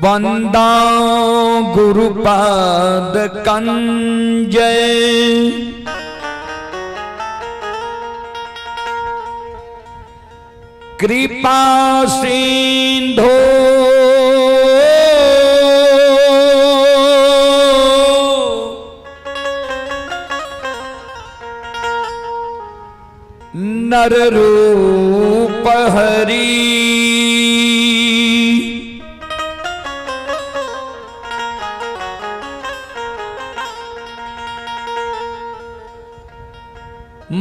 वंदा गुरुपाद कंजय। कृपा सिंधो नर रूप हरि।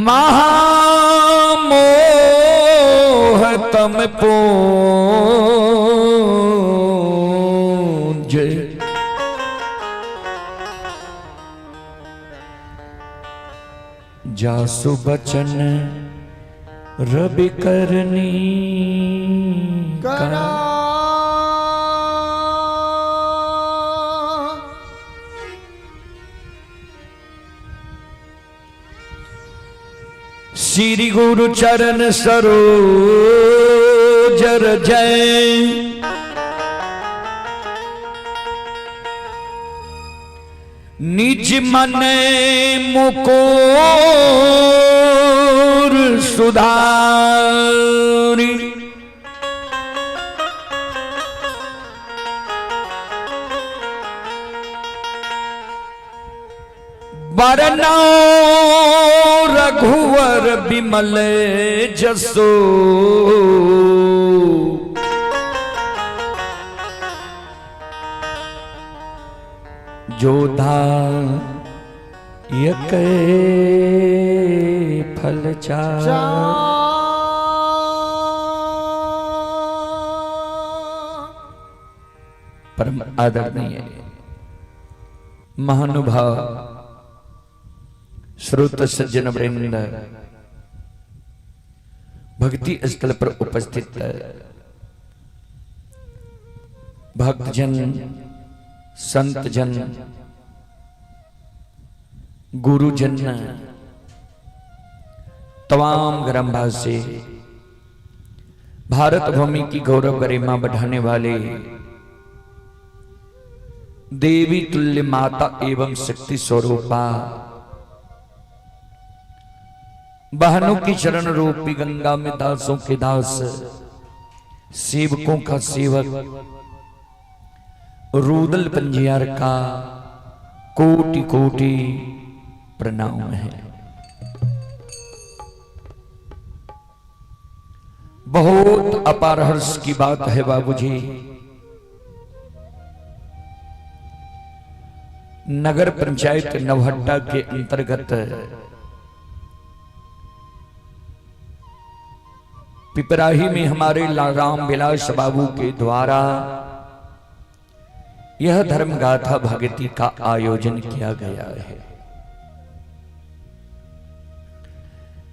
महामोह तम पूंज। जासु बचन रवि करनी करा। श्री गुरु चरण सरोज जय। निज मन मुकोर सुधारी। बरना रघुवर बिमल जसो। जोधा यक फल चार। परम आदरणीय महानुभाव श्रोत सज्जन वृंद, भक्ति स्थल पर उपस्थित भक्तजन, संतजन, गुरुजन, तमाम ग्रामवासी, भारत भूमि की गौरव गरिमा बढ़ाने वाले देवी तुल्य माता एवं शक्ति स्वरूपा बहनों की चरण रूपी गंगा में दासों के दास, सेवकों का सेवक रूदल पंजियार का कोटि कोटि प्रणाम है। बहुत अपार हर्ष की बात है बाबूजी, नगर पंचायत नवहट्टा के अंतर्गत पिपराही में हमारे राम विलास बाबू के द्वारा यह धर्म गाथा भगती का आयोजन किया गया है,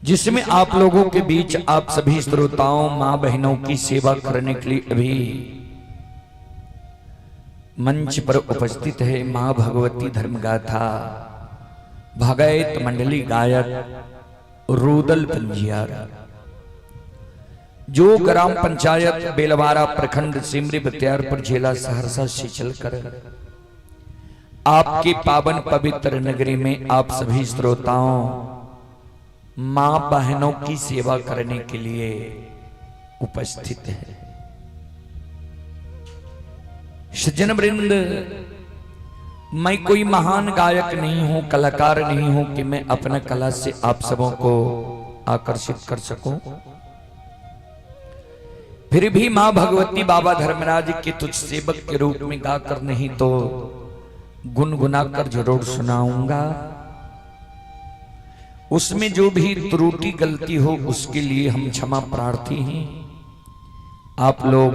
जिसमें आप लोगों के बीच आप सभी श्रोताओं, मां बहनों की सेवा करने के लिए अभी मंच पर उपस्थित है मां भगवती धर्म गाथा भगैत मंडली गायक रूदल पंजियार, जो ग्राम पंचायत बेलवारा, प्रखंड सिमरी बख्तियारपुर, जिला सहरसा से चलकर आपके पावन पवित्र नगरी में आप सभी श्रोताओं, मां बहनों की सेवा करने के लिए उपस्थित है। सज्जन वृंद, मैं कोई महान गायक नहीं हूं, कलाकार नहीं हूं कि मैं अपना कला से आप सबों को आकर्षित कर सकूं। फिर भी मां भगवती बाबा धर्मराज के तुझ सेवक के रूप में गाकर नहीं तो गुनगुनाकर जरूर सुनाऊंगा। उसमें जो भी त्रुटि गलती हो उसके लिए हम क्षमा प्रार्थी हैं। आप लोग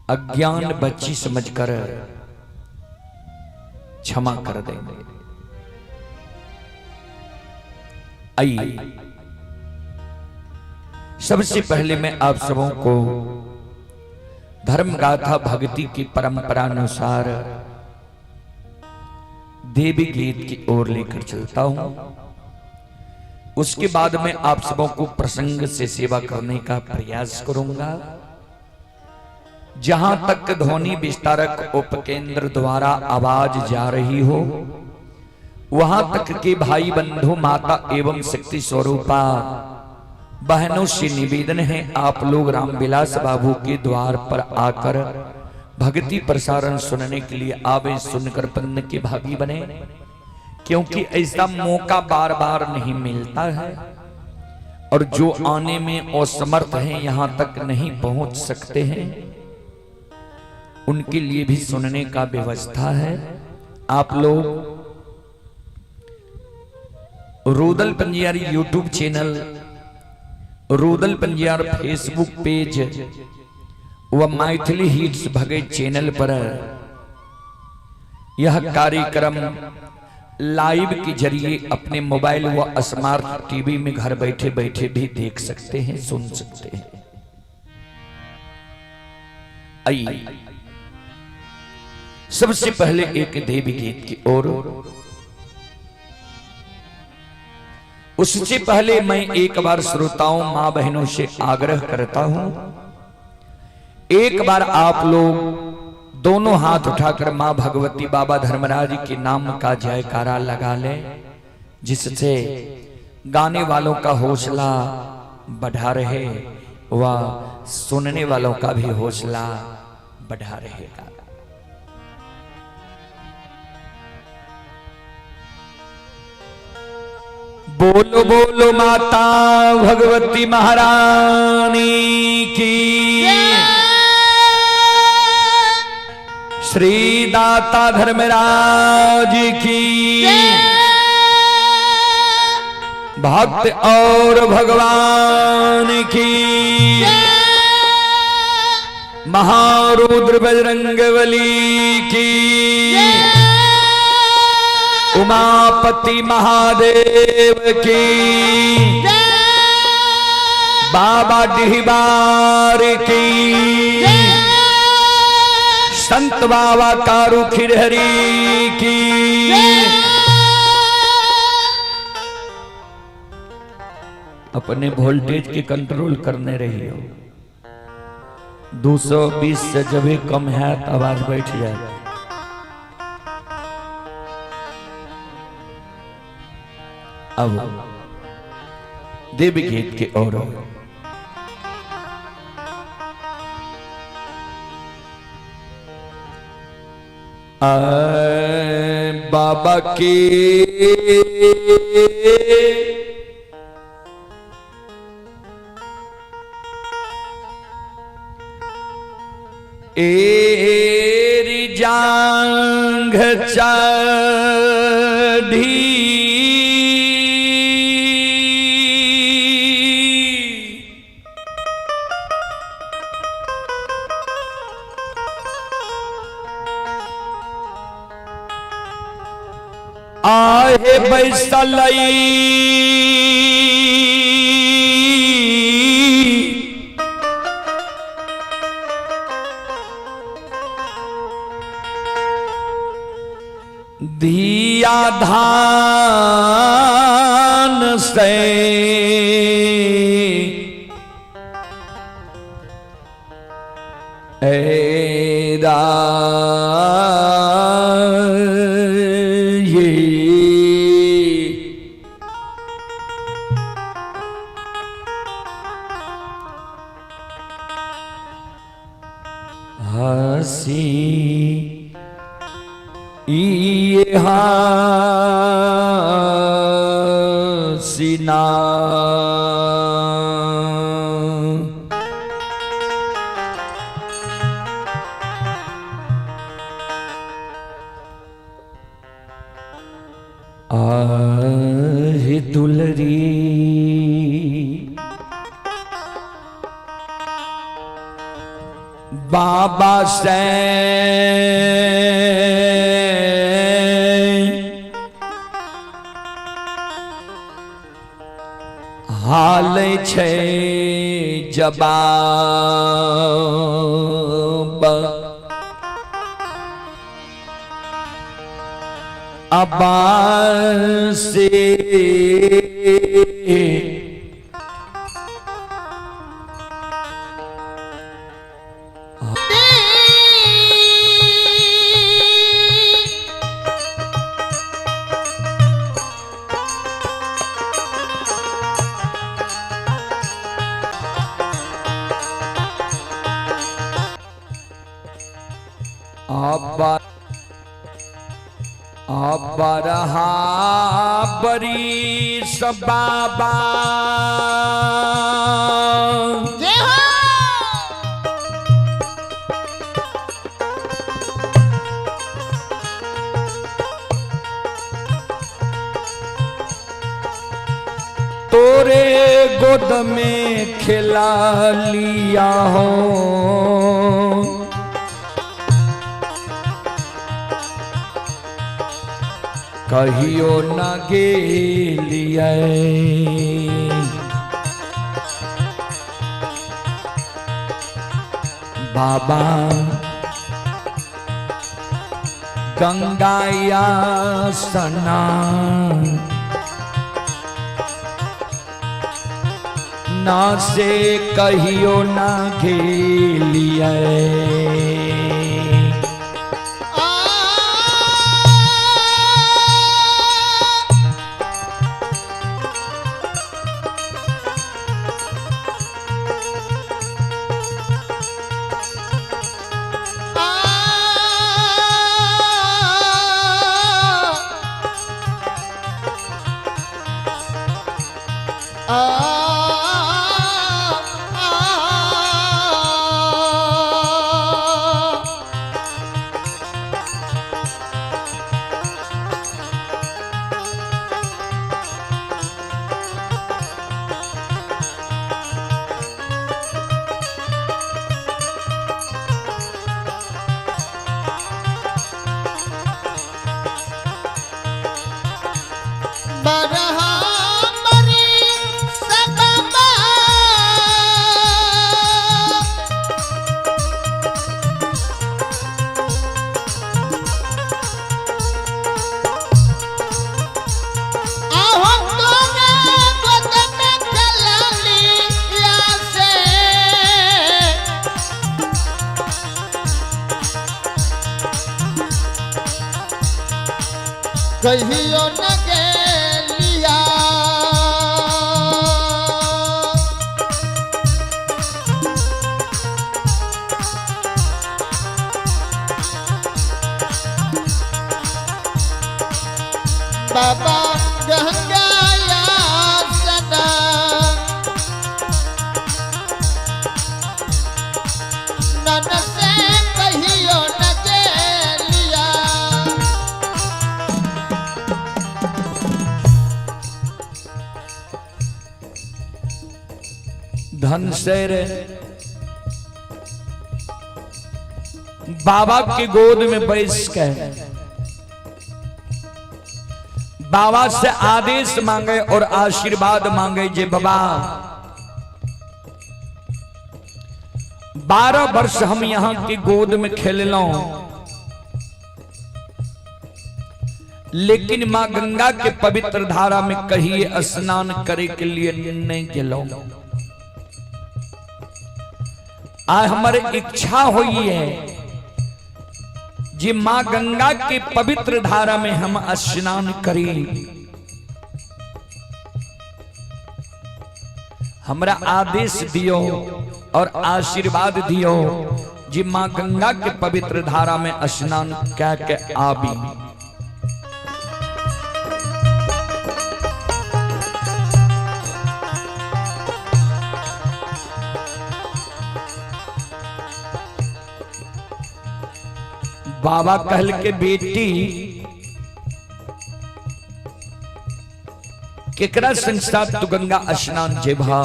अज्ञान बच्ची समझकर क्षमा कर देंगे। आइए, सबसे पहले मैं आप सबों को धर्म गाथा भक्ति की परंपरा अनुसार देवी गीत की ओर लेकर चलता हूं। उसके बाद मैं आप सबों को प्रसंग से सेवा करने का प्रयास करूंगा। जहां तक ध्वनि विस्तारक उपकेंद्र द्वारा आवाज जा रही हो, वहां तक के भाई बंधु, माता एवं शक्ति स्वरूपा बहनों से निवेदन है, आप लोग रामविलास बाबू के द्वार पर आकर भक्ति प्रसारण सुनने के लिए आवे, सुनकर पुण्य के भागी बने, क्योंकि ऐसा मौका बार बार नहीं मिलता है। और जो आने में असमर्थ हैं, यहां तक नहीं पहुंच सकते हैं, उनके लिए भी सुनने का व्यवस्था है। आप लोग Rudal Panjiyari YouTube channel, Rudal Panjiyar Facebook page व मैथिली हिट्स भगत चैनल पर यह कार्यक्रम लाइव के जरिए अपने मोबाइल व स्मार्ट टीवी में घर बैठे बैठे भी देख सकते हैं, सुन सकते हैं। आइए सबसे पहले एक देवी गीत की ओर। उससे पहले मैं एक बार श्रोताओं, मां बहनों से आग्रह करता हूं, एक बार आप लोग दोनों हाथ उठाकर मां भगवती बाबा धर्मराज के नाम का जयकारा लगा लें, जिससे गाने वालों का हौसला बढ़ा रहे व सुनने वालों का भी हौसला बढ़ा रहेगा। बोलो बोलो माता भगवती महारानी की, श्री दाता धर्मराज की, भक्त और भगवान की, महारुद्र बजरंगबली की, उमापति महादेव की, बाबा डिहबार की, संत बाबा कारू खिरहरी की। अपने वोल्टेज के कंट्रोल करने रही हो। 220 से जब भी कम है तो आवाज बैठ जाए। अब देवी गीत के और बाबा के एरी जांघ चढ़ी आहे बैसलई धिया धान से ऐरा ये हसी ये हसीना आहे दुलरी बाबा से हाल छे जवाब अबा से अबर अबरहा बरीस बाबा जय हो। तोरे गोद में खिला लिया हो। कहियो न गेलिए बाबा गंगाया सना ना से कहियो ना गेलिए। कहियो न गेलिया। बाबा गंगाया सदा नन से कहियो न गेलिया। धनसेर बाबा की गोद में बैस के बाबा से आदेश मांगे और आशीर्वाद मांगे जे बाबा 12 वर्ष हम यहां की गोद में खेललो, लेकिन मां गंगा के पवित्र धारा में कहीं स्नान करे के लिए नहीं गेलो। आज हमारे इच्छा हुई है जी मां गंगा के पवित्र धारा में हम स्नान करी। हमरा आदेश दियो और आशीर्वाद दियो जी मां गंगा के पवित्र धारा में स्नान कह के आबी। बाबा कहल के बेटी केकरा संग तू गंगा स्नान जेबा।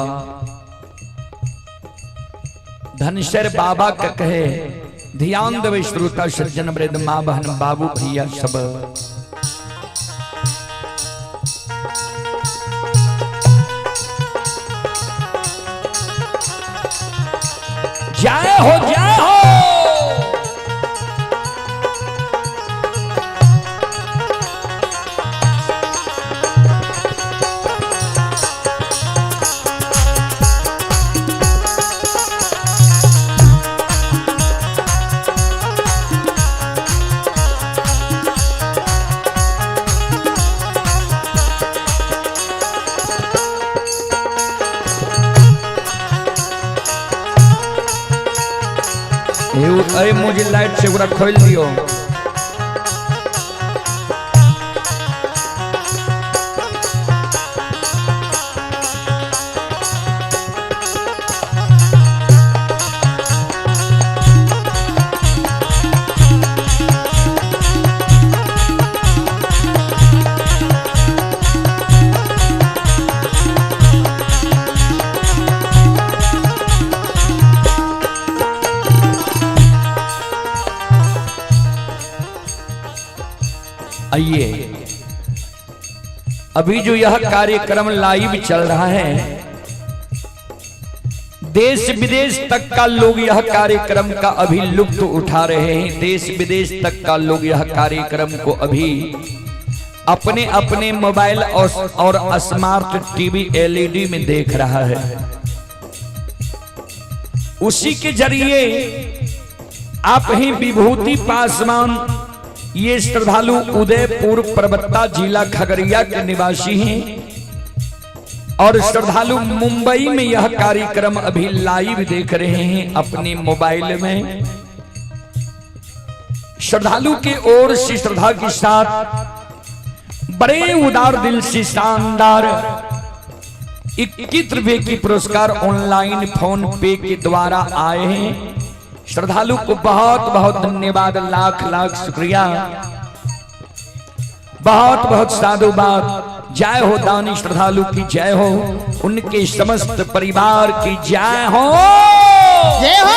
धनशर बाबा के कहे, ध्यान देवे श्रोता सज्जन वृद्ध माँ बहन बाबू भैया सब। जय हो जय हो। अरे मुझे लाइट से ओकरा खोल दियो। आइए, अभी जो यह कार्यक्रम लाइव चल रहा है, देश विदेश तक का लोग यह कार्यक्रम का अभी लुत्फ उठा रहे हैं। देश विदेश तक का लोग यह कार्यक्रम को अभी अपने अपने मोबाइल और स्मार्ट टीवी एलईडी में देख रहा है। उसी के जरिए आप ही विभूति पासवान, ये श्रद्धालु उदयपुर परबत्ता जिला खगड़िया के निवासी हैं और श्रद्धालु मुंबई में यह कार्यक्रम अभी लाइव देख रहे हैं अपने मोबाइल में। श्रद्धालु के ओर से श्रद्धा के साथ बड़े उदार दिल से शानदार 21 रुपए की पुरस्कार ऑनलाइन फोन पे के द्वारा आए हैं। श्रद्धालु को बहुत बहुत धन्यवाद, लाख लाख शुक्रिया, बहुत बहुत साधुवाद। जय हो दानी श्रद्धालु की जय हो, उनके समस्त परिवार की जय हो। जय हो।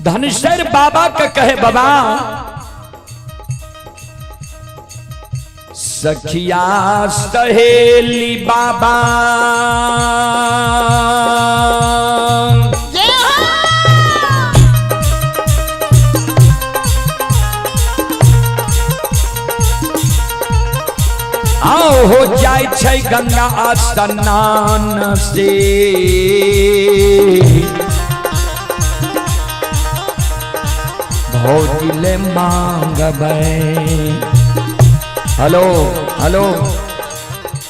धनसर बाबा का कहे बाबा, सखिया सहेली बाबा जय हो। आओ हो जाय छै गंगा स्नान से, भौजी ले मांगबै। हेलो हेलो,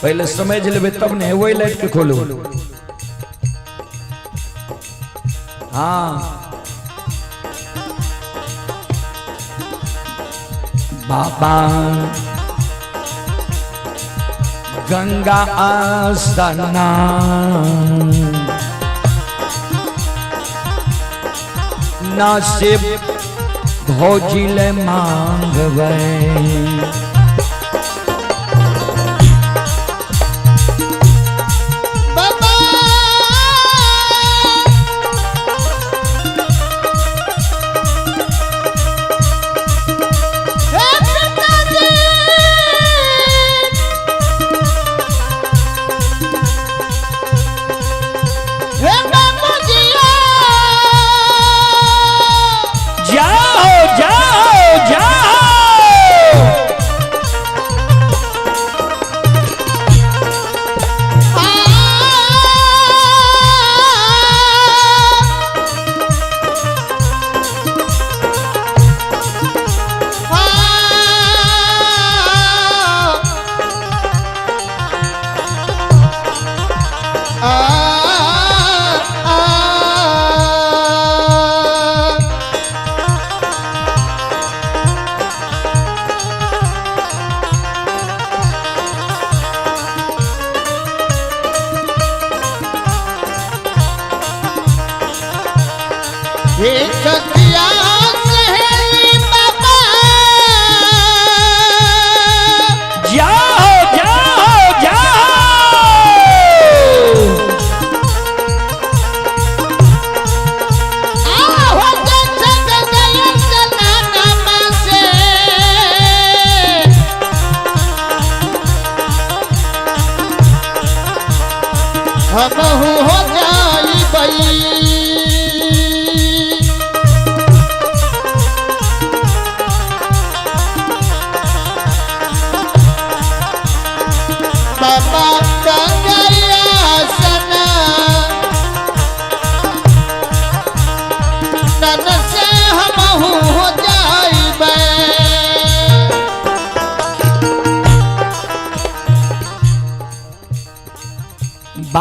पहले समझ लेबै तब ने वही लाइट के खोलू। हाँ बाबा गंगा स्नान ना से भौजी ले मांगबै। बाबा हे पिताजी, हे बाबूजी, जाओ जाओ जाओ।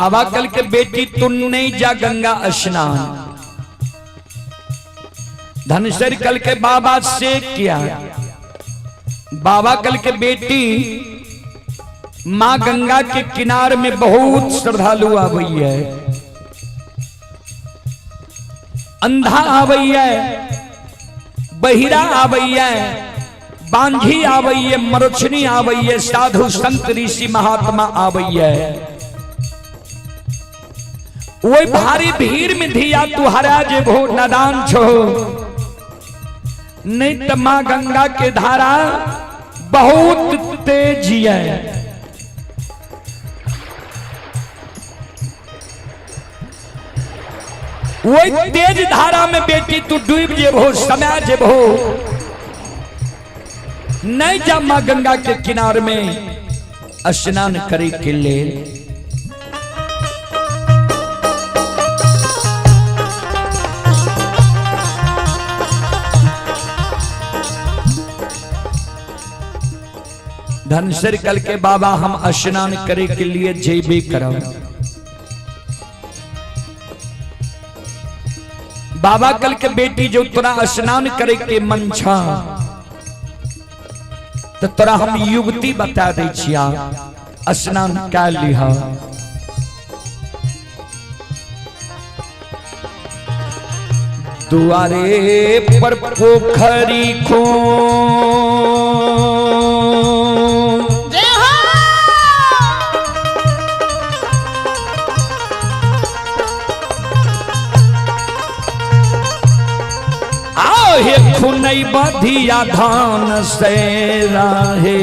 बाबा कल के बेटी तू नहीं जा गंगा स्नान। धनसर कल के बाबा से किया। बाबा कल के बेटी मां गंगा के किनार में बहुत श्रद्धालु आवई है, अंधा आवई है, बहिरा आवई है, बांझी आवई है, मरुछनी आवई है, साधु संत ऋषि महात्मा आवई है। वही भारी भीड़ में धिया तू हरा जेबो नदान छो, नहीं तो मां गंगा के धारा बहुत तेज है। वही तेज धारा में बेटी तू डूब जेबो, समा जेबो, नहीं जा मां गंगा के किनार में स्नान करे के लिए। धनसर कल के बाबा हम स्नान करे के लिए जेबे करब। बाबा कल के बेटी जो तोरा स्नान करे के मन छा तो तोरा हम युवती बता दै छिया, स्नान कै लिह। दुआरे पर पोखरी खो जय हो। आहे खुनई बधिया धान से राहे।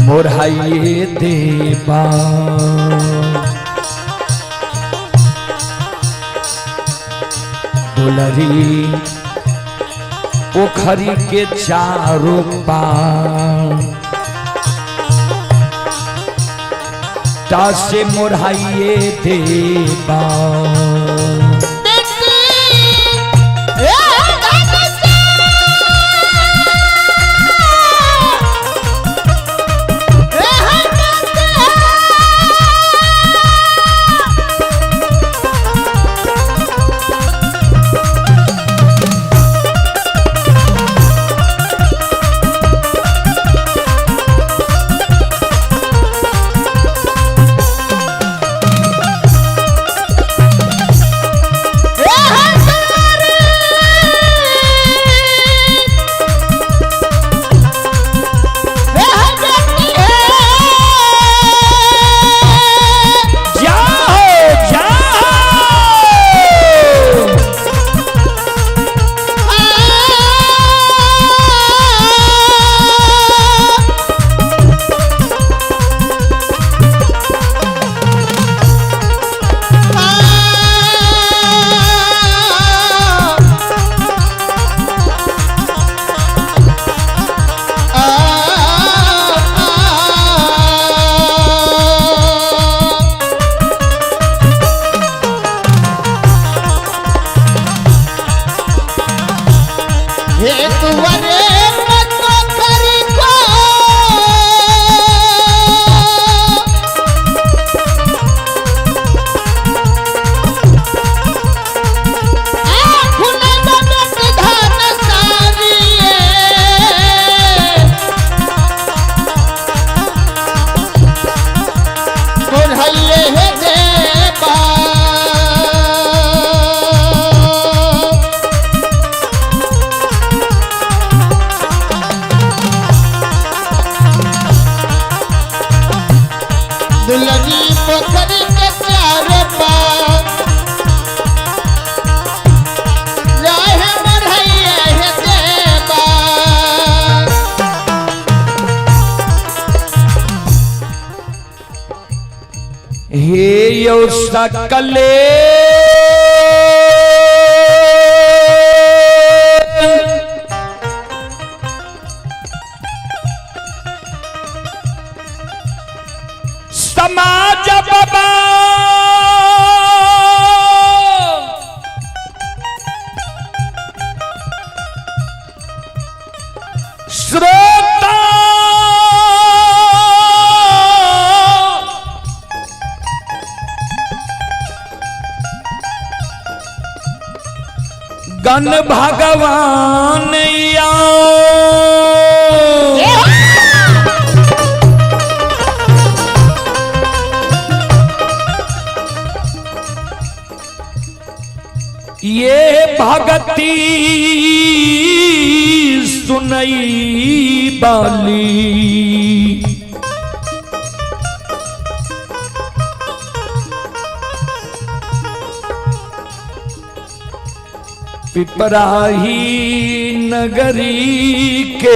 मोरहाइए देवा दुलरी पोखरी के चारों पार से मोरहाइए देवा। बेटी ए धनसर ए हटते। जाओ जाओ। दुलरी पोखरी के चारों पार राह बढ़ैया हे देवा। हे यो सकले समाज बाबा श्रोत गण भगवान या ये भगती सुनई बाली। पिपराही नगरी के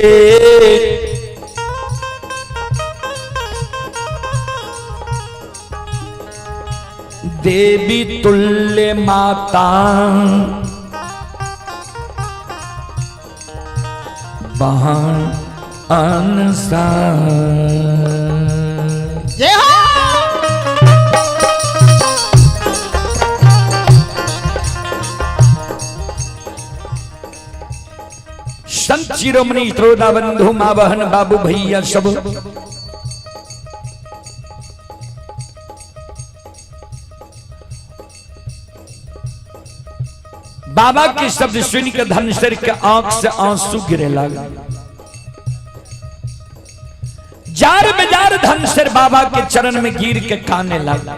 देवी तुल्य माता बहन अनसार। जय हो। संत शिरोमणि श्रोता बंधु माँ बहन बाबू भैया सब बाबा के शब्द सुनकर धनसर के आंख से आंसू गिरे लगा। जार बेजार धनसर बाबा के चरण में गिर के काने लगा।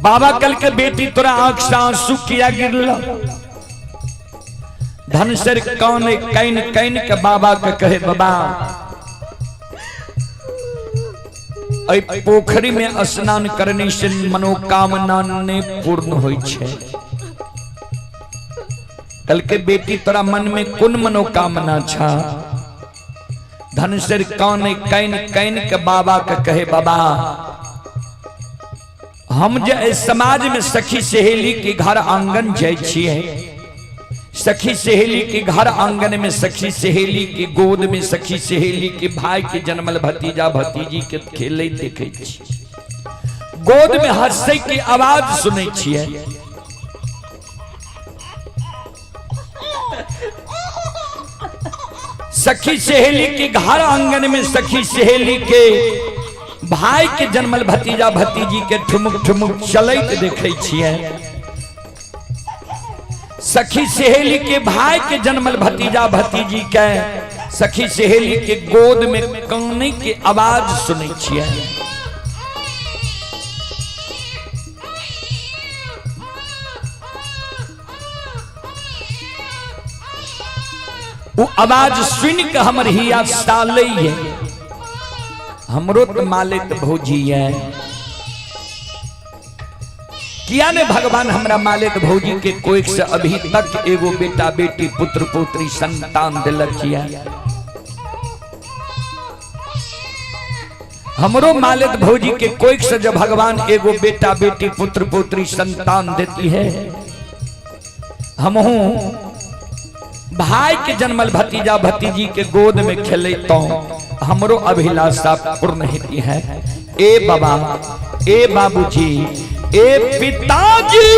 बाबा कल के बेटी तोरा आंख से आंसू किया गिरला। धनसर कौन can can के बाबा के कहे बाबा ऐ पोखरी में स्नान करने से मनोकामना ने पूर्ण होई छे। कल के बेटी तोरा मन में कोन मनोकामना छा। धनसर कौन can can के बाबा के कहे बाबा हम जे समाज में सखी सहेली के घर आंगन जाय छियै, सखी सहेली के घर आंगन में सखी सहेली के गोद में सखी सहेली के भाई के जन्मल भतीजा भतीजी के खेले देखे छी, गोद में हंसे के आवाज सुनै छियै। सखी सहेली के घर आंगन में सखी सहेली के भाई के जन्मल भतीजा भतीजी के ठुमुक ठुमुक चलैत देखे छियै। सखी सहेली के भाई के जन्मल भतीजा भतीजी के सखी सहेली के गोद में काने के आवाज सुनै छियै। वो आवाज सुन के हमर हिया सालै है, हमरो तो मालिक भौजी है। किया ने भगवान हमरा मालिक भौजी के कोई से अभी तक एगो बेटा बेटी पुत्र पुत्री संतान दिलक किया। हमरो मालिक भौजी के कोई से जब भगवान एगो बेटा बेटी पुत्र पुत्री संतान देती है, हमहू भाई के जन्मल भतीजा भतीजी के गोद में खेले तो हमरो अभिलाषा पूर्ण होती है। ए बाबा, ए बाबूजी, ए पिताजी,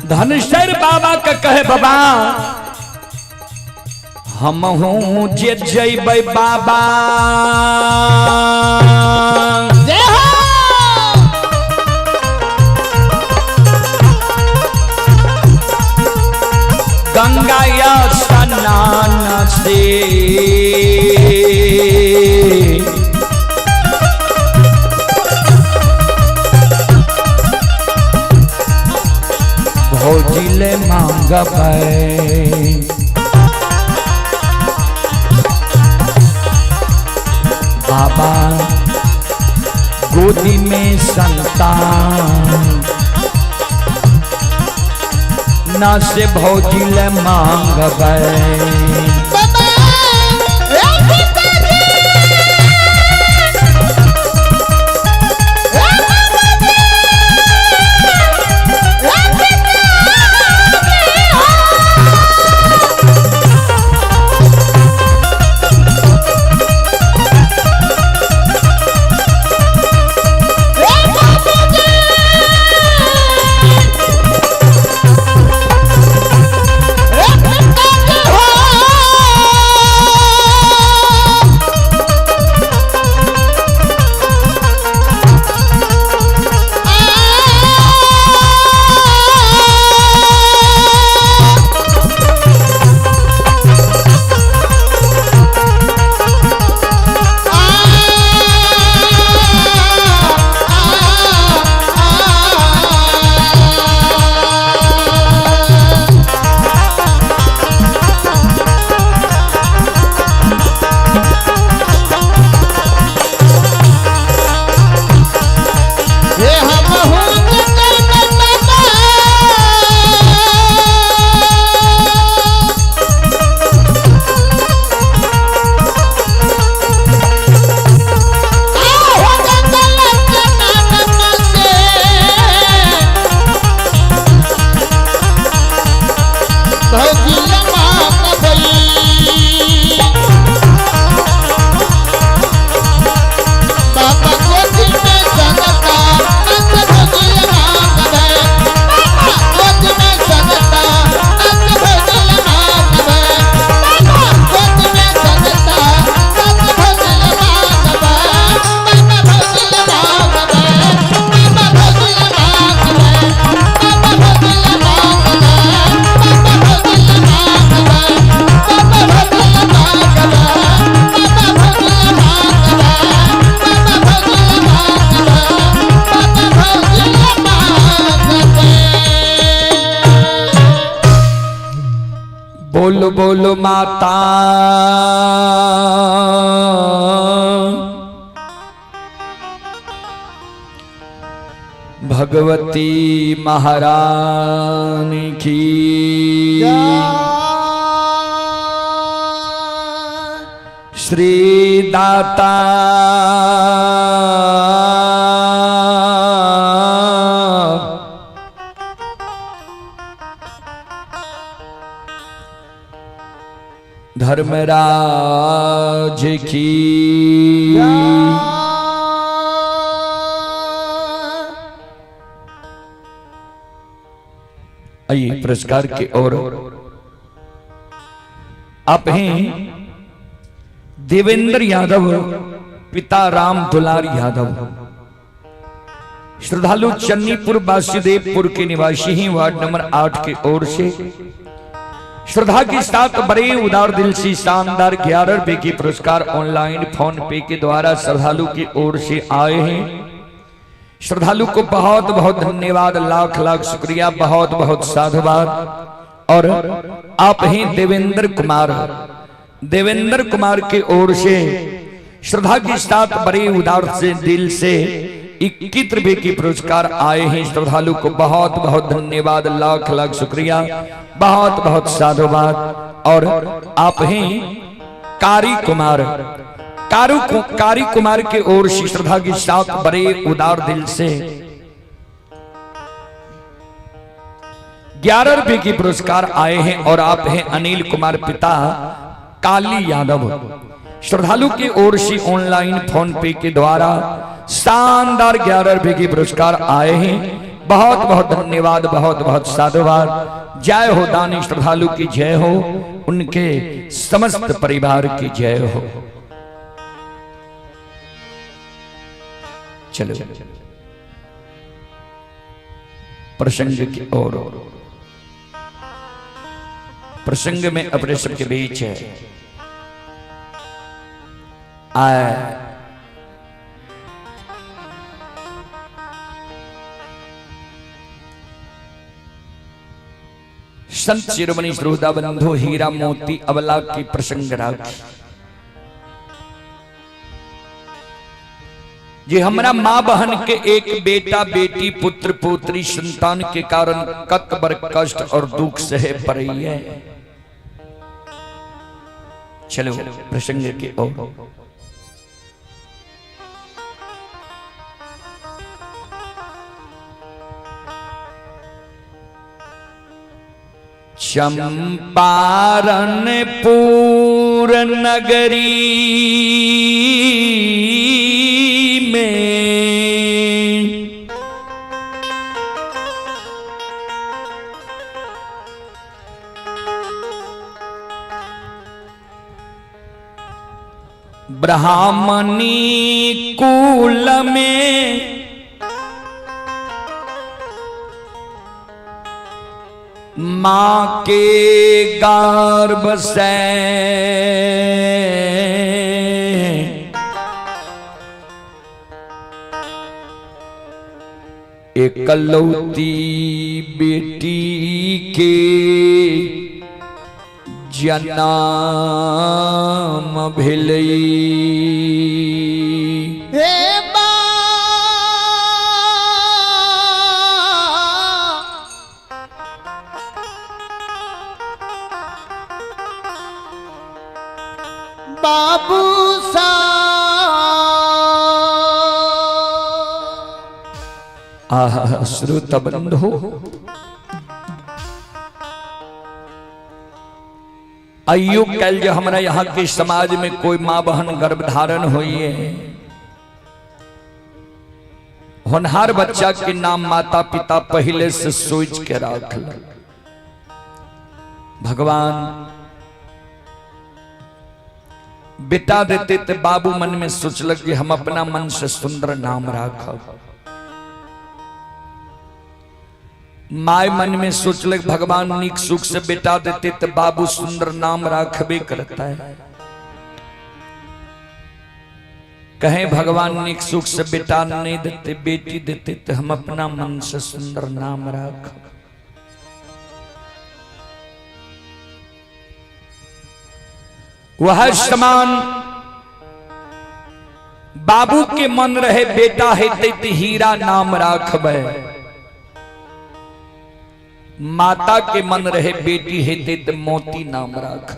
धनसर बाबा के कहे बाबा हम हूं जे जइबै बाबा। जय हो। गंगा स्नान से। भौजिले मांगबै बाबा गोदी में संतान ना से भौजिले मांगबै। बोलो बोलो माता भगवती महारानी की। श्री दाता धर्मराज की। आइए पुरस्कार की ओर। आप हैं देवेंद्र यादव, पिता राम दुलार यादव, श्रद्धालु चन्नीपुर वासुदेवपुर के निवासी हैं, वार्ड नंबर 8 की ओर से श्रद्धा के साथ बड़े उदार दिल से शानदार 11 रुपए की पुरस्कार ऑनलाइन फोन पे के द्वारा श्रद्धालु की ओर से आए हैं। श्रद्धालु को बहुत बहुत धन्यवाद, लाख लाख शुक्रिया, बहुत बहुत साधुवाद। और आप ही देवेंद्र कुमार, देवेंद्र कुमार की ओर से श्रद्धा के साथ बड़े उदार से दिल से 21 रुपए की पुरस्कार आए हैं। श्रद्धालु को बहुत बहुत धन्यवाद, लाख लाख शुक्रिया, बहुत बहुत साधुवाद। और आप हैं कारी कुमार, कारी कुमार की ओर से श्रद्धा के साथ बड़े उदार दिल से 11 रुपए की पुरस्कार आए हैं। और आप हैं अनिल कुमार, पिता काली यादव, श्रद्धालु की ओर से ऑनलाइन फोन पे के द्वारा शानदार 11 रुपए के पुरस्कार आए हैं। बहुत बहुत धन्यवाद, बहुत बहुत साधुवाद। जय हो दानी श्रद्धालु की जय हो, उनके समस्त परिवार की जय हो। चलो प्रसंग की ओर। प्रसंग में अपने सबके बीच है आए संत शिरोमणि श्रोता बंधु हीरा मोती अबला की प्रसंग राखी जे हमरा माँ बहन के एक बेटा बेटी पुत्र पुत्री संतान के कारण कत बर कष्ट और दुख सहे पड़े है। चलो प्रसंग के ओर। चंपारणपुर नगरी में ब्राह्मणी कुल में माँ के गर्भ से एकलौती बेटी के जन्म भेलै। हे बा बाबू सा आहा श्रोत बंधु, आइयो कल जो हमारा यहाँ के समाज में कोई माँ बहन गर्भधारण हुई है, होनहार बच्चा के नाम माता पिता पहले से सोच के राख। भगवान बेटा देते ते बाबू मन में सोचलक कि हम अपना मन से सुंदर नाम राखब। My मन में सोचलक भगवान निक सुख से बेटा देते तो बाबू सुंदर नाम राखबे करता है। कहे भगवान निक सुख से बेटा नहीं देते बेटी देते तो हम अपना मन से सुंदर नाम राख। वह समान बाबू के मन रहे बेटा हेते ते हीरा नाम राखबे, माता के मन रहे बेटी हेते ते मोती नाम राख।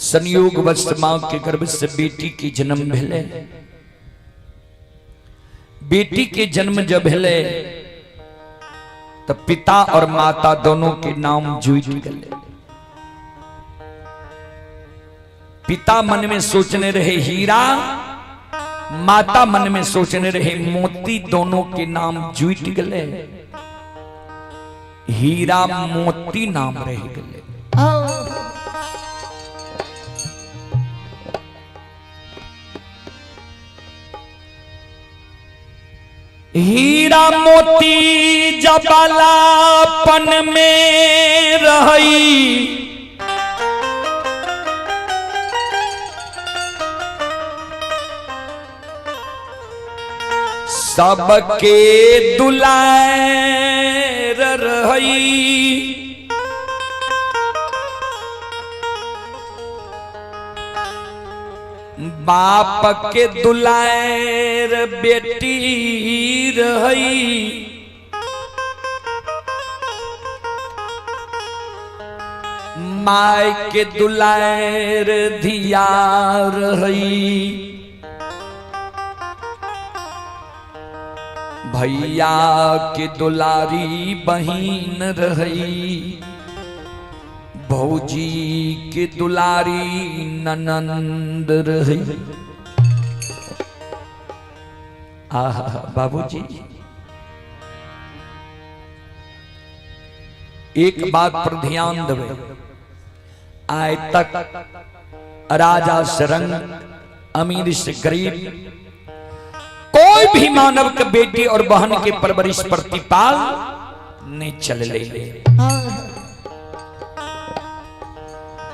संयोग वश मां के गर्भ से बेटी की जन्म भेले। बेटी के जन्म जब भेले तो पिता और माता दोनों के नाम जुड़ गए। पिता मन में सोचने रहे हीरा, माता मन में सोचने रहे मोती, दोनों के नाम जुट गए। हीरा मोती नाम रह गए। हीरा मोती जबलापन में रही, सबके दुलार रही। बाप के दुलार बेटी रही, my के दुलार धिया रही, भैया के दुलारी बहिन रही, भौजी के दुलारी ननंद रही। आहा बाबूजी, एक बात पर ध्यान देवे, आय तक राजा से रंग, अमीर से गरीब, कोई भी मानव के बेटी और बहन के परवरिश प्रतिपाल नहीं चलले।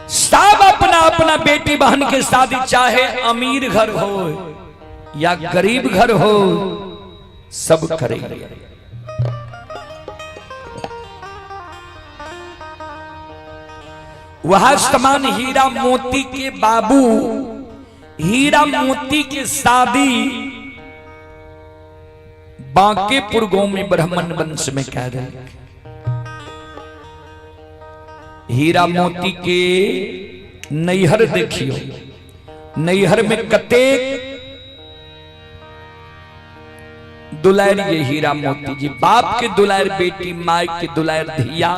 सब अपना अपना बेटी बहन के शादी, चाहे अमीर घर हो या गरीब घर हो, सब करेंगे। वह समान हीरा मोती के बाबू, हीरा मोती के शादी बांकेपुर गांव में ब्राह्मण वंश में कह रहे। हीरा मोती के नैहर देखियो, नैहर में कतेक दुलार ये हीरा मोती जी, बाप के दुलार बेटी, माय के दुलार धिया,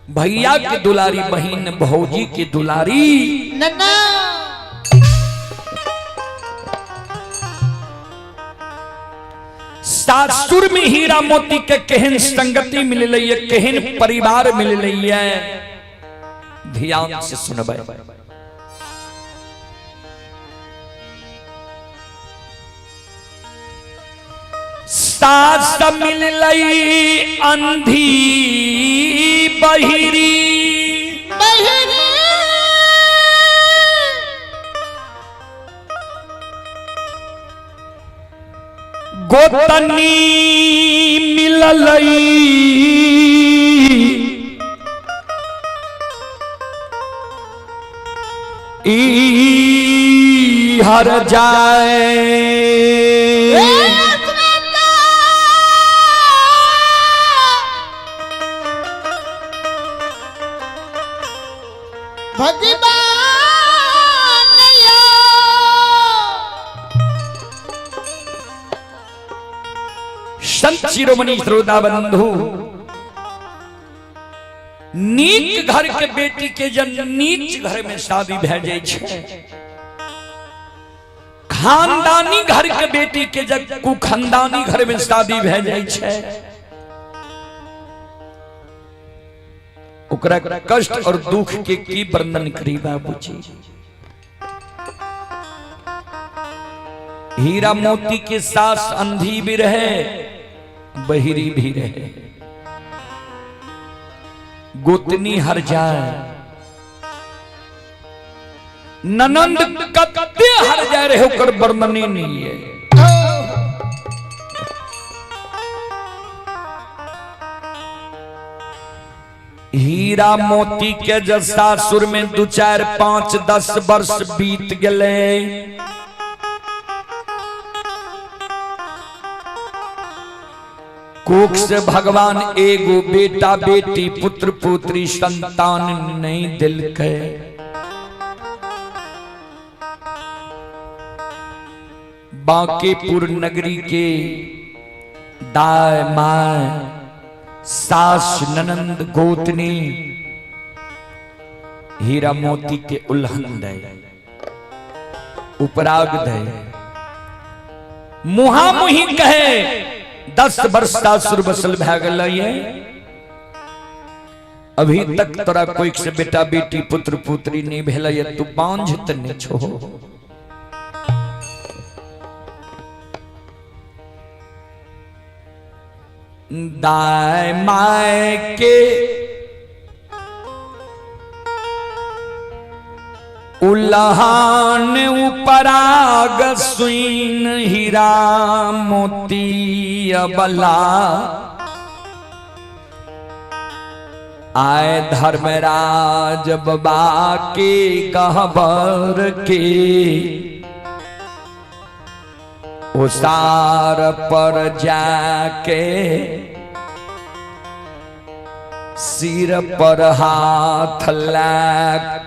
भैया के दुलारी बहन, भौजी के दुलारी नन्ना। सासुर में हीरा मोती के केहन संगति मिल है, केहन परिवार मिल है, ध्यान से सुनबै। सास मिल अंधी बहिरी, बहिरी, गोतनी मिललई ई हर जाए। भगवान यो। संत शिरोमणि श्रोता बंधु, नीक घर के बेटी के जन नीच घर में शादी भै जाइ छै, खानदानी घर के बेटी के जब कुखानदानी घर में शादी भै जाइ छै, ओकरा कष्ट और दुख के की वर्णन करी बाबूजी। हीरा मोती के सास अंधी भी रहे, बहिरी भी रहे, गोतनी हर जाए, ननंद कत्ते हर जाए रहे, ओकर वर्णन ही नहीं है। हीरा मोती के जब सासुर में 2 4 5 10 वर्ष बीत गए, कोख से भगवान एगो बेटा बेटी पुत्र पुत्री संतान नहीं दिलके। बांकेपुर नगरी के दाय my सास ननंद गोतनी हीरा मोती के उल्हन दे, उपराग दे, मुहा मुही कहे 10 वर्ष सासुर बसल भै गेलै, अभी तक तोरा कोई से बेटा बेटी पुत्र पुत्री नहीं भेलै, तू बांझ त नहीं छो। दाय my के उल्हान उपराग सुइन हीरा मोती अबला, आए धर्मराज बाबा के गहबर के उसार पर जाके सिर पर हाथ ला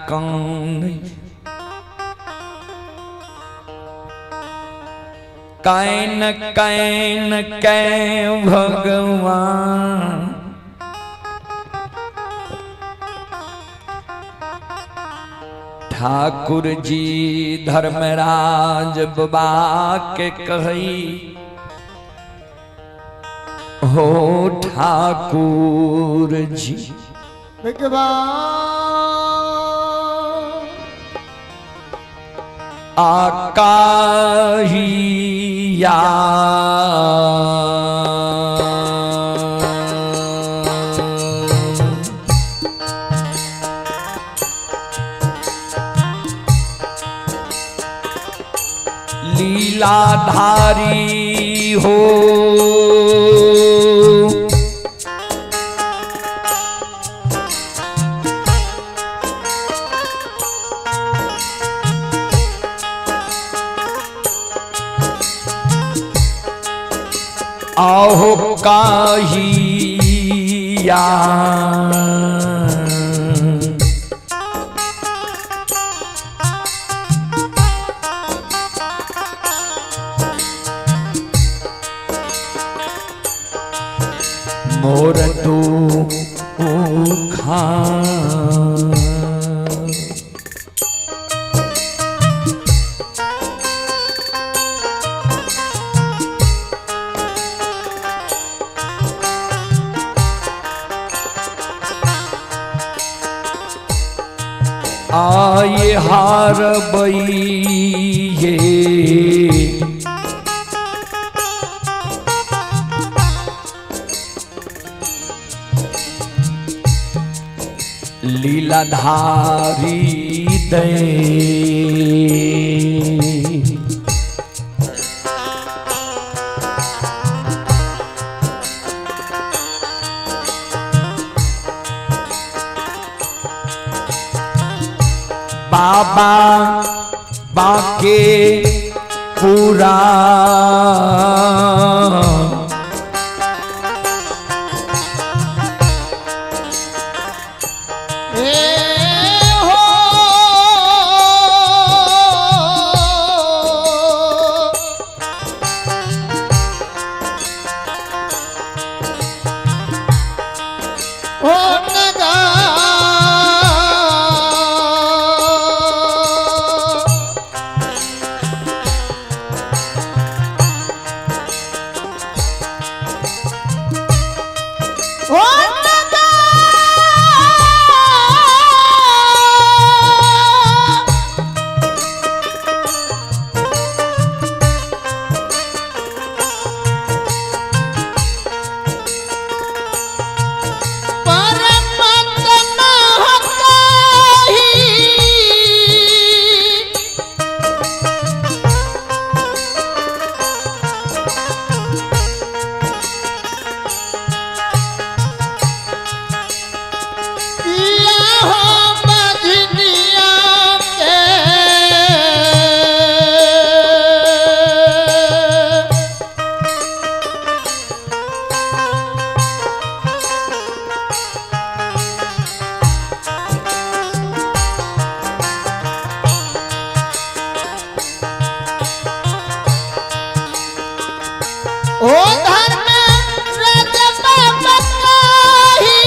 कान can can कै भगवान ठाकुर जी धर्मराज बाबा के कही हो ठाकुर जी भगवान आकाहिया लीलाधारी हो। आहो काहिया मोर दुखा। आए हार बइये लीलाधारी दे। बाबा बाके पूरा ए हो ओ नगा ओ नगा परमात्मा होता ही। लाहो बजनिया के ओ धर्म रज बाबा काही।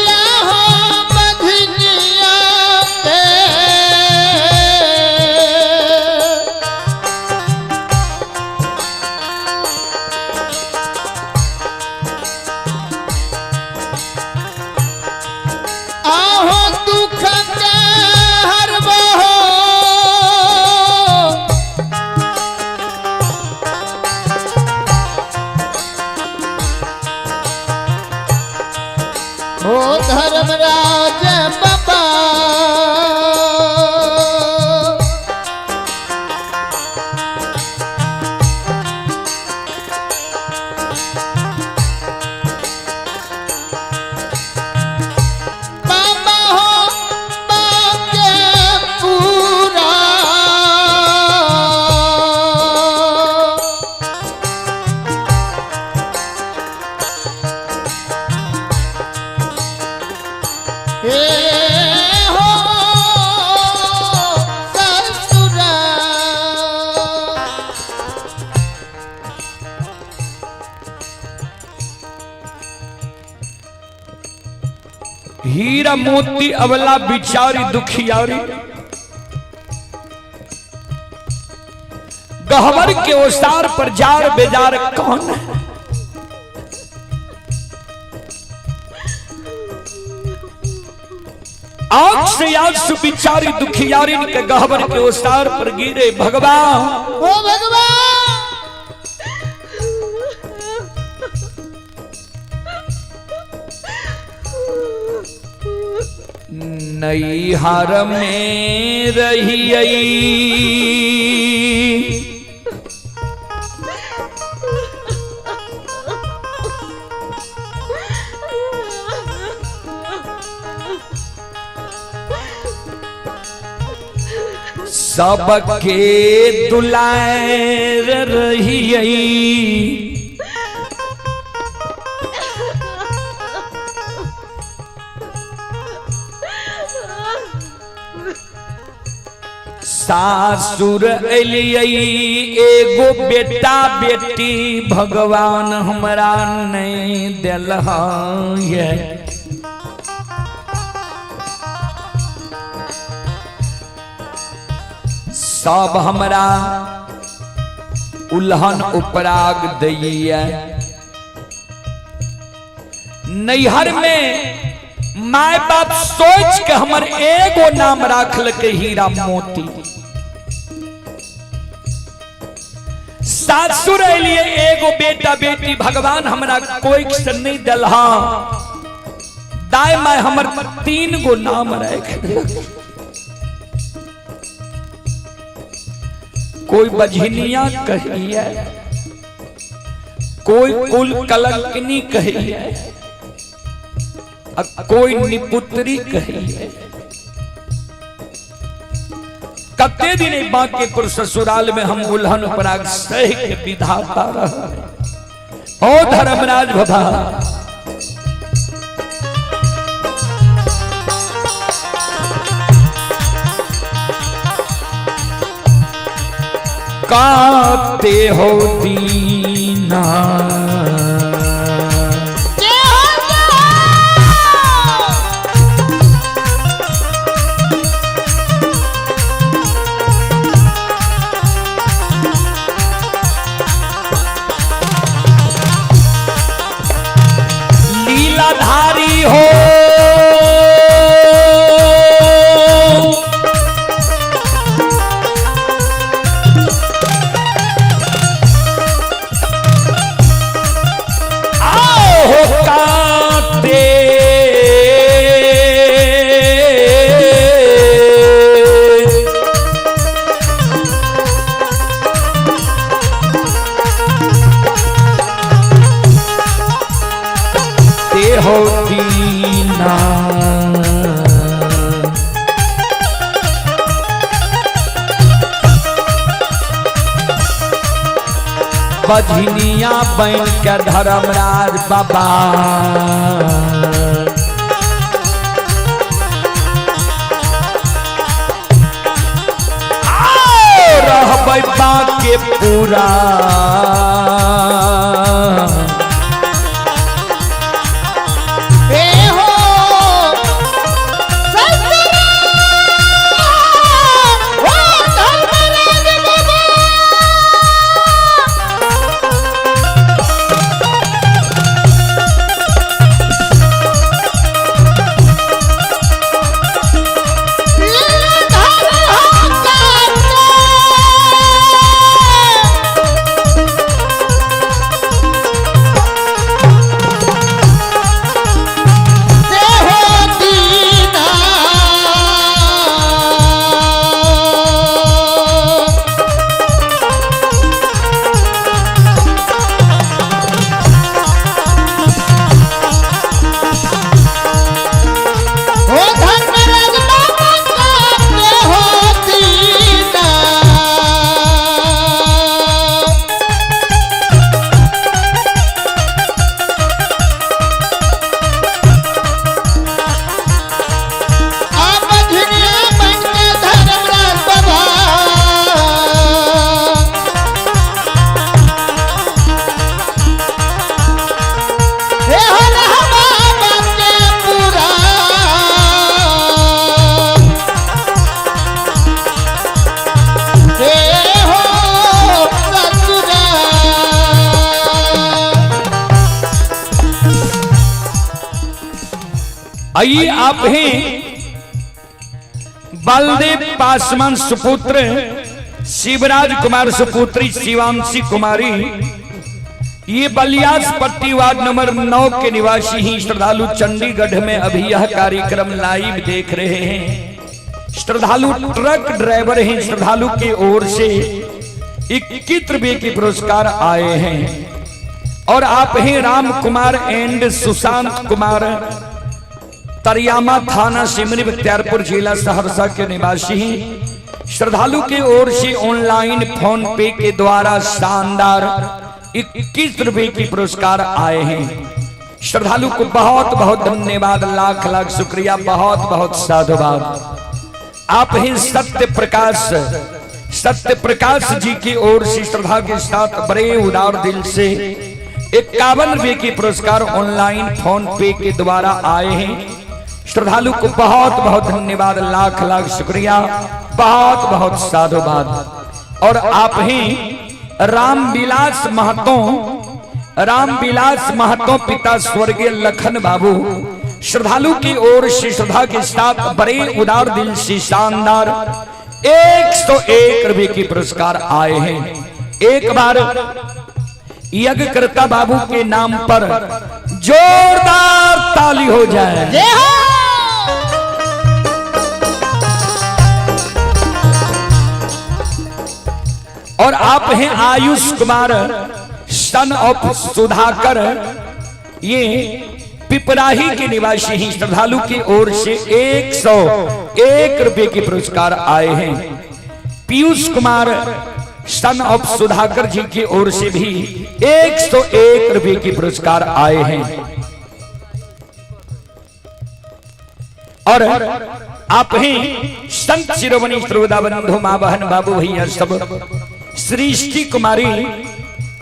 लाहो बधनिया के आहो दुख के हरबहो ओ धर्मराज बाबा। बाबा हो बाके पूरा। हे हो ससुरा। हीरा मोती अवला बिचारी दुखियारी गहवर के ओसार पर जार बेजार कौन है? आंख से आंसू बिचारी दुखियारी के गहवर के ओसार पर गिरे। भगवान ओ भगवान। नैहर में रहियै सबके दुलार रहियै। सासुर एलियै एगो बेटा बेटी भगवान हमरा नहीं दिल ये। सब हमरा उल्हन उपराग दैया। नैहर में my बाप सोच के हमर एगो नाम राखल के हीरा मोती। सासुर एलिए एगो बेटा बेटी भगवान हमरा कोई से नहीं दिल। दाय my हमर 3 गो नाम रख। कोई बझनिया कहिए, कोई कुल कलंकनी कहिए, कोई निपुत्री कहिए। कते दिन बांकेपुर ससुराल में हम उल्हन पराग सह के विधाता रह। ओ धर्मराज बाबा, काते हो दीना लीलाधारी हो, आओ हो काते ते हो दीना। बझनिया बन के धर्मराज बाबा आओ रहबै बाके पूरा। आइए आप हैं बलदेव पासवान सुपुत्र शिवराज कुमार सुपुत्री शिवांशी कुमारी ये बलियास पट्टी वार्ड नंबर 9 के निवासी ही श्रद्धालु चंडीगढ़ में अभी यह कार्यक्रम लाइव देख रहे हैं। श्रद्धालु ट्रक ड्राइवर हैं। श्रद्धालु के ओर से 21 रुपए के पुरस्कार आए हैं। और आप हैं राम कुमार एंड सुशांत कुमार, तरियामा थाना सिमरी बख्तियारपुर जिला सहरसा के निवासी हैं। श्रद्धालु की ओर से ऑनलाइन फोन पे के द्वारा शानदार 21 रुपए की पुरस्कार आए हैं। श्रद्धालु को बहुत बहुत धन्यवाद, लाख लाख शुक्रिया, बहुत बहुत साधुवाद। आप ही सत्य प्रकाश, सत्य प्रकाश जी की ओर से श्रद्धा के साथ बड़े उदार दिल से 51 रुपए के पुरस्कार ऑनलाइन फोन पे के द्वारा आए हैं। श्रद्धालु को बहुत बहुत धन्यवाद, लाख लाख शुक्रिया, बहुत बहुत साधुवाद। और आप ही रामविलास महतो, रामविलास महतो पिता स्वर्गीय लखन बाबू, श्रद्धालु की ओर से श्रद्धा के साथ बड़े उदार दिल से शानदार 101 रुपए के पुरस्कार आए हैं। एक बार यज्ञकर्ता बाबू के नाम पर जोरदार ताली हो जाए। जय हो। और आप हैं आयुष कुमार सन ऑफ सुधाकर, ये पिपराही के निवासी ही श्रद्धालु की ओर से 101 रुपए के पुरस्कार आए हैं। पीयूष कुमार सन ऑफ सुधाकर जी की ओर से भी 101 रुपए के पुरस्कार आए हैं। और आप ही संत शिरोमणि श्रोता बंधु माँ बहन बाबू भैया सब, सृष्टि कुमारी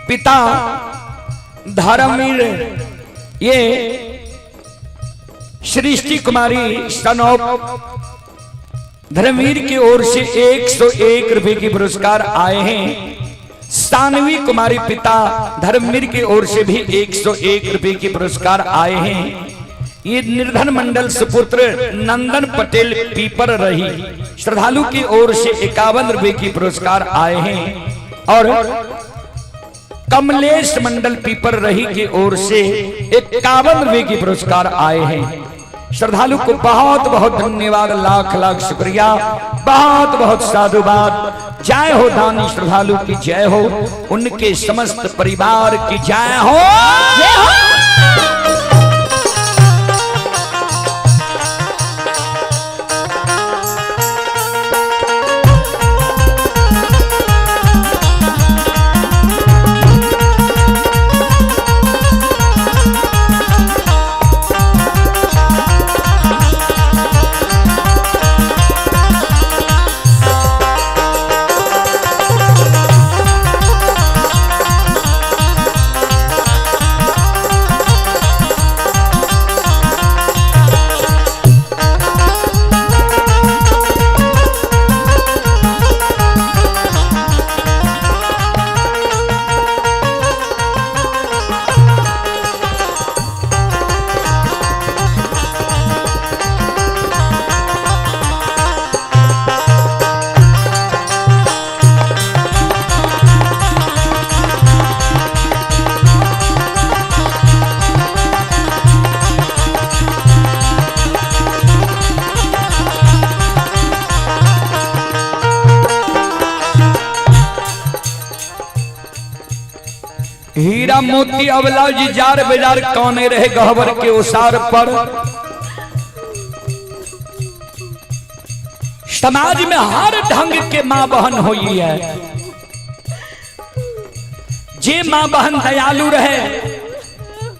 पिता धर्मवीर, ये सृष्टि कुमारी सन ऑफ धर्मवीर की ओर से 101 रुपए के पुरस्कार आए हैं। सानवी कुमारी पिता धर्मवीर की ओर से भी 101 रुपए के पुरस्कार आए हैं। ये निर्धन मंडल सुपुत्र नंदन पटेल पीपर रही श्रद्धालु की ओर से 51 रुपए की पुरस्कार आए हैं। और कमलेश मंडल पीपर रही की ओर से 51 रुपए की पुरस्कार आए हैं। श्रद्धालु को बहुत बहुत धन्यवाद, लाख लाख शुक्रिया, बहुत बहुत साधुवाद। जय हो दानी श्रद्धालु की जय हो, उनके समस्त परिवार की जय हो। जय हो। हीरा मोती अवला जी जार बेजार कौने रहे गहवर के उसार पर। समाज में हर ढंग के मां बहन हुई है। जे मां बहन दयालु रहे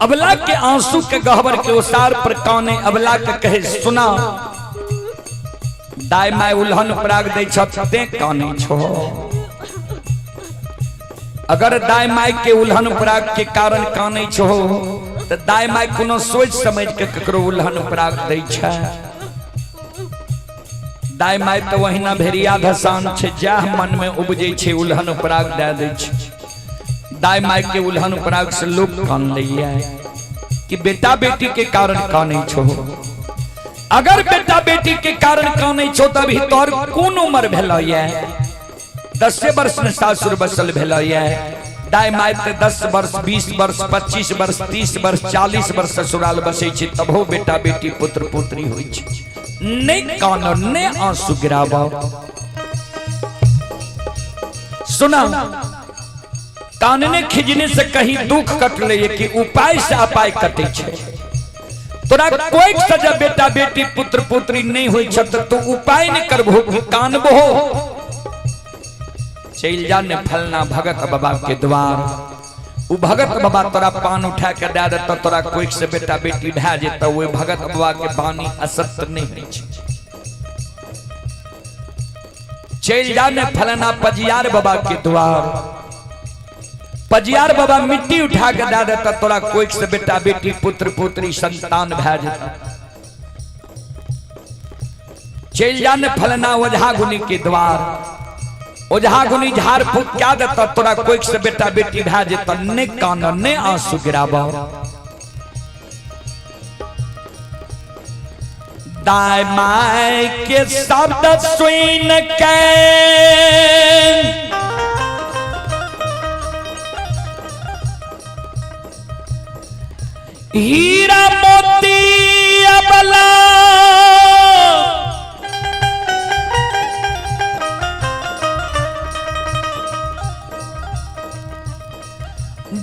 अबला के आंसू के गहवर के उसार पर कौने अबला के कहे सुना दाय my उल्हन पराग दे छते कौने छो। अगर दाय my के उल्हन पराग के कारण कानै छो तो दाय my कोनो सोच समझ के ककरो उल्हन पराग दै छै। दाय my तो वहिना भेड़िया धसान छै, जाह मन में उपजै छै उल्हन पराग दे दै छै। दाय my के उल्हन पराग से लोग कान लैया कि बेटा बेटी के कारण कानै छो। अगर बेटा बेटी के कारण कानै छो तभी तोर कोन उम्र भेलैया? 10 वर्ष में सासुर बसल भेलैया, दाय my ते 10 वर्ष 20 वर्ष 25 वर्ष 30 वर्ष 40 वर्ष ससुराल बसै छै, तबो बेटा बेटी पुत्र पुत्री होइ छै। नहीं कान ने आंसू गिराबो। सुना, कानने खिजने से कहीं दुख कटले कि उपाय से अपाय कटे छै। तोरा कोई सजा बेटा बेटी पुत्र पुत्री नहीं होई छ त तू उपाय नहीं करबो, कानबो। चल जा ने फलना भगत बाबा के द्वार, उ भगत बाबा तोरा पान उठा के दे देता, तोरा कोई से बेटा बेटी भए जेता। ओहि भगत बाबा के बानी असत्य नहीं होइ छै। चल जा ने फलना पजियार बाबा के द्वार, पजियार बाबा मिट्टी उठा के दे देता, तोरा कोई से बेटा बेटी पुत्र पुत्री संतान भए जेता। चल जा ने फलना ओझा गुनी के द्वार, ओझा गुनी झाड़ फूक क्या देता, तोरा कोई से बेटा बेटी भए जेता। ने कान ने आंसू गिराबा। दाय my के शब्द सुन के हीरा मोती अबला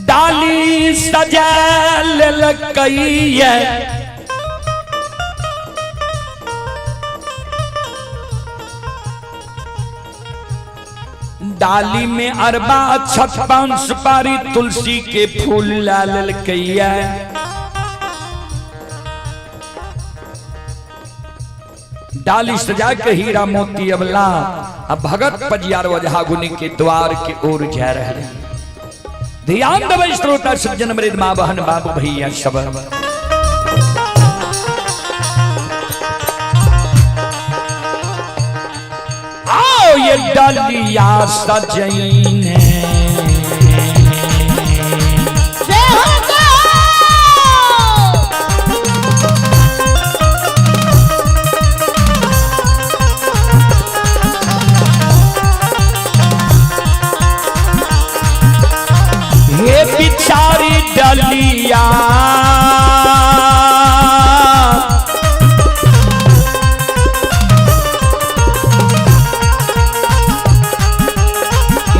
डाली सजा ललकैया, डाली में अरबा अक्षत पान सुपारी तुलसी के फूल ललकैया। डाली सजा के हीरा मोती अबला अब भगत पजियार ओझा गुनी के द्वार के ओर जा रहे हैं। ध्यान देबै श्रोता सज्जन मृद माँ बहन बाबू भैया सब। आओ ये डालिया सजैने ये बिचारी डलिया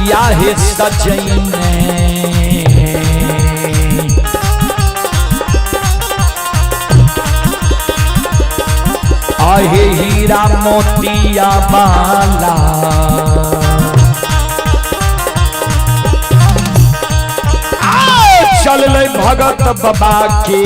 या हे सजैने आहे हीरा मोतिया बाला। चल ले भगत बाबा के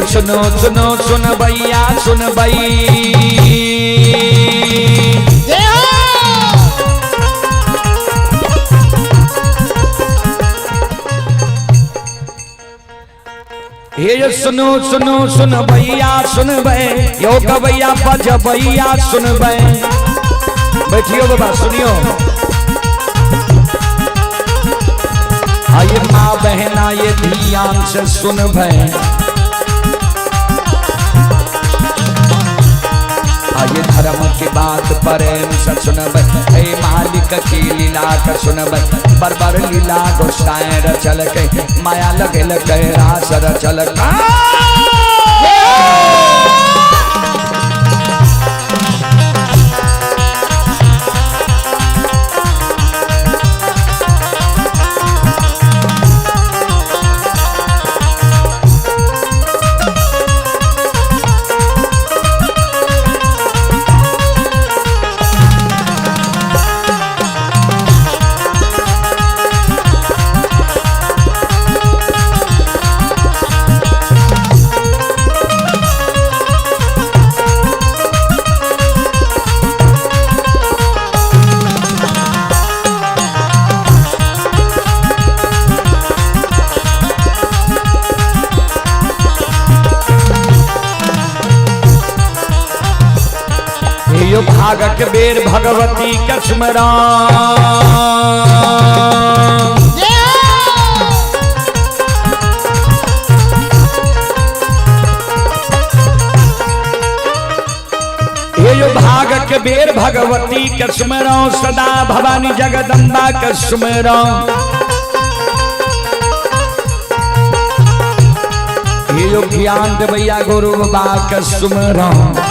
सुनो सुनो सुन भैया सुन भई, हे सुनो सुनो सुन भैया सुन भई, यो गवैया बज भैया सुन भई। बैठियो बाबा सुनियो। आइए माँ बहना ये ध्यान से सुन भई। आये धर्म के बात प्रेम से सुनबै, हे मालिक की लीला के सुनबै। बरबर लीला गोसाई रचलकै, माया लगेलकै रास रचलकै। यो भागक बेर भगवती के स्मरण। यो भागक बेर भगवती के स्मरण, सदा भवानी जगदम्बा के स्मरण। यो ज्ञान देवैया गुरु बाबा के स्मरण।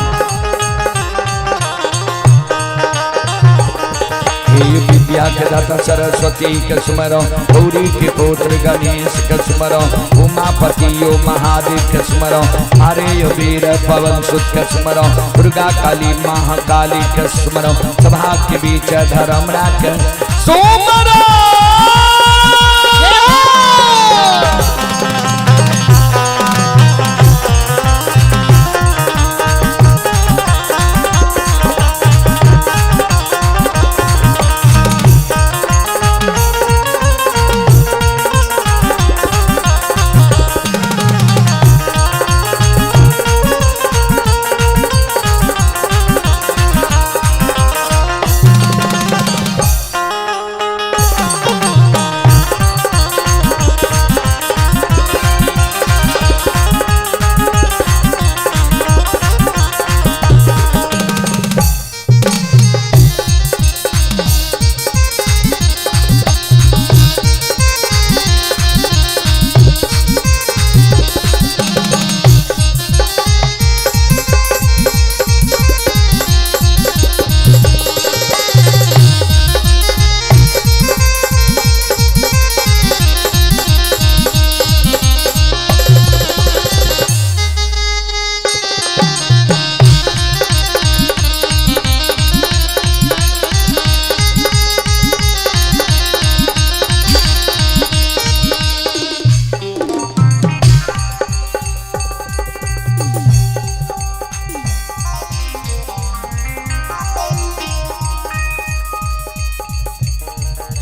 विद्या के दाता सरस्वती के स्मरण, गौरी के पुत्र गणेश के स्मरण, उमापति यो महादेव के स्मरण, हरे यो वीर पवन सुत के स्मरण, दुर्गा काली महाकाली के स्मरण, सभा के बीच धर्म राख सुमरण।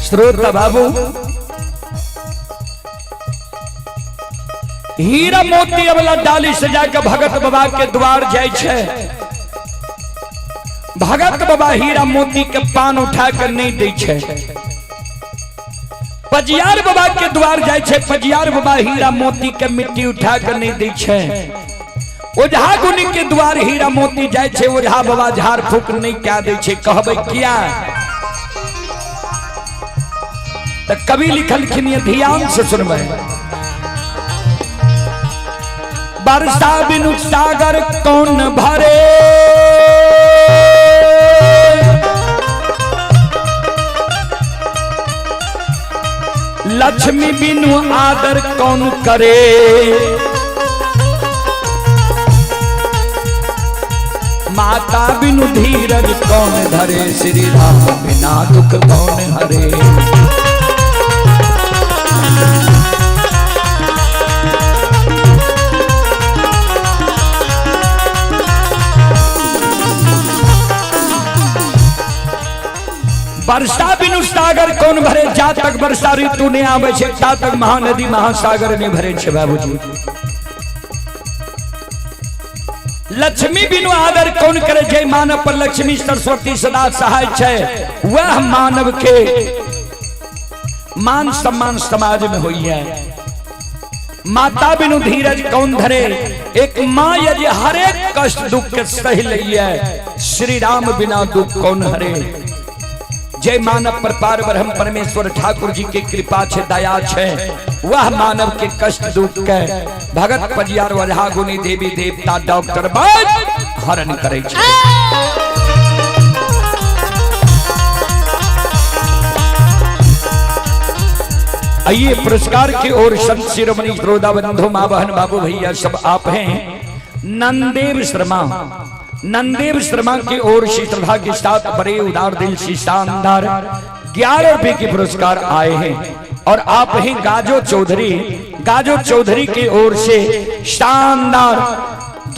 श्रोता बाबू, हीरा मोती वाला डाली सजा के भगत बाबा के द्वार जाय छै। भगत बाबा हीरा मोती के पान उठा के नहीं दै छै। पजियार बाबा के द्वार जाय छै, पजियार बाबा हीरा मोती के मिट्टी उठा के नहीं दै छै। ओझा गुनी के द्वार हीरा मोती जाय छै, ओझा बाबा झाड़ फूक नहीं कह दै छै। कहबै किया? तो कवि लिखलखिन ध्यान से सुनबै। बरसा बिनु सागर कौन भरे, लक्ष्मी बिनु आदर कौन करे, माता बिनु धीरज कौन धरे, श्री राम बिना दुख कौन हरे। वर्षा बिनु सागर कौन भरे, जा तक वर्षा ऋतु नहीं आवे छे ता तक महानदी महासागर नहीं भरे छे बाबूजी। लक्ष्मी बिनु आदर कौन करे, जय मानव पर लक्ष्मी सरस्वती सदा सहाय छे, वह मानव के मान सम्मान समाज में हुई है। माता बिनु धीरज कौन धरे, एक मां यदि हर एक कष्ट दुख के सह ली है श्री राम बिना दुख कौन हरे। जय मानव पर पार ब्रह्म परमेश्वर ठाकुर जी के कृपा छे, दया छे, वह मानव के कष्ट दुख के भगत पजियार वजहा गुनी देवी देवता डॉक्टर बाद हरण करे छे। आइए पुरस्कार की ओर संत शिरोमणि श्रोता बंधु माँ बहन बाबू भैया सब आप हैं। नंददेव शर्मा, नंददेव शर्मा की ओर से श्रद्धा के साथ बड़े उदार दिल से शानदार 11 रुपए के पुरस्कार आए हैं। और आप हैं गाजो चौधरी, गाजो चौधरी की ओर से शानदार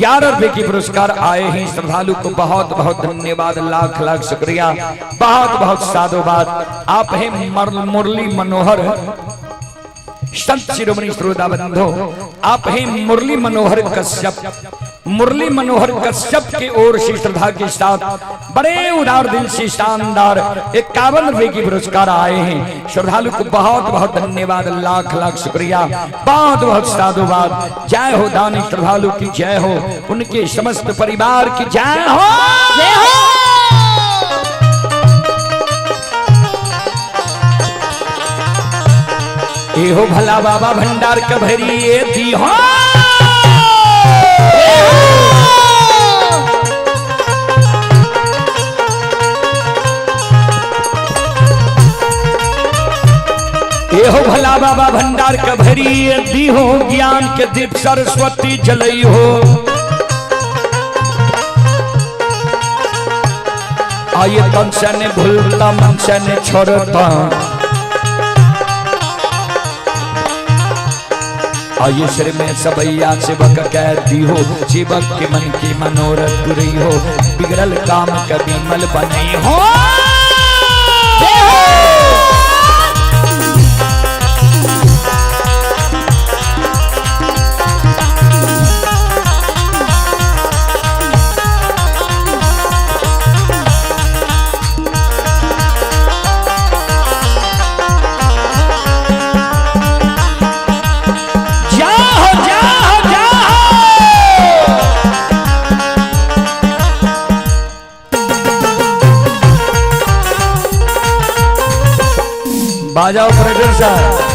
11 रुपए के पुरस्कार आए हैं। श्रद्धालु को बहुत बहुत धन्यवाद, लाख लाख शुक्रिया, बहुत बहुत साधुवाद। आप हैं मुरली मनोहर, संत शिरोमणि श्रोता बंधु, आप हैं मुरली मनोहर कश्यप, मुरली मनोहर कश्यप की ओर से श्रद्धा के साथ बड़े उदार दिल से शानदार 51 रुपए की पुरस्कार आए हैं। श्रद्धालु को बहुत बहुत धन्यवाद, लाख लाख शुक्रिया, बहुत बहुत साधुवाद। जय हो दानी श्रद्धालु की जय हो, उनके समस्त परिवार की जय हो, जय हो। एहो भला बाबा भंडार कभरी ये दी हो। एहो भला बाबा भंडार कभरी ये दी हो, ज्ञान के दीप सरस्वती जलई हो। आइए तन से ने भूलता मन से ने छोड़ता, आइए सिर में सबैया सेवक कह दी हो, सेवक के मन की मनोरथ पुरई हो, बिगड़ल काम कभी मल बनई हो। जाओ जाओ जाओ। बाजा ऑपरेटर साहब।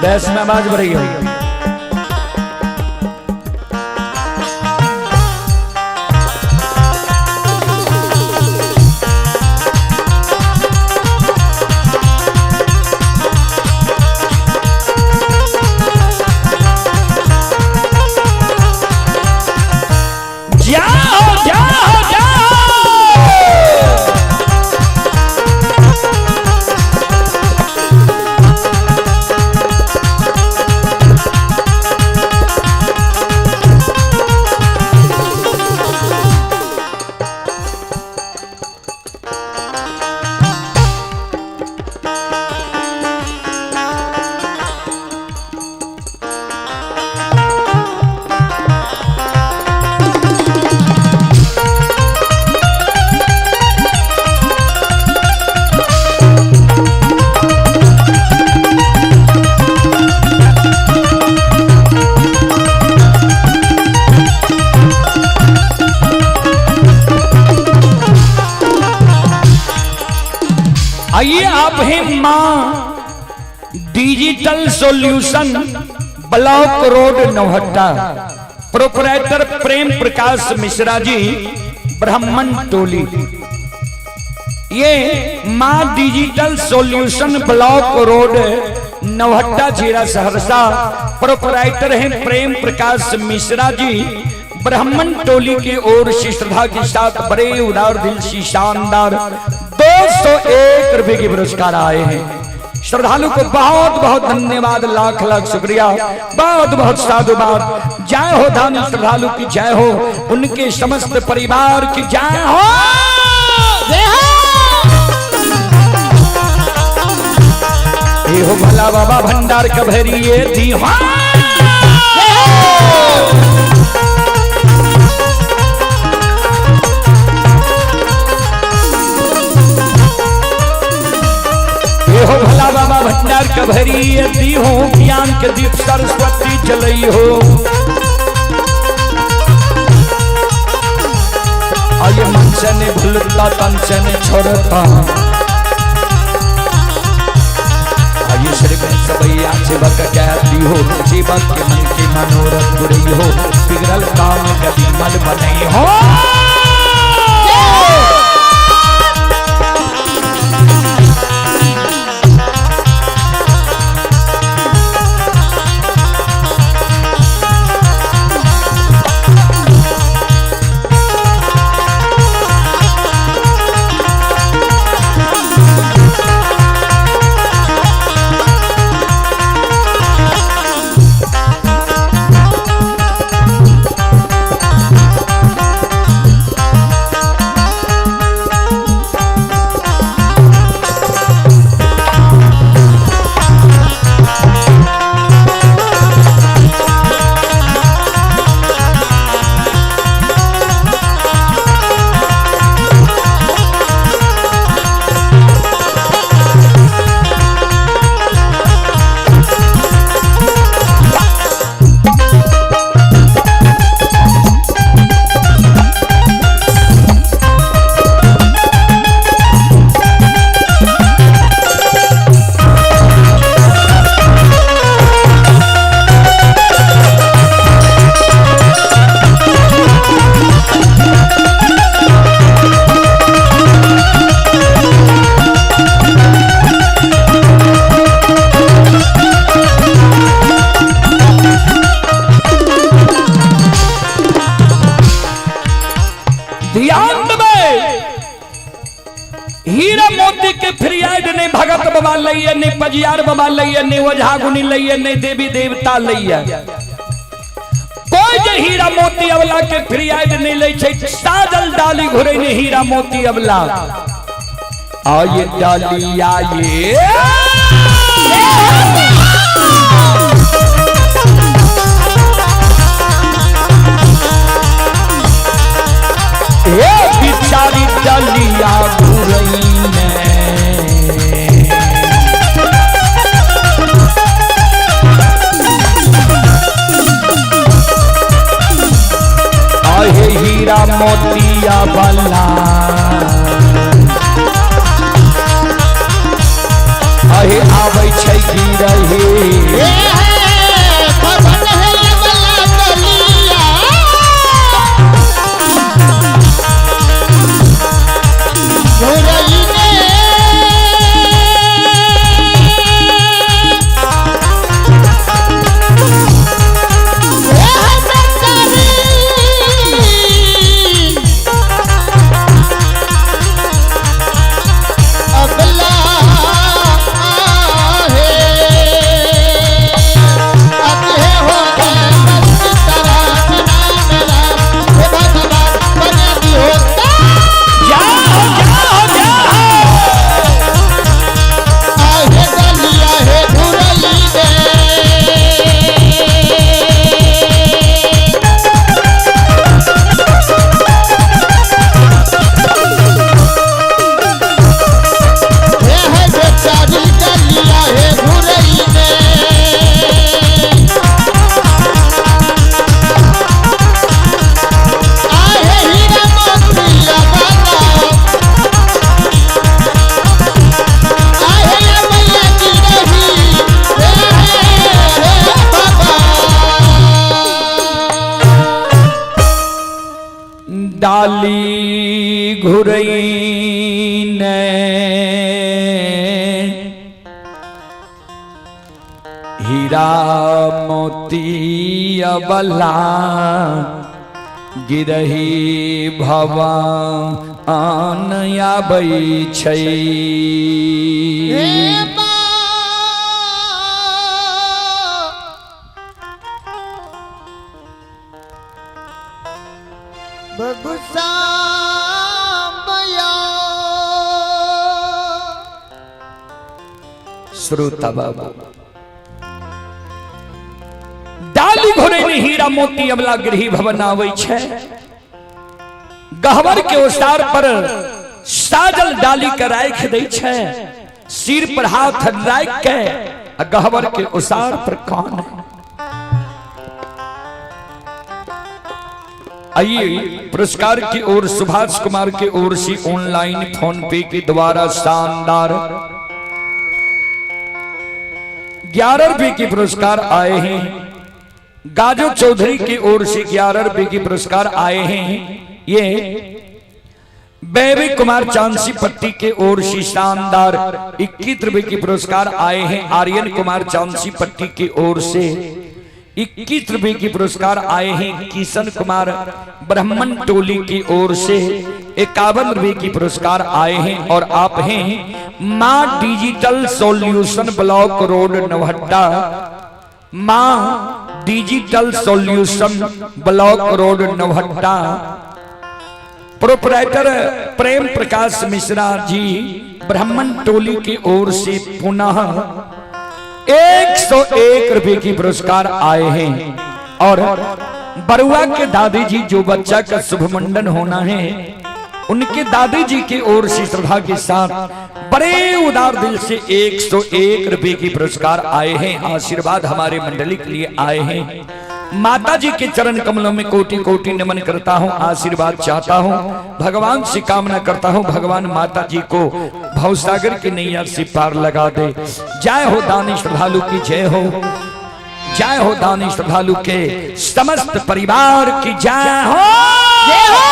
बहस में आवाज बढ़ रही है। जाओ जाओ जाओ। आइए आप हैं माँ digital solution, block road Nauhatta, proprietor Prem Prakash Mishra ji, Brahman Toli. ये माँ digital solution block road Nauhatta जिला सहरसा, प्रोपराइटर हैं प्रेम प्रकाश मिश्रा जी, ब्राह्मण टोली की ओर से श्रद्धा के साथ बड़े उदार दिल से शानदार 201 रुपए के पुरस्कार आए हैं। श्रद्धालु को बहुत बहुत धन्यवाद, लाख लाख शुक्रिया, बहुत बहुत साधुवाद। जय हो दानी श्रद्धालु की जय हो, उनके समस्त परिवार की जय हो। जय हो। हे हो भला बाबा भंडार कभरिए दी। हाँ हे हो भला बाबा भंडार कभरिए दी हो, ज्ञान के दीप सरस्वती जलई हो। आये मन से नहीं भूलता तन से नहीं छोड़ता। आये श्री सबैया सेवक कहती हो, सेवक के मन के मनोरथ पुरई हो, बिगड़ल काम कभी मल बनई हो। ध्यान देबै, हीरा मोती के फरियाद नहीं भगत बाबा लइए, नहीं पजियार बाबा लइए, नहीं ओझा गुनी लइए, नहीं देवी देवता लइए। कोई जे हीरा मोती अवला के फरियाद नहीं लै छै, साजल डाली घुरे नहीं हीरा मोती अवला। आये डाली आये ए बिचारी डलिया घुरई ने। आहे हीरा मोतिया वाला, आहे आबै छै गिरही। डाली घुरई ने हीरा मोती अबला गिरही भवा आन आबै छै। श्रोता बाबू डाली घोड़े में हीरा मोती अबला गृह भवन आवे छे। गहवर के ओसार पर साजल डाली के राख दै छे, सिर पर हाथ राख के आ गहवर के ओसार पर कान है। आइए पुरस्कार की ओर सुभाष कुमार के ओर से ऑनलाइन फोन पे के द्वारा शानदार 11 रुपए के पुरस्कार आए हैं। गाजो चौधरी की ओर से 11 रुपए के पुरस्कार आए हैं। ये बेबी कुमार चांसी पट्टी के ओर से शानदार 21 रुपए के पुरस्कार आए हैं। आर्यन कुमार चांसी पट्टी की ओर से 21 रुपए के पुरस्कार आए हैं। किशन कुमार ब्राह्मण टोली की ओर से 51 रुपए की पुरस्कार आए हैं। और आप हैं मां digital solution block road Navhatta, मां digital solution block road Navhatta, proprietor Prem Prakash Mishra ji ब्राह्मण टोली की ओर से पुनः 101 रुपए की पुरस्कार आए हैं। और बरुआ के दादी जी जो बच्चा का शुभ मुंडन होना है, उनके दादी जी की ओर से श्रद्धा के साथ बड़े उदार दिल से 101 रुपए की पुरस्कार आए हैं। आशीर्वाद हमारे मंडली के लिए आए हैं। माता जी के चरण कमलों में कोटि कोटि नमन करता हूँ, आशीर्वाद चाहता हूँ, भगवान से कामना करता हूँ, भगवान माता जी को भवसागर की नैया से पार लगा दे। जय हो दानी श्रद्धालु की जय हो, जय हो दानी श्रद्धालु के समस्त परिवार की जय हो, जय हो।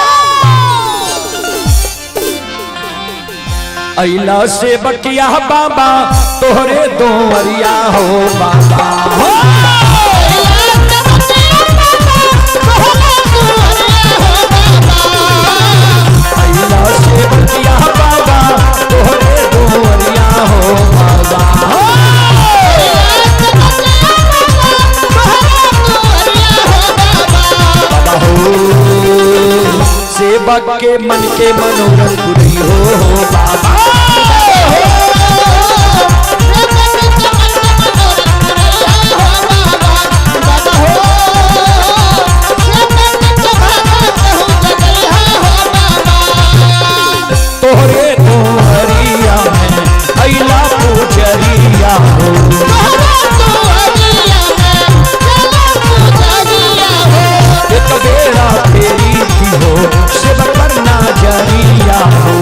अइला से बकिया बाबा तोहरे दोवरिया हो बाबा हो। अइला से बकिया बाबा तोहरे दोवरिया हो बाबा हो। बाबा हो सेवक के मन के मनोरथ पूरी हो बाबा। तोहरे दोहरिया में अइला पुजरिया हो, एक बेरा तेरी थी हो सेवक पर ना जरिया हो।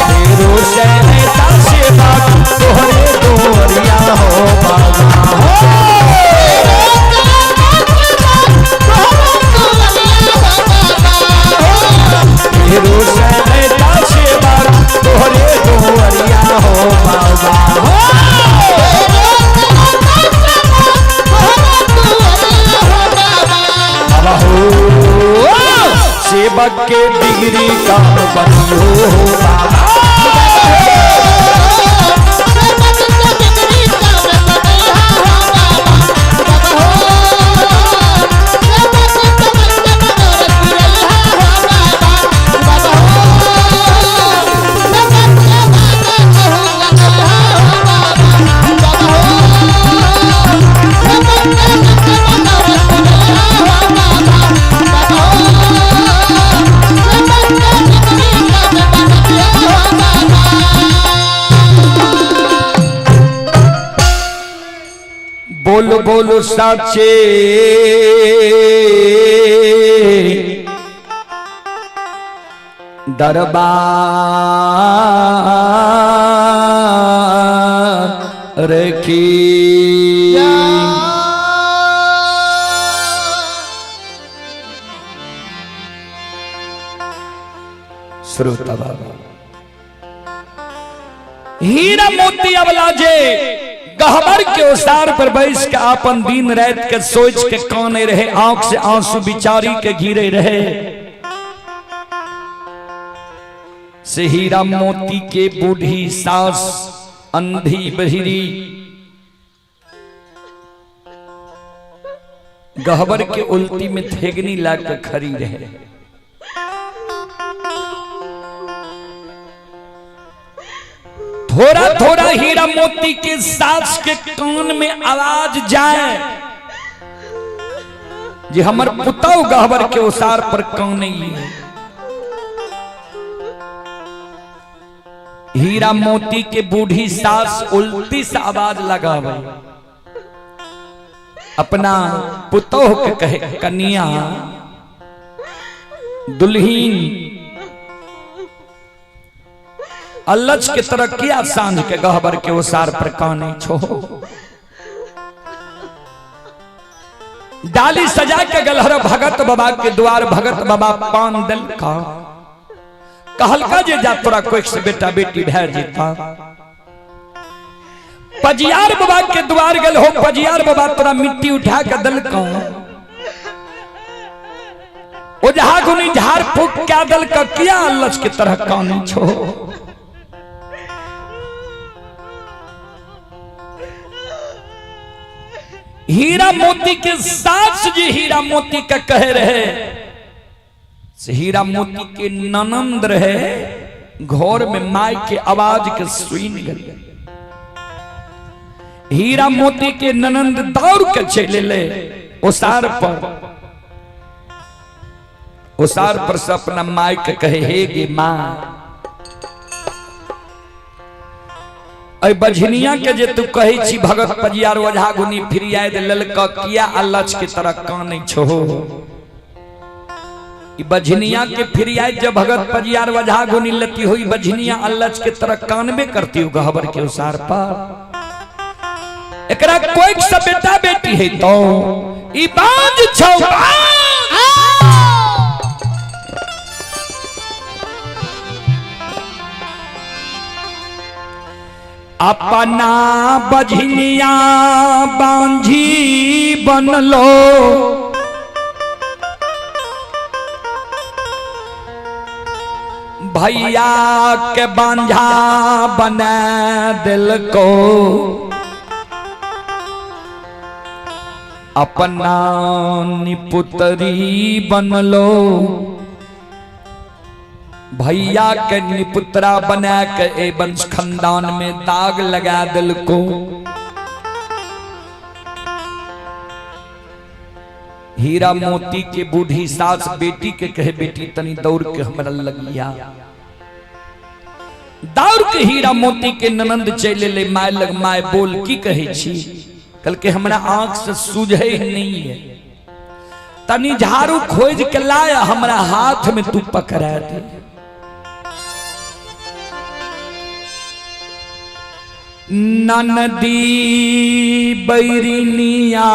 तेरो सहता सेवक तोहरे दोहरिया हो बाबा हो। तेरो सहता सेवक तोहरे दोहरिया हो बाबा हो। बाबा हो सेवक के डिग्री काम बनी हो बाबा। बोलो बोलो साचे दरबार की। श्रोता बाबा हीरा मोती अवला जे गहबर के ओसार पर बैस के आपन दिन रात के सोच के काने रहे, आंख से आंसू बिचारी के गिरे रहे, से हीरा मोती के बूढ़ी सास अंधी बहिरी गहबर के उल्टी में थेगनी ला के खड़ी रहे। थोड़ा थोड़ा हीरा मोती के सास के कान में आवाज जाए जे हमर पुतौ गहबर के ओसार पर कान है। हीरा मोती के बूढ़ी सास उल्टी से आवाज लगावे, अपना पुतोह के कहे, कनिया दुल्हीन अल्लच के तरह किया सांझ के गहबर के ओसार पर काने छो। डाली सजा के गलहर भगत बाबा के द्वार, भगत बाबा पान दल का कहलका जे जा तोरा कोई से बेटा बेटी भै जेता। पजियार बाबा के द्वार गल हो, पजियार बाबा तोरा मिट्टी उठा के दल का, ओझा गुनी झाड़ फूक क्या दल का किया अल्लच के तरह काने छो। हीरा मोती के सास जी हीरा मोती का कह रहे, से हीरा मोती के ननंद रहे घर में माई के आवाज के सुन गए। हीरा मोती के ननंद दौड़ के चले ले ओसार पर, ओसार पर से अपना माई के कहे, हे गे माँ, अय बझनिया के जे तू कहै छी भगत पजियार ओझा गुनी फिरियाद ललक किया अल्लच के तरह कानै छो। ई बझनिया के फिरियाद जब भगत पजियार ओझा गुनी लती हुई बझनिया अल्लच के तरह कानबे करती हो गहबर के उसार पर। एकरा कोई सब बेटा बेटी है तो ई बांझ छौ बांझ। अपना बझनिया बांझी बनलो, भैया के बांझा बना दिल को, अपना निपुतरी बनलो, भैया के निपुत्रा बना के ए वंश खानदान में दाग लगा दिल को। हीरा मोती के बूढ़ी सास बेटी के कहे, बेटी तनी दौड़ के हमरा लगिया। दौड़ के हीरा मोती के ननंद चले ले my लग, my बोल की कहे छी? कल के हमरा आंख से सूझे नहीं है, तनी झाड़ू खोज के लाया हमरा हाथ में तू पकड़ा दे। ननदी बैरिनिया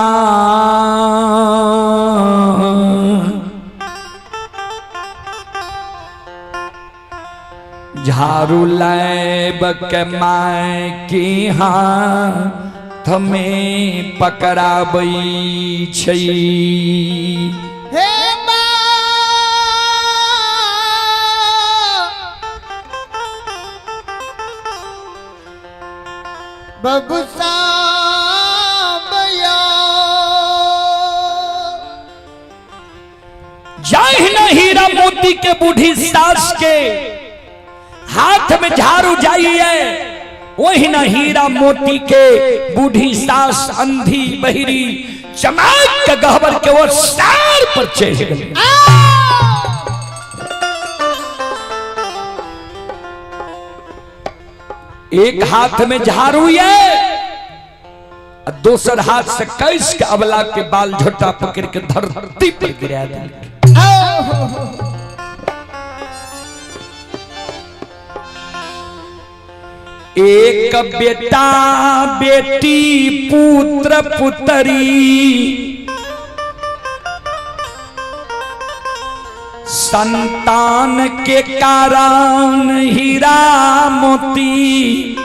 झाड़ू लाइब के my के हाथ में पकड़ाबै छै। हे माँ बबुसा जाहि न हीरा मोती के बूढ़ी सास के हाथ में झाड़ू जाइए, वही न हीरा मोती के बूढ़ी सास अंधी बहिरी चमक के गहबर के वो सार पर चढ़ गई। एक हाथ में झाड़ू ये, दोसर हाथ से कैस के अबला के बाल झोटा पकड़ के धरती पर गिरा दिल। एक बेटा बेटी पुत्र पुत्री संतान के कारण हीरा मोती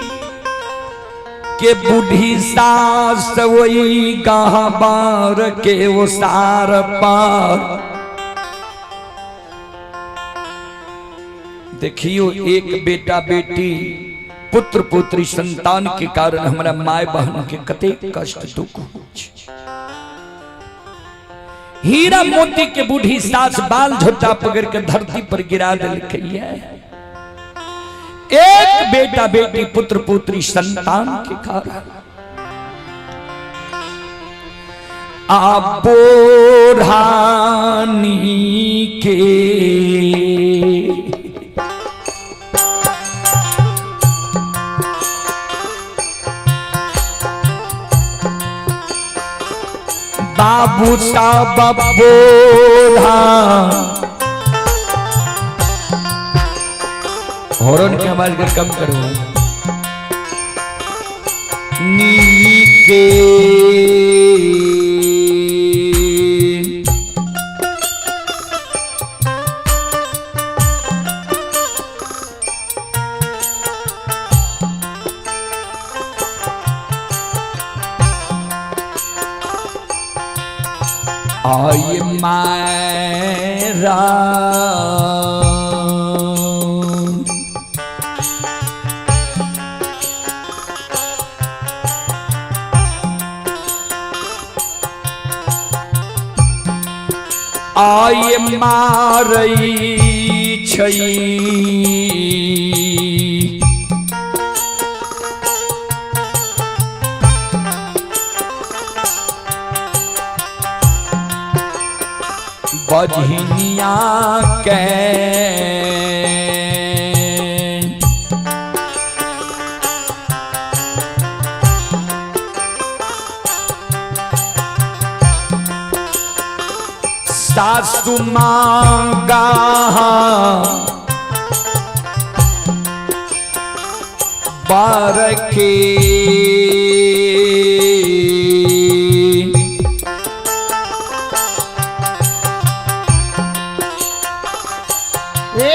के बूढ़ी सास वही गहबर के ओसार पर। देखियो एक बेटा बेटी पुत्र पुत्री संतान के कारण हमरा my बहन के कतेक कष्ट दुख होइ छै। हीरा मोती के बूढ़ी सास बाल झोटा पकड़ के धरती पर गिरा दिलकै। एक बेटा बेटी पुत्र पुत्री संतान के कारण आ बोढ़ानी के बाबू साहब बोढ़ा हॉर्न की आवाज के कम करो। नीके आय मायरा आय मारई छई बजहिनिया के सासु मांगा बार के हे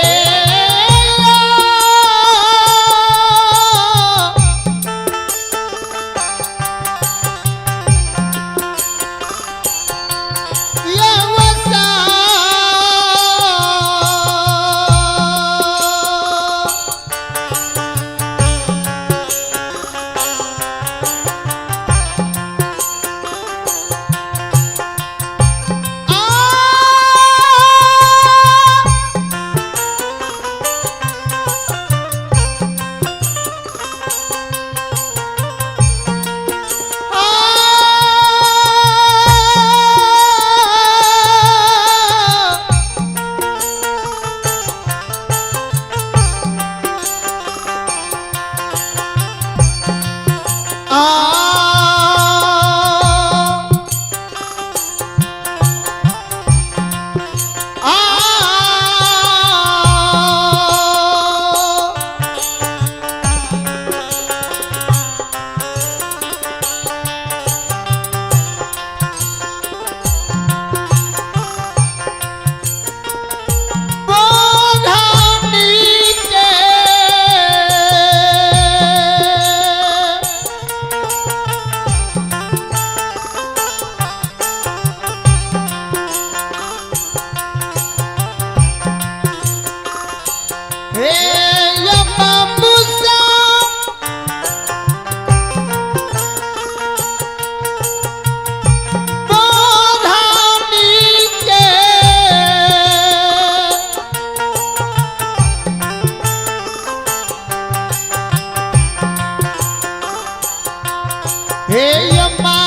हे यमारा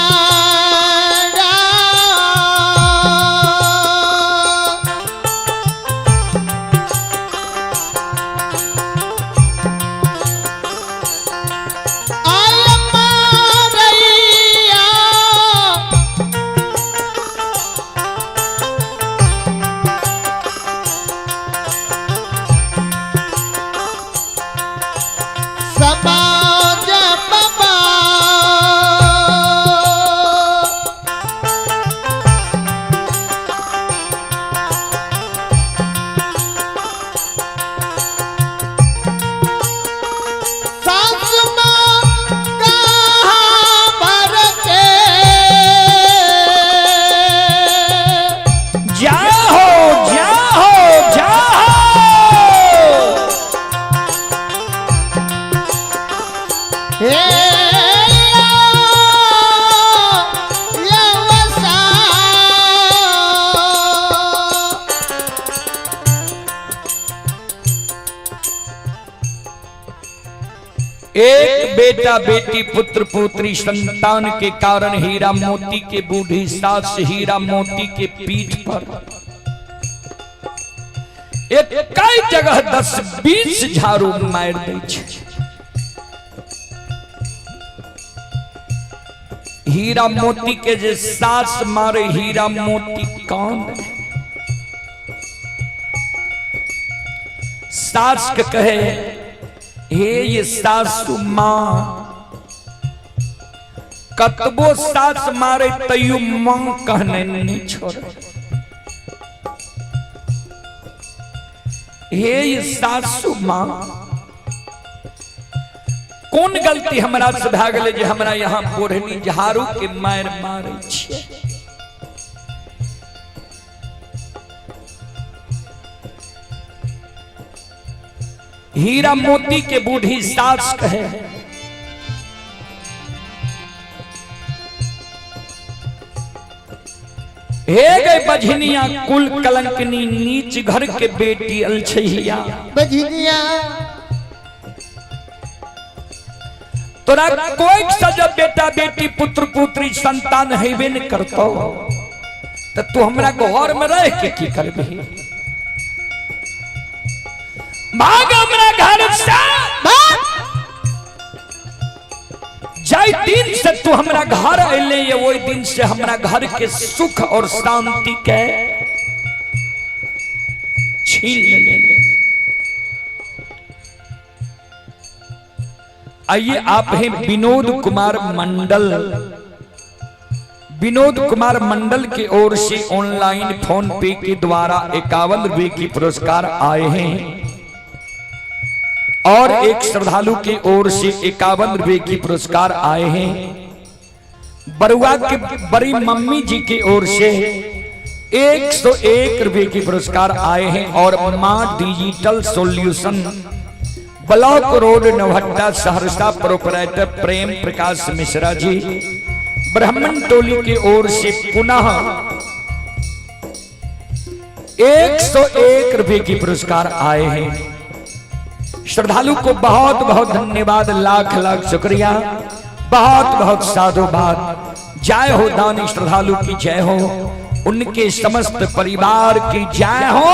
आय मारैया समाज बाबा। बेटा बेटी पुत्र पुत्री संतान के कारण हीरा मोती के बूढ़ी सास हीरा मोती के पीठ पर एक कई जगह 10-20 झाड़ू मार दै छै। हीरा मोती के जे सास मारे हीरा मोती कान सास के कहे, हे ये सासू माँ, कतबो सास मारे तैयो माँ कहने नहीं छोड़े। हे ये सासू माँ, कोन गलती हमरा से भए गेलै जे हमरा यहाँ बोढ़नी झाड़ू के मारि मारै छियै? हीरा मोती के बूढ़ी सास कहे, हे गए बझनिया कुल कलंकनी नीच घर के बेटी अलछहिया बझनिया, तोरा कोई सजब बेटा बेटी पुत्र पुत्री संतान हेबे न करतो त तू हमरा घर में रह के की करबी? भाग हमरा घर से। जाय दिन से तू हमरा घर अइले ये ओहि दिन से हमरा घर के सुख और शांति के छीन ले। आइए आप हैं विनोद कुमार मंडल। विनोद कुमार मंडल की ओर से ऑनलाइन फोन पे के द्वारा 51 रुपए की पुरस्कार आए हैं और एक श्रद्धालु की ओर से 51 रुपए की पुरस्कार आए हैं। बरुआ के बड़ी मम्मी जी की ओर से 101 रुपए की पुरस्कार आए हैं और मां digital solution block road Nauhatta Saharsa proprietor Prem Prakash Mishra ji ब्राह्मण टोली की ओर से पुनः 101 रुपए की पुरस्कार आए हैं। श्रद्धालु को बहुत बहुत धन्यवाद, लाख लाख शुक्रिया, बहुत बहुत साधुवाद। जय हो दानी श्रद्धालु की जय हो, उनके समस्त परिवार की जय हो।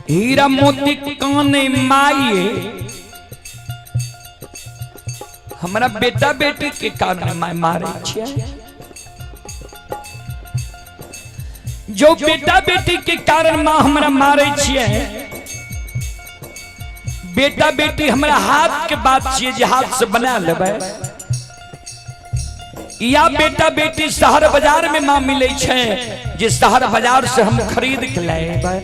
हीरा मोती काने माई हमरा बेटा बेटी के कारण माय मारे छियै। जो बेटा बेटी के कारण मां हमरा मारे छियै, बेटा बेटी हमरा हाथ के बात छियै जे हाथ से बना लेबै, या बेटा बेटी शहर बाजार में मां मिले छै जे शहर बाजार से हम खरीद के लाएबै।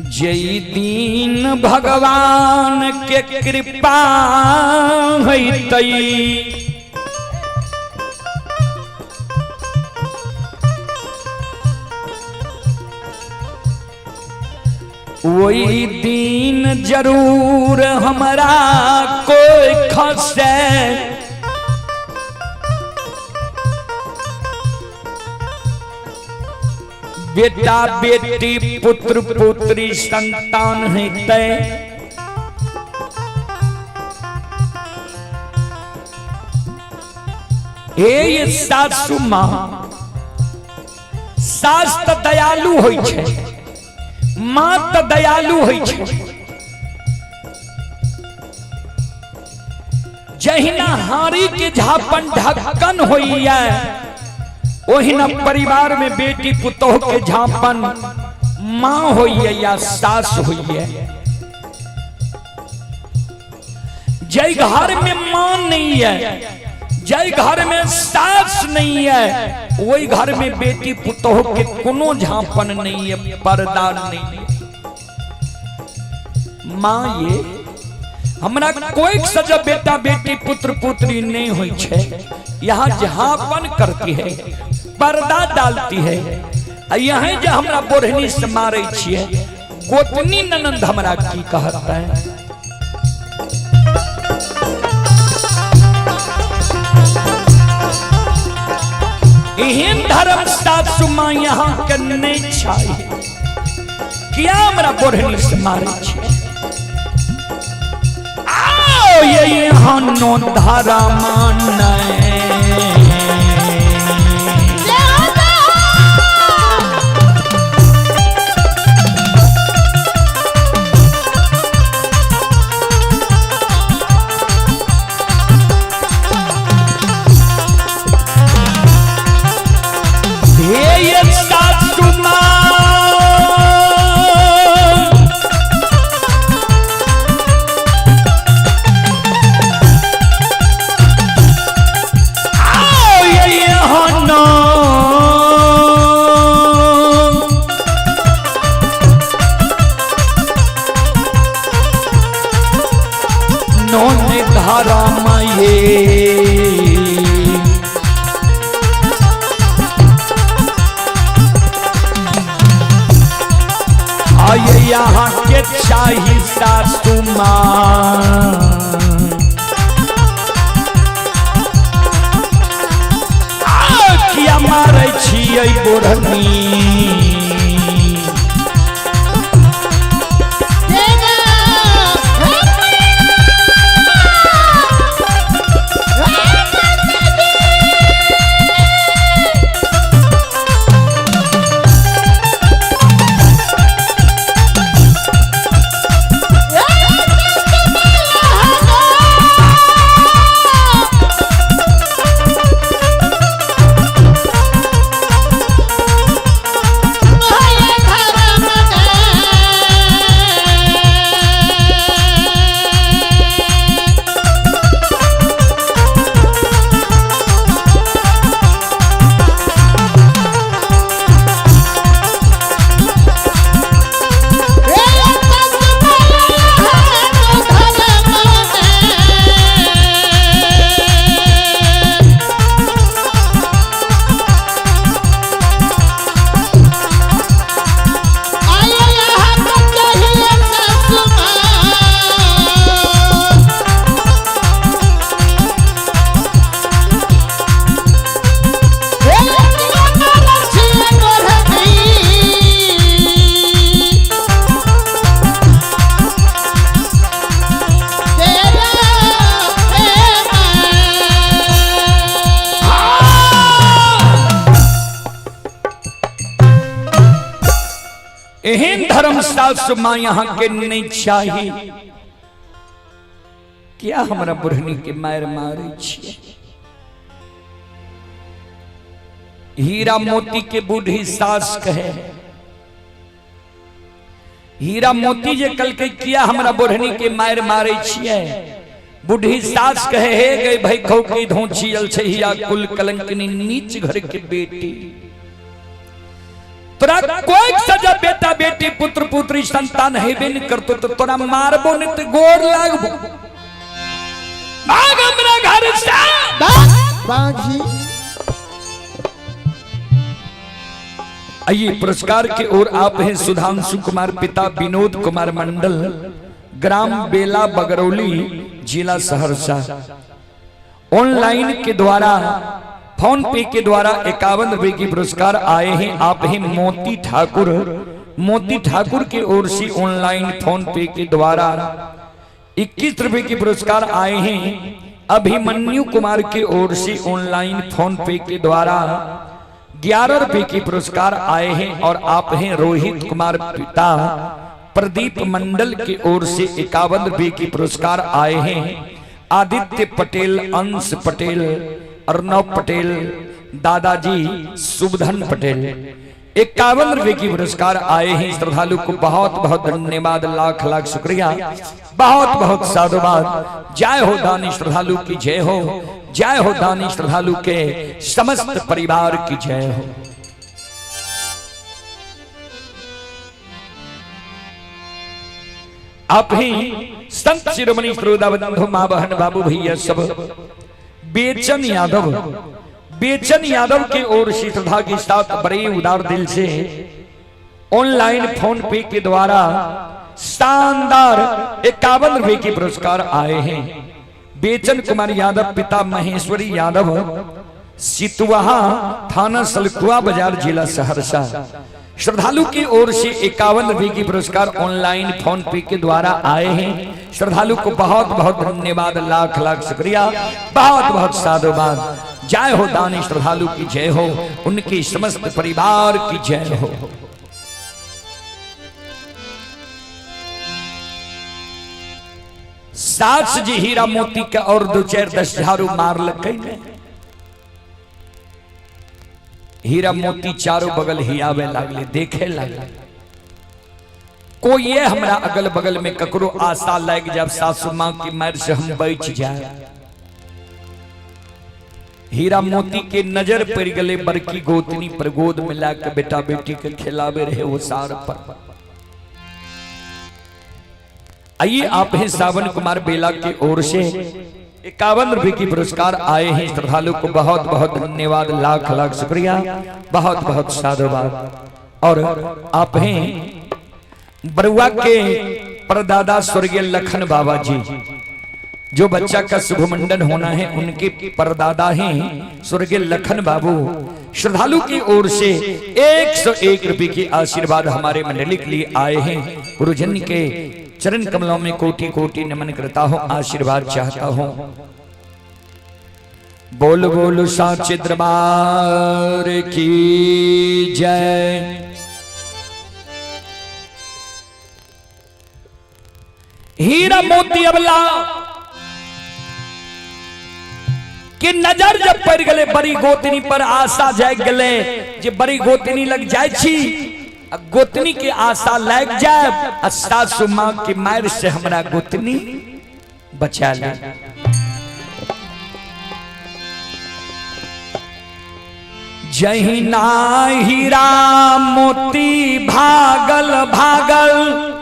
जय दीन भगवान के कृपा होइतई, वही दिन जरूर हमरा कोई खसे। बेटा बेटी पुत्र पुत्री संतान हेतै, हे ये सासू माँ, सास तऽ दयालु होइ छै, माँ तऽ दयालु होइ छै। जहिना हारी के झापन ढक्कन होइया, ओहिना परिवार में बेटी पुतोह के झापन माँ होइया या सास होइया। जय घर में माँ नहीं है, जय घर में सास नहीं है, वही घर में बेटी पुतोह के कोनो झापन नहीं है, पर्दा नहीं है। माँ ये हमरा कोई सजा बेटा बेटी पुत्र पुत्री नहीं हुई छे, यहाँ झापन करती है, पर्दा डालती है। आ यहाँ जे हमरा बोढ़नी से मारे छिए, गोतनी ननंद हमरा की कहता है? एहन धर्म सासु माँ यहाँ के नहीं चाहिए, किया हमरा बोढ़नी से मारे छिए? आओ ये यहाँ नो धारा माने। हे ये सासु माँ, आओ ये यहाँ नो नोन धारा माये। आये यहाँ के चाही सासु माँ, किया मारै छियै बोढ़नी? एहन धर्म सासु माँ यहाँ के नहीं चाहिए, क्या हमरा बुढ़नी के मार मारे छिए? हीरा मोती के बूढ़ी सास कहे, हीरा मोती जे कल के किया हमरा बुढ़नी के मार मारे छिए? बूढ़ी सास कहे, हे गई भाई खौ की धोछियल छै हिया कुल कलंकनी नीच घर के बेटी, तोरा कोई सजा बेटा बेटी पुत्र पुत्री संतान हेबे नहीं करतो तो तोरा मारबो नहीं तो गोर लागबो, भाग हमरा घर से। बाजी आइए पुरस्कार के ओर आप हैं सुधांशु कुमार, पिता विनोद कुमार मंडल, ग्राम बेला बगरौली, जिला सहरसा। ऑनलाइन के द्वारा, फोन पे के द्वारा 51 रुपए की पुरस्कार आए हैं। आप हैं मोती ठाकुर, मोती ठाकुर की ओर से ऑनलाइन फोन पे के द्वारा 21 रुपए की पुरस्कार आए हैं। अभिमन्यु कुमार की ओर से ऑनलाइन फोन पे के द्वारा 11 रुपए की पुरस्कार आए हैं। और आप हैं रोहित कुमार, पिता प्रदीप मंडल की ओर से 51 रुपए की पुरस्कार आए हैं। आदित्य पटेल, अंश पटेल, अर्णव पटेल, दादाजी सुबधन पटेल, 51 रुपए की पुरस्कार आए हैं। श्रद्धालु को बहुत बहुत धन्यवाद, लाख लाख शुक्रिया, बहुत बहुत साधुवाद। जय हो दानी श्रद्धालु की जय हो, जय हो दानी श्रद्धालु के समस्त परिवार की जय हो। आप ही संत शिरोमणि श्रोता बंधु, माँ बहन बाबू भैया सब, बेचन यादव, बेचन यादव की ओर से श्रद्धा के साथ बड़े उदार दिल से ऑनलाइन फोन पे के द्वारा शानदार 51 रुपए के पुरस्कार आए हैं। बेचन कुमार यादव, पिता महेश्वरी यादव, सितुआहा, थाना सलखुआ बाजार, जिला सहरसा। श्रद्धालु की ओर से 51 रुपए की पुरस्कार ऑनलाइन फोन पे के द्वारा आए हैं। श्रद्धालु को बहुत बहुत धन्यवाद, लाख लाख शुक्रिया, बहुत बहुत साधुवाद। जय हो दानी श्रद्धालु की जय हो, उनकी समस्त परिवार की जय हो। सास जी हीरा मोती के और दो चार 10 झाड़ू मार लग हीरा मोती चारों बगल हियावे लागले, देखे लागले। कोई ये हमरा अगल बगल में ककरो आशा लाग जब सासू माँ की मार से हम बच जाए। हीरा मोती के नजर पड़ गले बड़की गोतनी पर, गोद में ला के बेटा बेटी के खिलावे रहे वो सार पर। आइए आप हैं सावन कुमार बेला की ओर से 51 रुपए की पुरस्कार आए हैं। श्रद्धालु को बहुत बहुत धन्यवाद, लाख लाख शुक्रिया, बहुत बहुत साधुवाद। और आप हैं बरुआ के परदादा स्वर्गीय लखन बाबा जी, जो बच्चा का शुभ मुंडन होना है उनके परदादा हैं स्वर्गीय लखन बाबू। श्रद्धालु की ओर से 101 रुपए की आशीर्वाद हमारे मंडली के लिए आए हैं। गुरुजन के चरण कमलों में कोटि कोटि नमन करता हूं, आशीर्वाद चाहता हूं। बोल बोल साचे दरबार की जय। हीरा मोती अबला कि नजर जब पड़ गले बड़ी गोतनी पर, आशा जाग गले जे बड़ी गोतनी लग जाय छी, गोतनी के आशा लग जाए, आ सासू माँ की मार से हमरा गोतनी बचा ले। जहिना हीरा मोती भागल भागल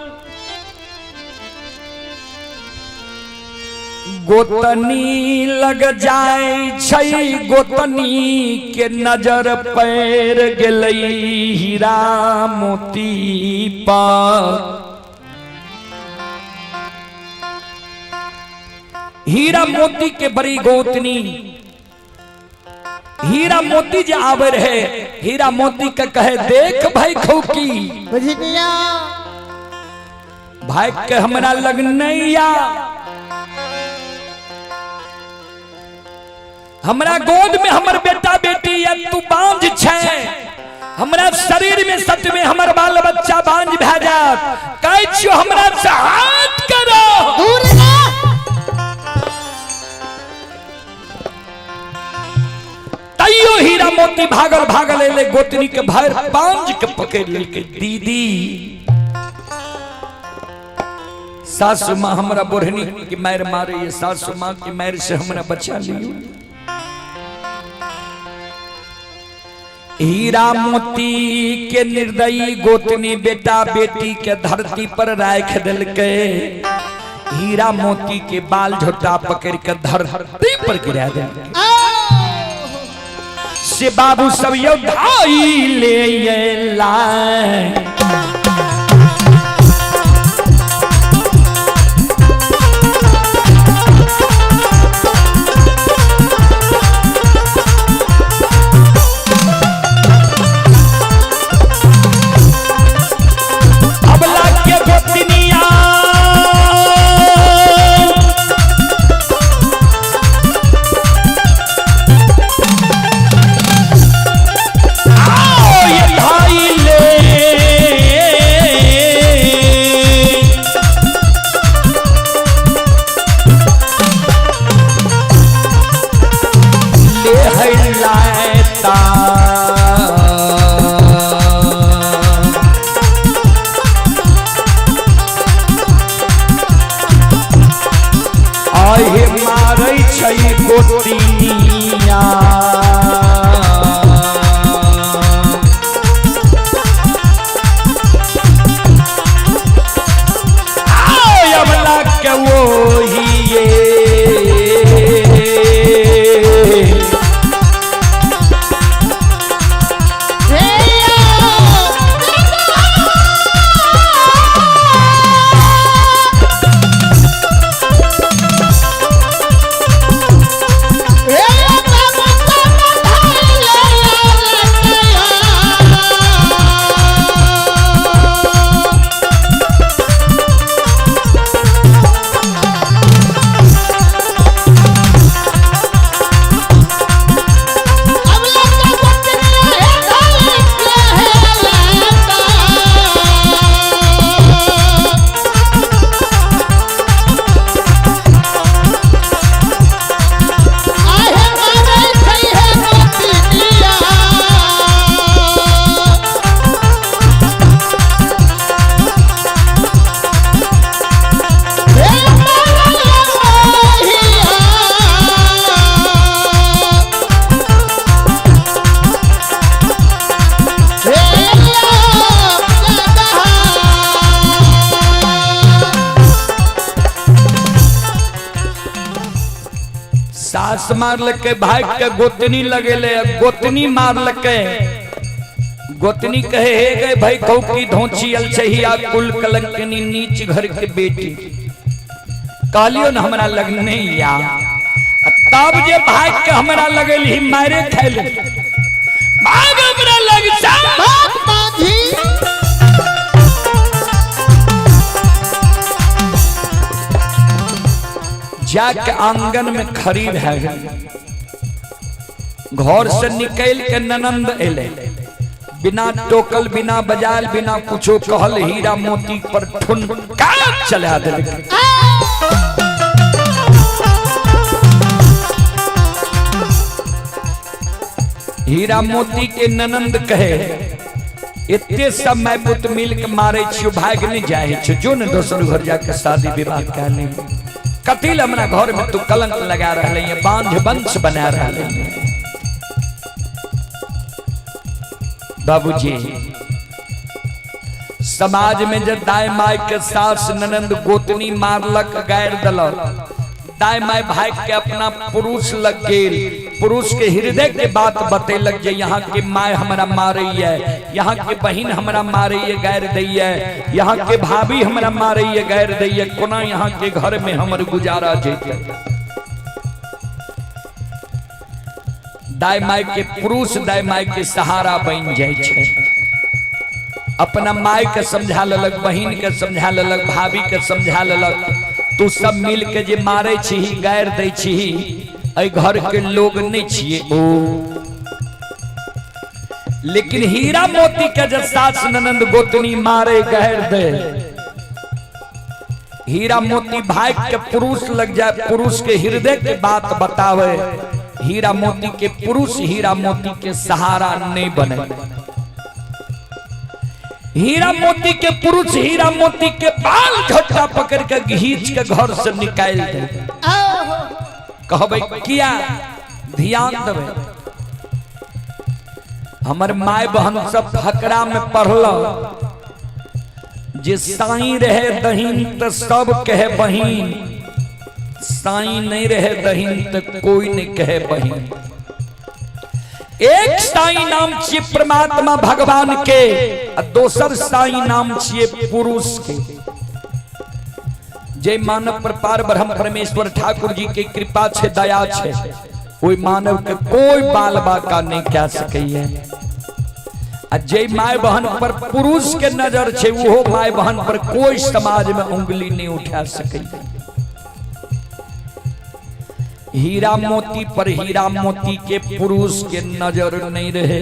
गोतनी लग जाय छै, गोतनी के नजर पड़ गेलै हीरा मोती पर। हीरा मोती के बड़ी गोतनी, हीरा मोती जे आवे रहे, हीरा मोती के कहे देख भाई खौकी बुझलिया भाई के हमरा लग नहीं आ, हमरा गोद में हमर बेटा बेटी या तू बांझ छै, हमरा शरीर में सच में हमर बाल बच्चा बांझ भए जात, कहै छियो हमरा से हाथ करो दूर ना। तैयो हीरा मोती भागल भागल एले, गोतनी के भर बांझ के पकड़ लेलकै। दीदी सासू माँ हमरा बोढ़नी के मार मारे, ये सासू माँ के मार से हमरा बचा लियो। हीरा मोती के निर्दयी गोतनी बेटा बेटी के धरती पर राख दिलकै, हीरा मोती के बाल झोटा पकड़ के धरती पर गिरा दिलकै। से बाबू सब यौ धाई ले अयला। अबला के गोतनिया आओ ये धाई ले, ले है लायता। आहे मारै छै गोतिनिया। आय अबला के ओहिए सास मारलकै, भाई के गोतनी लगेले, गोतनी मारलकै। गोतनी कहे हे गए भाई कहू की धोची अलछहिया कुल कलंकनी नीच घर के बेटी, कहलियो न हमरा लग नहीं या। तब जे भाई के हमरा लगल ही मारे खैले, भाग हमरा लग जा। बाप माझी जाके आंगन में खरीद है, घर से निकल के ननंद एले, बिना टोकल बिना बजाल बिना कुछो कहल हीरा मोती पर ठुन का चला देलक। हीरा मोती के ननंद कहे एते सब my पुत मिल के मारे छियो, भाग नहीं जाए छियो, जो न दोसर घर जाके शादी विवाह कर ले। कतिल हमरा घर में तू कलंक लगा रहले है, बांझ वंश बना रहले है। बाबूजी समाज में जब दाई माई के सास ननंद गोतनी मारलक गायर दलक, दाई माई भाई के अपना पुरुष लग गेल, पुरुष के हृदय के बात बतेलक जे यहाँ के my हमरा मारे है, यहाँ के बहिन हमरा मारे है गायर दै है, यहाँ के भाभी हमरा मारे है गायर दै है, कोना यहाँ के घर में हमर गुजारा जेतै। दाई माई के पुरुष दाई माई के सहारा बन जाए छै। अपना माय के समझा लेलक, बहिन के समझा लेलक, भाभी के समझा लेलक, तू सब मिल के जे मारे छीही गायर दै छीही, एहि घर के लोग नहीं छिए ओ। लेकिन हीरा मोती के जब सास ननंद गोतनी मारे गायर दे, हीरा मोती भाई के पुरुष लग जाए, पुरुष के हृदय के बात बतावे, हीरा मोती के पुरुष हीरा मोती के सहारा नहीं बने। हीरा मोती के पुरुष हीरा मोती के बाल झटका पकड़ के घींच के घर से निकाल दे। कहबे किया ध्यान देबे, हमर my बहन सब फकरा में पढ़ल जे साईं रहे दहीन त सब कहे बहिन, साईं नहीं रहे दहीन त कोई नहीं कहे बहिन। एक साई नाम छिए परमात्मा भगवान के आ दोसर साई नाम छिए पुरुष के। जे मानव पर पार ब्रह्म परमेश्वर ठाकुर जी के कृपा छे, दया छे, ओहि मानव के कोई बाल बाका नहीं कह सकैया। आ जे my बहन पर पुरुष के नजर छे, वो my बहन पर कोई समाज में उंगली नहीं उठा सकैया। हीरा मोती पर हीरा मोती के पुरुष के नजर नहीं रहे।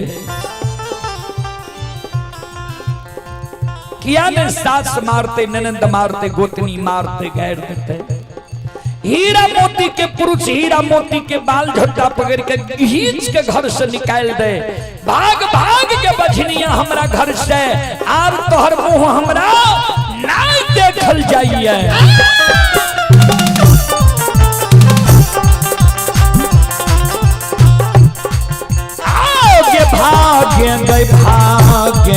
किया ने सास मारते, ननंद मारते, गोतनी मारते, गैर देते। हीरा मोती के पुरुष हीरा मोती के बाल झट्टा पकड़ के खींच के घर से निकाल दे। भाग भाग के बझनिया हमरा घर से, आर तोहर मुंह हमरा नहीं देखल जाइए। आओगे भाग्य गए भाग्य।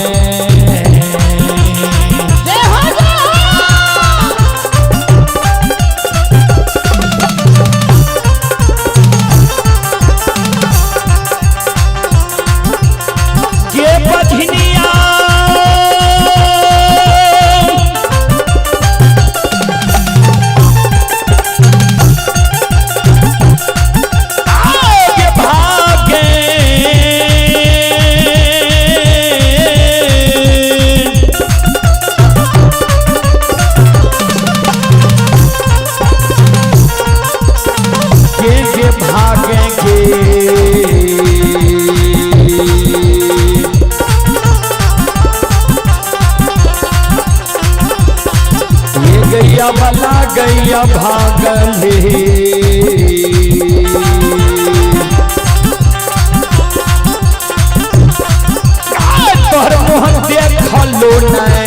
गैया बला गैया भागले। तोहर मोहन देखलो नहीं।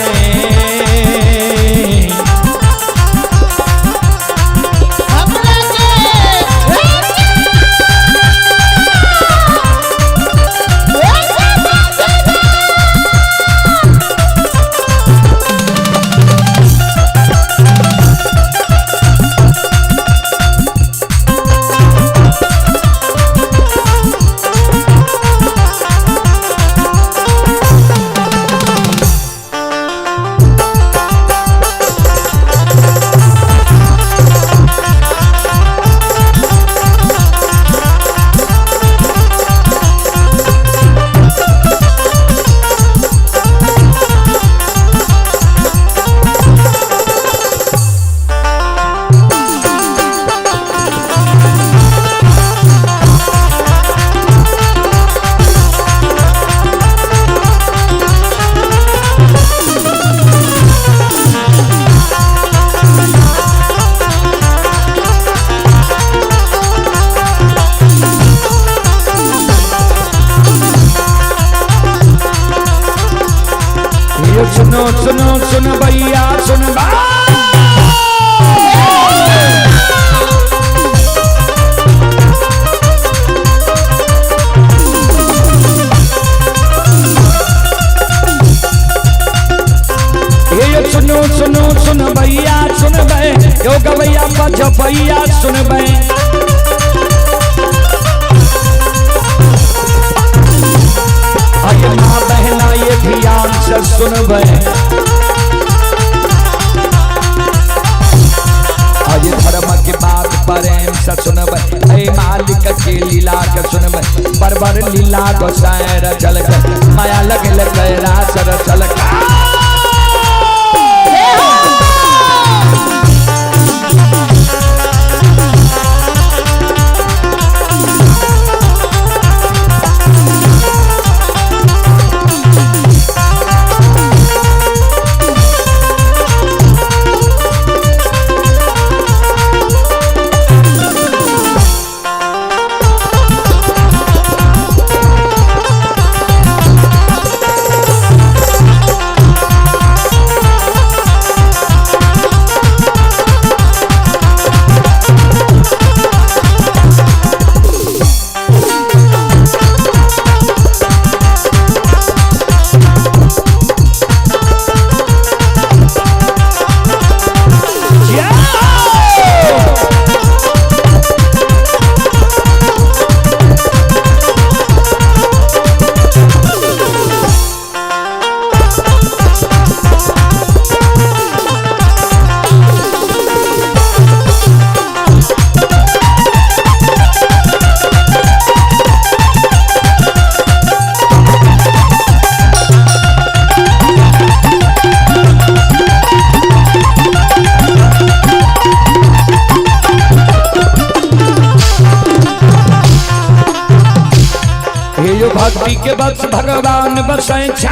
सुनो सुनो सुन भैया सुन ये सुनो सुनो सुन भैया सुन बे यो गवैया बज भैया सुन बे। अरे माँ बहना ये ध्यान से सुन बे। अरे धर्म के बात प्रेम से सुन बे। अरे मालिक के लीला के सुन बे। बरबर लीला गोसाई रचल के माया लगल कैलाश रचल के। भक्ति के बस भगवान बसै छा।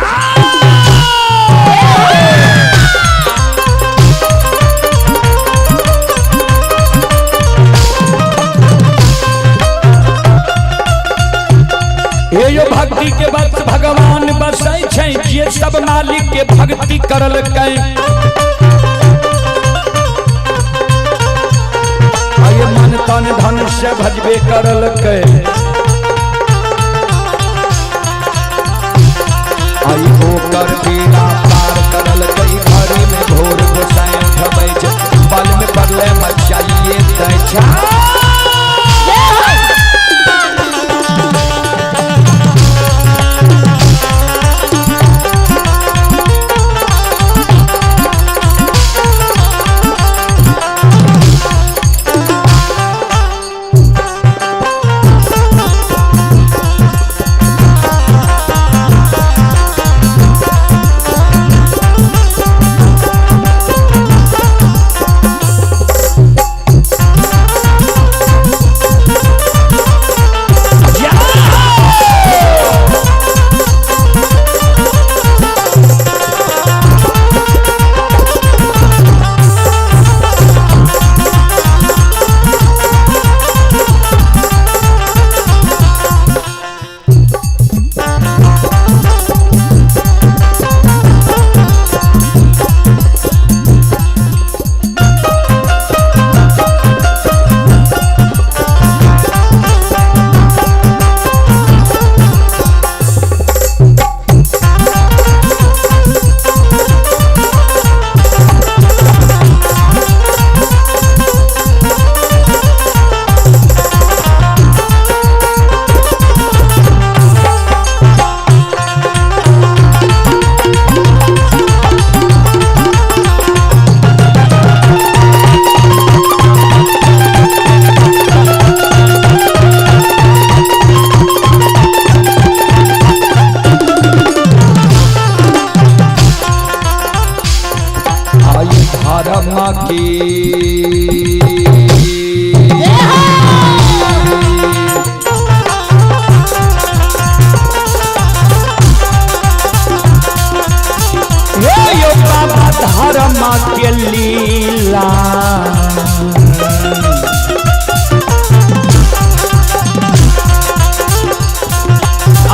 हे यो भक्ति के बस भगवान बसै छै, जे सब मालिक के भक्ति करलकै। आये मन तन धन से भजबे करलकै। आई ओकर बेड़ा पार करलकै, घड़ी में घोर गोसाई उठबै छै, पल में पड़ले मचाइए दै छै। आई धर्म की हे यो बाबा धर्म के लीला।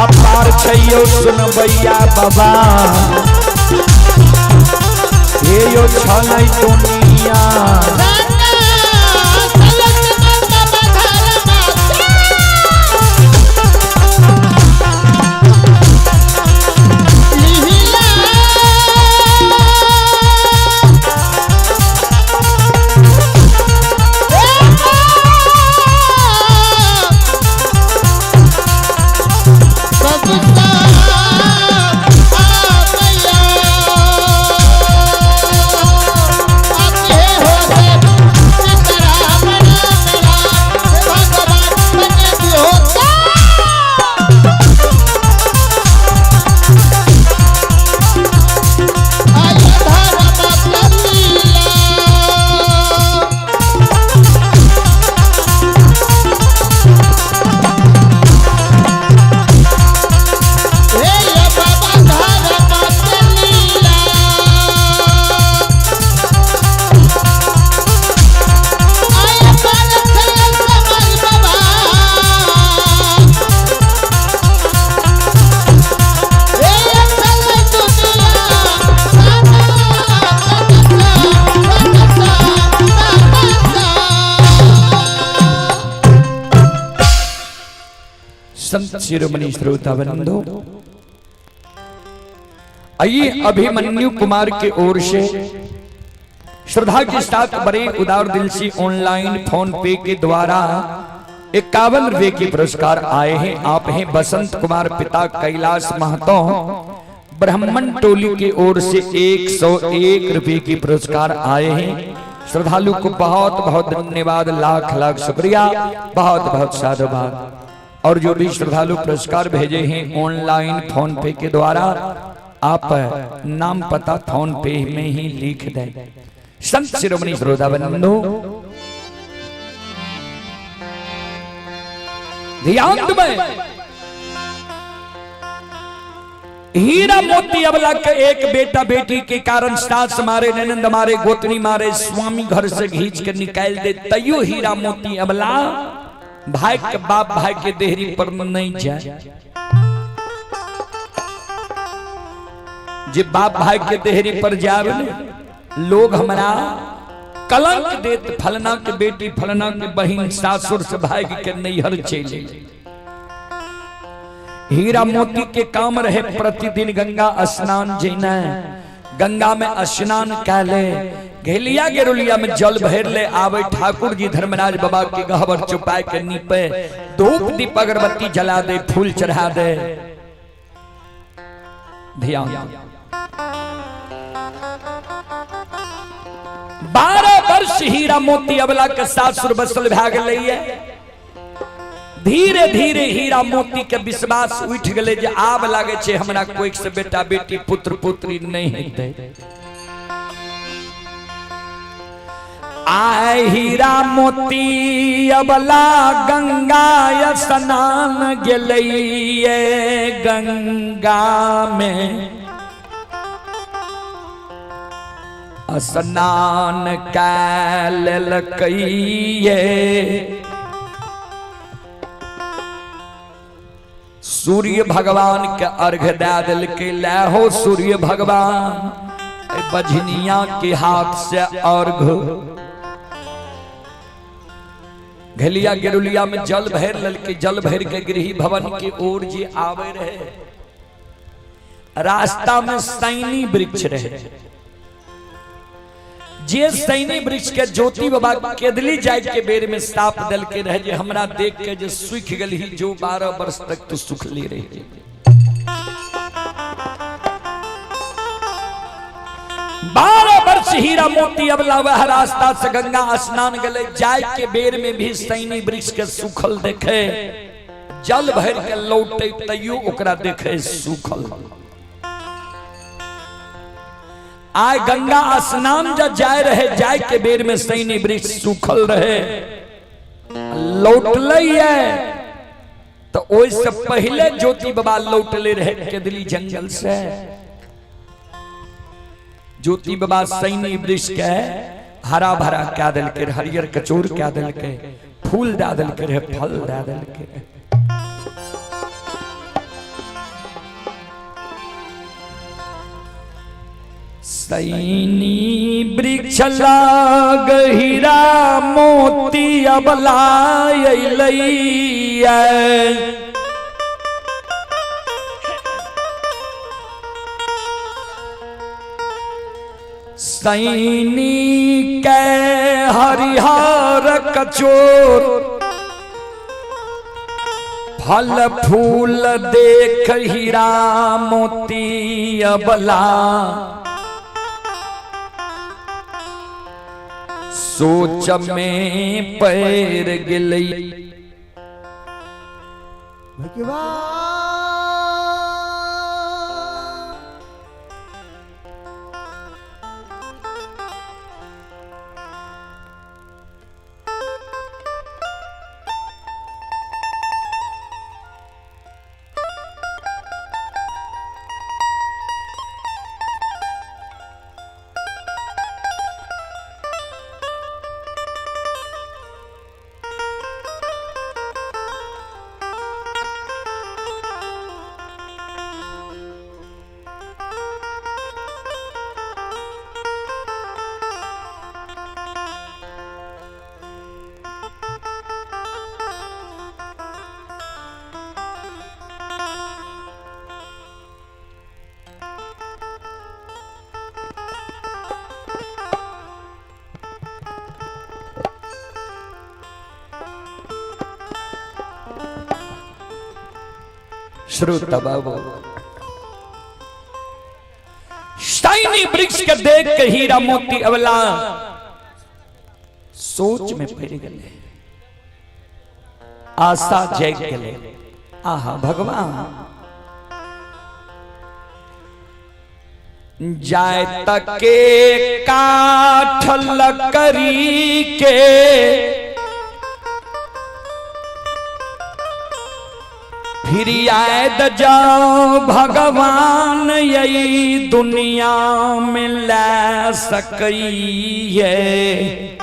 अपार छैयो सुनबैया बाबा, हे यो छलै दुनिया। संत शिरोमणि श्रोता बंधु, आइए अभिमन्यु कुमार के ओर से श्रद्धा के साथ बड़े उदार दिल से ऑनलाइन फोन पे के द्वारा 51 रुपए के पुरस्कार आए हैं। आप हैं बसंत कुमार पिता कैलाश महतो ब्राह्मण टोली के ओर से 101 रुपए के पुरस्कार आए हैं। श्रद्धालु को बहुत बहुत धन्यवाद, लाख लाख शुक्रिया, बहुत बहुत साधुवाद। और जो भी श्रद्धालु पुरस्कार भेजे हैं ऑनलाइन फोन पे के द्वारा, आप नाम पता फोन पे में ही लिख दें। संत शिरोमणि श्रोता बंधु, ध्यान में हीरा मोती अबला के एक बेटा बेटी के कारण सास मारे, ननंद मारे, गोतनी मारे, स्वामी घर से घींच के निकाल दे, तैयो हीरा मोती अबला भाई के बाप भाई के देहरी पर नहीं जाए। जे बाप भाई के देहरी पर जावे ने, लोग हमरा कलंक देत, फलना के बेटी फलना के बहिन सासुर से भाग के नैहर चले। हीरा मोती के काम रहे प्रतिदिन गंगा स्नान जेना, गंगा में स्नान कैले, घेलिया गेरुलिया में जल भर ले आवे, ठाकुर जी धर्मराज बाबा के गहबर चुपाए के नीपे, धूप दीप अगरबत्ती जला दे, फूल चढ़ा दे। ध्यान 12 वर्ष हीरा मोती अबला के सासुर बसल भाग लइए। धीरे धीरे हीरा मोती के विश्वास उठ गए जे आब लागे छे हमरा कोई से बेटा बेटी पुत्र पुत्री नहीं हेतै। आय हीरा मोती अबला गंगा स्नान गेलैये, गंगा में स्नान कै लेलकैये। सूर्य भगवान के अर्घ दे देलकै, ले हो सूर्य भगवान बझनिया के हाथ से अर्घ। घलिया गेरुलिया में जल भर ललके, जल भर के गृह भवन के ओर जे आवे रहे, रास्ता में सैनी वृक्ष रहे, जे सैनी वृक्ष के ज्योति बाबा केदली जाय के बेर में साप दल के रहे, जे हमरा देख के जे सूख गल ही, जो 12 वर्ष तक तो सुखली रही। 12 वर्ष हीरा मोती अबला वह रास्ता से गंगा स्नान गले, जाय के बेर में भी सैनी वृक्ष के सुखल देखे, जल भर के लौटे तैयो ओकरा देखे सुखल। आय गंगा स्नान जब जाय रहे, जाय के बेर में सैनी वृक्ष सुखल रहे, लौटले तो ओहि से पहले ज्योति बाबा लौटले रहे केदली जंगल से। ज्योति बाबा सैनी वृक्ष के हरा भरा क्या दिलके, हरियर कचोर क्या दिलके, फूल दे दिलके रहे, फल दे दिलके। सैनी वृक्ष लाग हीरा मोती अबला अइलैया, सैनी के हरिहर कचोर, फल फूल देख हीरा मोती अबला सोच में पैर गेलै। श्रोता बाबू सैनी वृक्ष के देख के हीरा मोती अबला सोच में पड़ गए, आशा जग गए, आहा भगवान जाय तके काठ लकड़ी के फिर याद जाओ भगवान यही दुनिया में ला सकई है।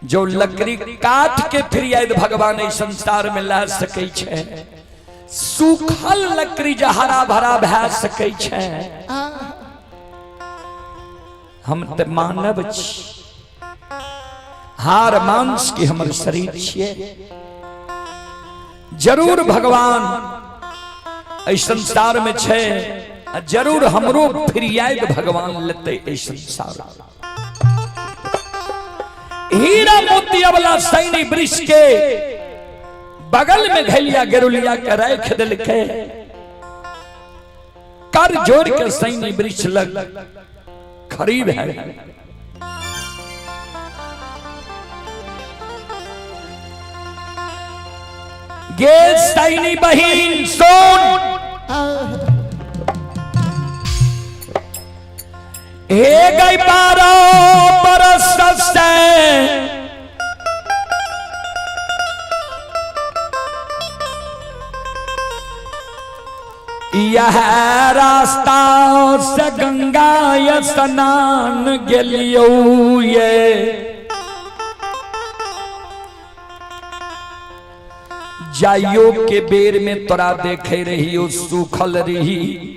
जो लकड़ी काट के फिर याद भगवान इस संसार में ला सकै छै, सूखल लकड़ी जे हरा भरा भए सकै छै। हम तऽ मानव छी, हार मांस के हमर शरीर छियै। जरूर भगवान एहि संसार में छै, आ जरूर हमरो फिरियाद भगवान लेतै एहि संसार। हीरा मोतिया वाला सैनी वृक्ष के बगल में घलिया गेरुलिया के राख दिलकै। कर जोड़ के सैनी वृक्ष लग खरीद है। गे सैनी बहिन सुन, हे गई 12 बरस से यह रास्ता से गंगा स्नान गेलियो ये। जाइयो के बेर में तोरा देखे रहियो सूखल रही,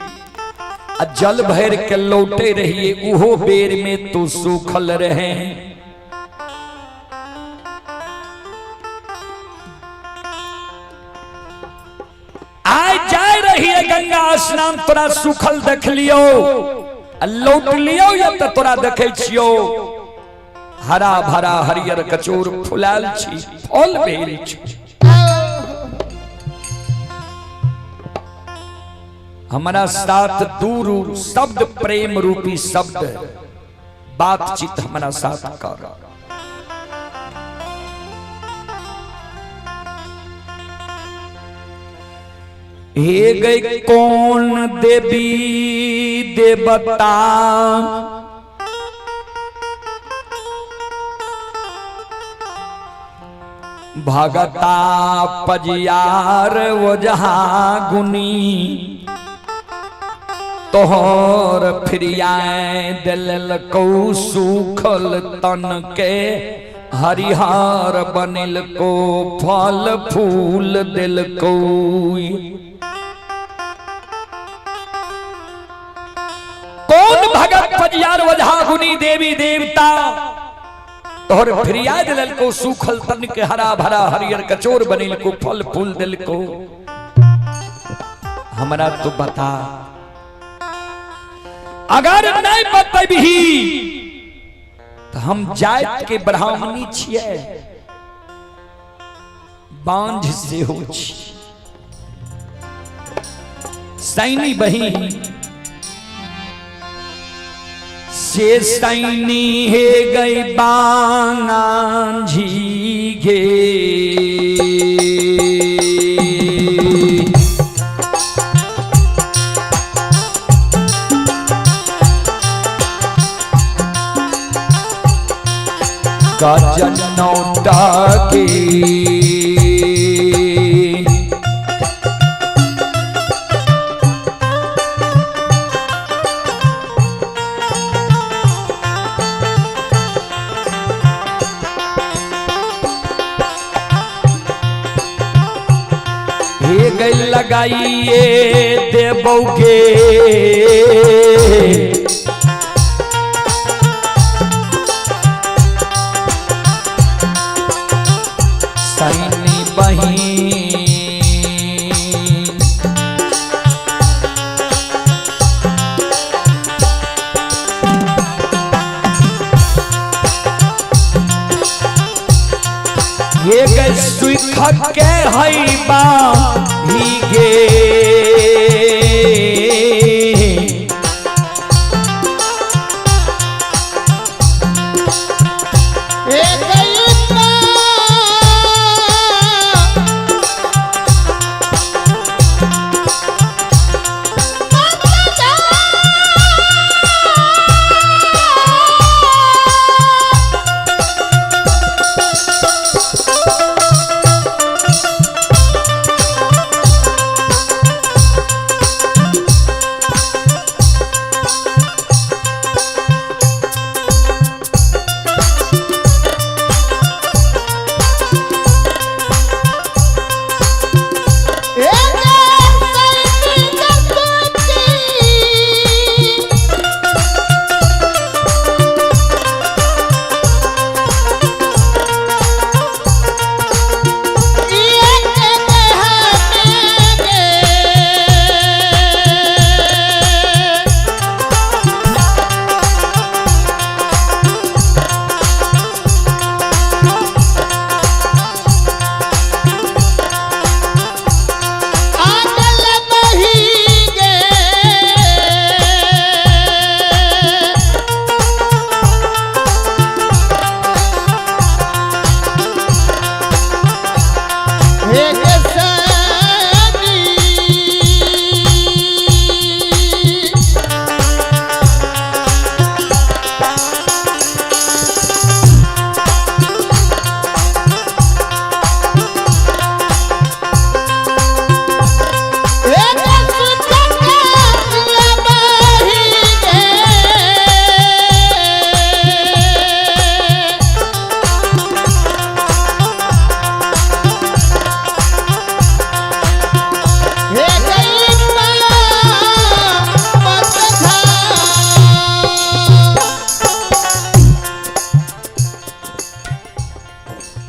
आ जल भर के लौटे रहिए उहो बेर में तू सूखल रहे। आय जाय रहिए गंगा स्नान तोरा सूखल देख लियो, आ लौट लियो या तो तोरा देखे छियो हरा भरा हरियर कचूर फुलाल छी, फल भेल छी। हमारा साथ दूर शब्द प्रेम रूपी शब्द बातचीत हमारा साथ कर। हे गई कौन देवी देवता भगता पजियार वजहा गुनी तोहर फिरियाए दिल को सूखल तन के हरिहर बनिल को फल फूल दिल को। कौन भगत पजियार वजहा गुनी देवी देवता तोहर फिरियाद दिल को सूखल तन के हरा भरा हरियर कचोर बनिल को फल फूल दिल को। हमरा तो बता, अगर नहीं बतबही तो हम जात के ब्राह्मणी छियै, बांझ से हो छी। सैनी बहिन से सैनी हे गई बांझी गे, गजन नौटा के हे गई लगाइए देबौगे सैनी बहिन। ये गई सुख के हई बा ही गे,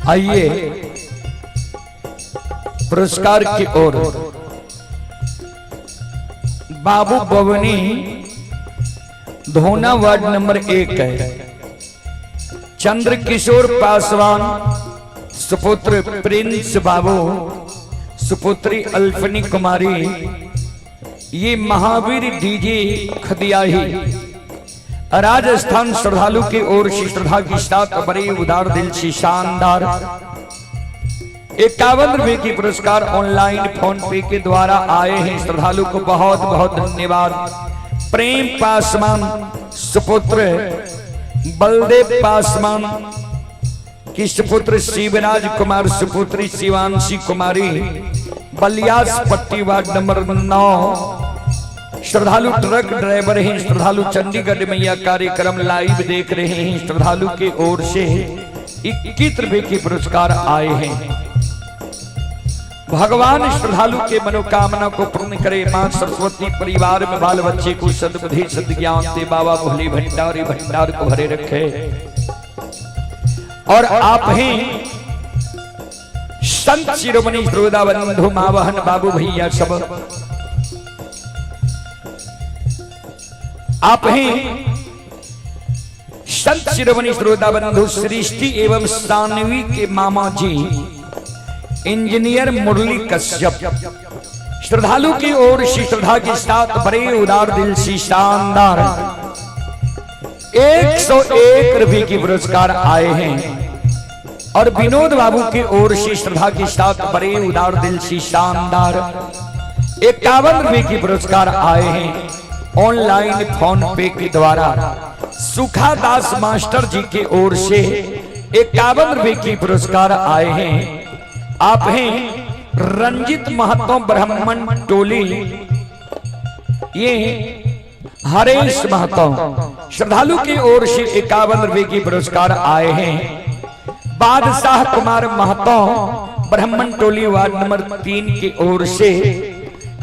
आइए पुरस्कार की ओर। बाबू बवनी धोना वार्ड नंबर 1 है। चंद्र किशोर पासवान सुपुत्र प्रिंस बाबू सुपुत्री अल्फनी कुमारी, ये महावीर डीजे खदियाही राजस्थान श्रद्धालु की ओर से श्रद्धा की साथ बड़े उदार दिल से शानदार 51 रुपए की पुरस्कार ऑनलाइन फोन पे के द्वारा आए हैं। श्रद्धालु को बहुत बहुत धन्यवाद। प्रेम पासवान सुपुत्र बलदेव पासवान की सुपुत्र शिवराज कुमार सुपुत्री शिवांशी कुमारी, बलियास पट्टी वार्ड नंबर 9 श्रद्धालु ट्रक ड्राइवर हैं। श्रद्धालु चंडीगढ़ में यह कार्यक्रम लाइव देख रहे हैं। श्रद्धालु की ओर से 21 रुपए के पुरस्कार आए हैं। भगवान श्रद्धालु के मनोकामना को पूर्ण करे। मां सरस्वती परिवार में बाल बच्चे को सद्बुद्धि सद्ज्ञान दे। बाबा भोले भंडारी भंडार को भरे रखे। और आप हैं संत शिरोमणि श्रोता बंधु माँ बहन बाबू भैया सब, आप हैं संत शिरोमणि श्रोता बंधु सृष्टि एवं सानवी के मामा जी इंजीनियर मुरली कश्यप, श्रद्धालु की ओर से श्रद्धा के साथ बड़े उदार दिल से शानदार 101 रुपए की पुरस्कार आए हैं। और विनोद बाबू की ओर से श्रद्धा के साथ बड़े उदार दिल से शानदार 51 रुपए की पुरस्कार आए हैं ऑनलाइन फोन पे के द्वारा। सुखादास मास्टर जी की ओर से 51 रुपए की पुरस्कार आए हैं। आप हैं रंजित महतो ब्राह्मण टोली, ये हरेश महतो, श्रद्धालु की ओर से 51 रुपए की पुरस्कार आए हैं। बादशाह कुमार महतो ब्राह्मण टोली वार्ड नंबर 3 की ओर से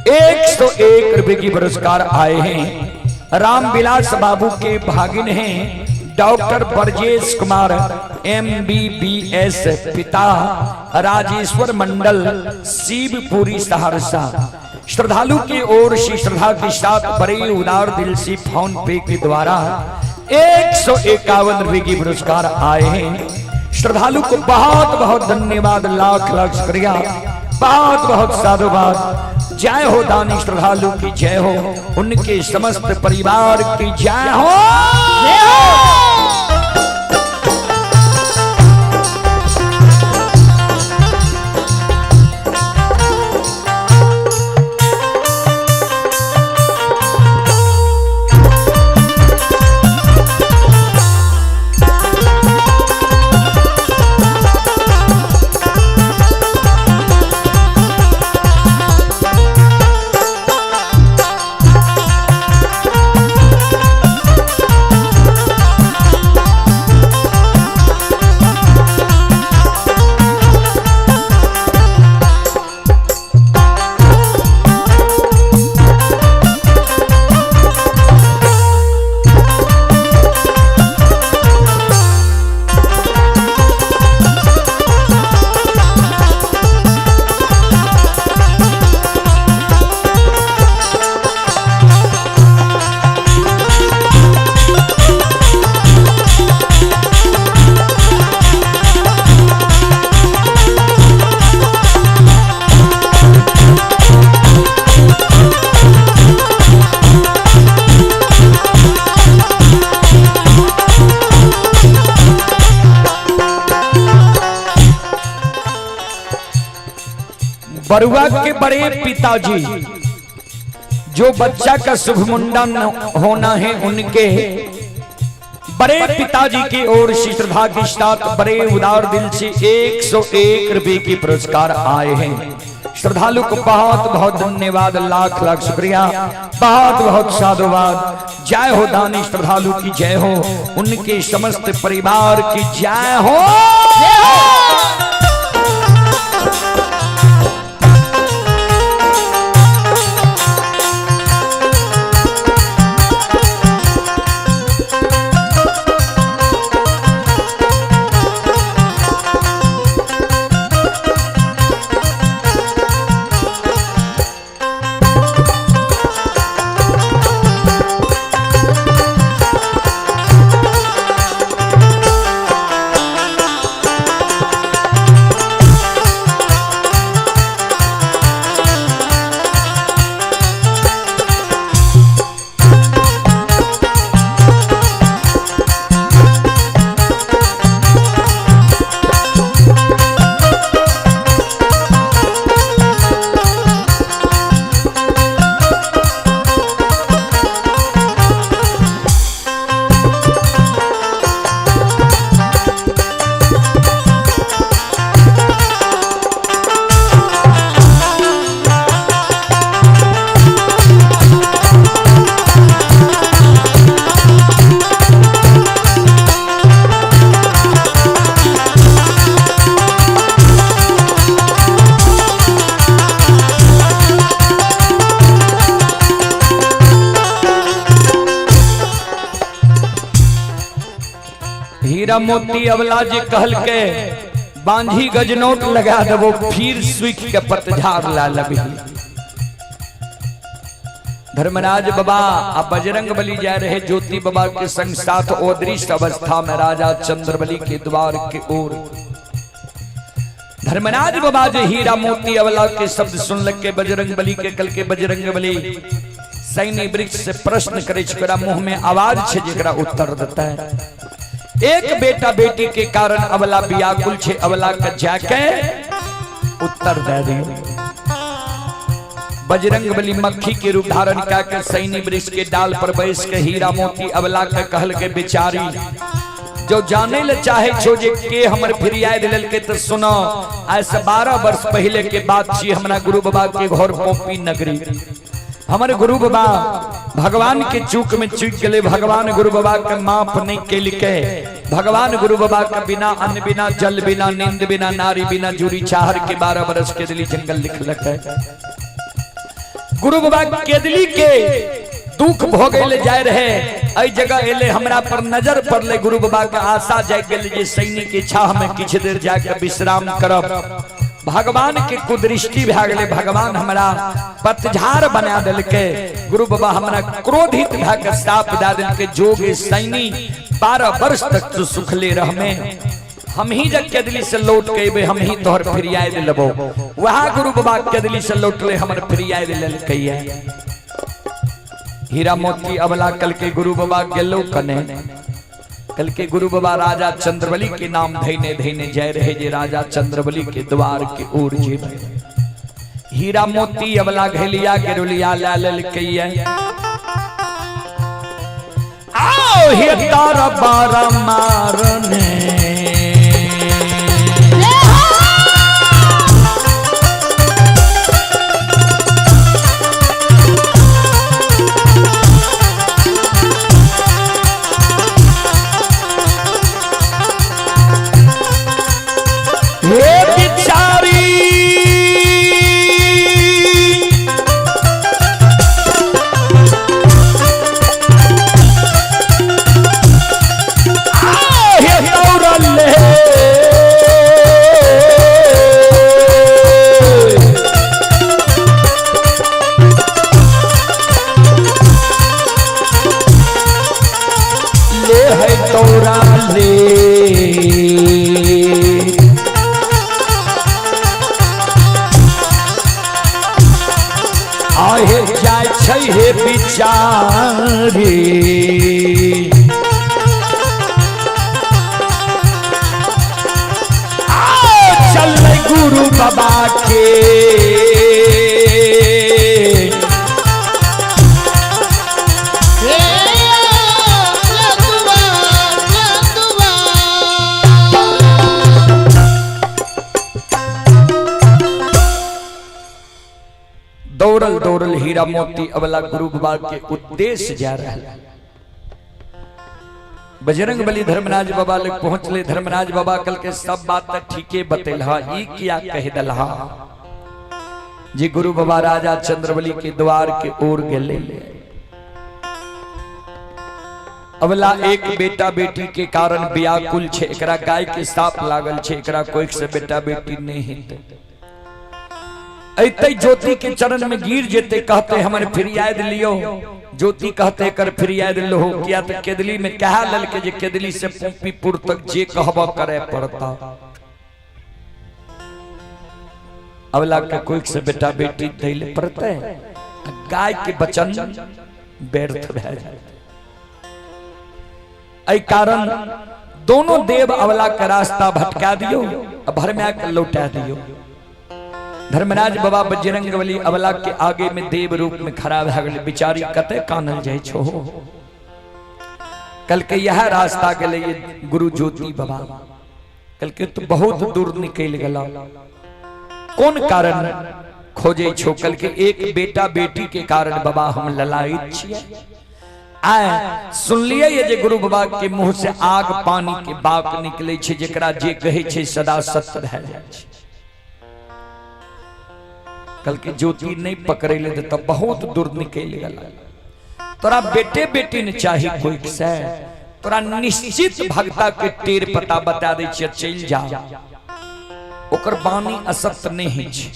101 रुपए की पुरस्कार आए हैं। रामविलास बाबू के भागिन हैं डॉक्टर ब्रजेश कुमार MBBS, पिता राजेश्वर मंडल शिवपुरी सहरसा, श्रद्धालु की ओर से श्रद्धा के साथ बड़े उदार दिल से फोन पे के द्वारा 151 रुपए की पुरस्कार आए हैं। श्रद्धालु को बहुत बहुत धन्यवाद, लाख लाख शुक्रिया, बहुत बहुत साधुवाद। जय हो दानी श्रद्धालु की जय हो, उनके समस्त परिवार की जय हो। बरुआ के बड़े पिताजी जो बच्चा का शुभ मुंडन होना है, उनके बड़े पिताजी की ओर से श्रद्धा के साथ बड़े उदार दिल से 101 रुपए की पुरस्कार आए हैं। श्रद्धालु को बहुत बहुत धन्यवाद, लाख लाख शुक्रिया, बहुत बहुत साधुवाद। जय हो दानी श्रद्धालु की जय हो, उनके समस्त परिवार की जय हो। हीरा मोती अवला जे कहल के बांझी गजनोट लगा देबो फिर सुख के पतझाड़ ला लबी। धर्मराज बाबा आ बजरंग बली जा रहे ज्योति बाबा के संग साथ अदृश्य अवस्था में राजा चंद्रबली के द्वार के ओर। धर्मराज बाबा जे हीरा मोती अवला के शब्द सुन लग के बजरंग बली के कल के बजरंग बली सैनी वृक्ष से प्रश्न करे छे, मुंह में आवाज छे जेकरा उत्तर देता है। एक बेटा बेटी के कारण अवला व्याकुल छे, अवला के जाके उत्तर दे दियो। बजरंग बली मक्खी के रूप धारण के सैनी वृक्ष के डाल पर बैस के हीरा मोती अवला के कहल के बेचारी जो जाने ले चाहे छो जे के हमर फरियाद लेलके तो सुनो, आज से 12 वर्ष पहले के बात छी। हमरा गुरु बाबा के घर पोपी नगरी, हमर गुरु बाबा भगवान के चूक में चूक गए। भगवान गुरु बाबा के माफ नहीं केलके। भगवान गुरु बाबा के बिना अन्न बिना जल बिना नींद बिना नारी बिना जूरी चाहर के 12 बरस के दिली जंगल लिखलक है। गुरु बाबा केदली के दुख भोगे ले जाए रहे, एहि जगह एले हमरा पर नजर पड़ले। गुरु बाबा के आशा जाग गेल जे सैनी के छाह में किछु देर जाके विश्राम करब। भगवान के कुदृष्टि भए गेलै, भगवान हमरा पतझाड़ बना देलकै। गुरु बाबा हमरा क्रोधित भए के साप दए देलकै, जोगे सैनी 12 वर्ष तक तू सुखले रहमे, हम ही जब केदली से लौट के अबे हम ही तोहर फरियाद लेबो। वह गुरु बाबा केदली से लौटले हमर फरियाद लेलकै। हीरा मोती अबला कल के गुरु बाबा गेलो कने, कल के गुरु बाबा राजा चंद्रबली के नाम धैने धैने जय रहे जे राजा चंद्रबली के द्वार के ओर जे। हीरा मोती अबला घेलिया गेरुलिया ला लेलकै। आओ हे तार बार मारने हे बिचारी हे दौड़ल ले है तोरा ले आहे जाय छै हे बिचारी। आओ चल गुरु बाबा के दौड़ल दौड़ल हीरा मोती अबला गुरु बाबा के उद्देश्य जा रहा। बजरंग बली धर्मराज बाबा लग पहुंचले। धर्मराज बाबा कल के सब बात त ठीके बतेलहा, ई किया कह दलहा जी गुरु बाबा राजा चंद्रबली के द्वार के ओर गेले। अबला एक बेटा बेटी के कारण व्याकुल छे, एकरा गाय के साप लागल छे, एकरा कोई से बेटा बेटी नहीं हेतै। ऐते ज्योति के चरण में गिर जेते, कहते हमर फरियाद लियो। ज्योति कहते कर फरियाद लो, किया तो केदली में कहा ललके जे केदली से पोपीपुर तक जे कहबा करे पड़ता। अबला के कोई से बेटा बेटी दैले पड़ते, गाय के बचन व्यर्थ भए जाए। एहि कारण दोनों देव अबला के रास्ता भटका दियो, भरम्या के लौटा दियो। धर्मराज बाबा बजरंग बली अबला के आगे में देव रूप में खड़ा भए गेल। बिचारी कते कानल जाय छो। कल के यह रास्ता गेले ये गुरु ज्योति बाबा, कल के तो बहुत दूर निकल गेला, कौन कारण खोजे छो? कल के एक बेटा बेटी के कारण बाबा हम ललायित छियै। आए सुनलिए ये जे गुरु बाबा के मुंह से आग पानी के बाक निकले छे, जेकरा जे कहे छे सदा सत्य भए जाय छे। कल के ज्योति नहीं पकड़े ले तो बहुत दूर निकल गला। तोरा बेटे बेटी ने चाही कोई से, तोरा निश्चित भगता के टेर पता बता दै छियै, चलि जा, ओकर वाणी असत्य नहि होइ छै।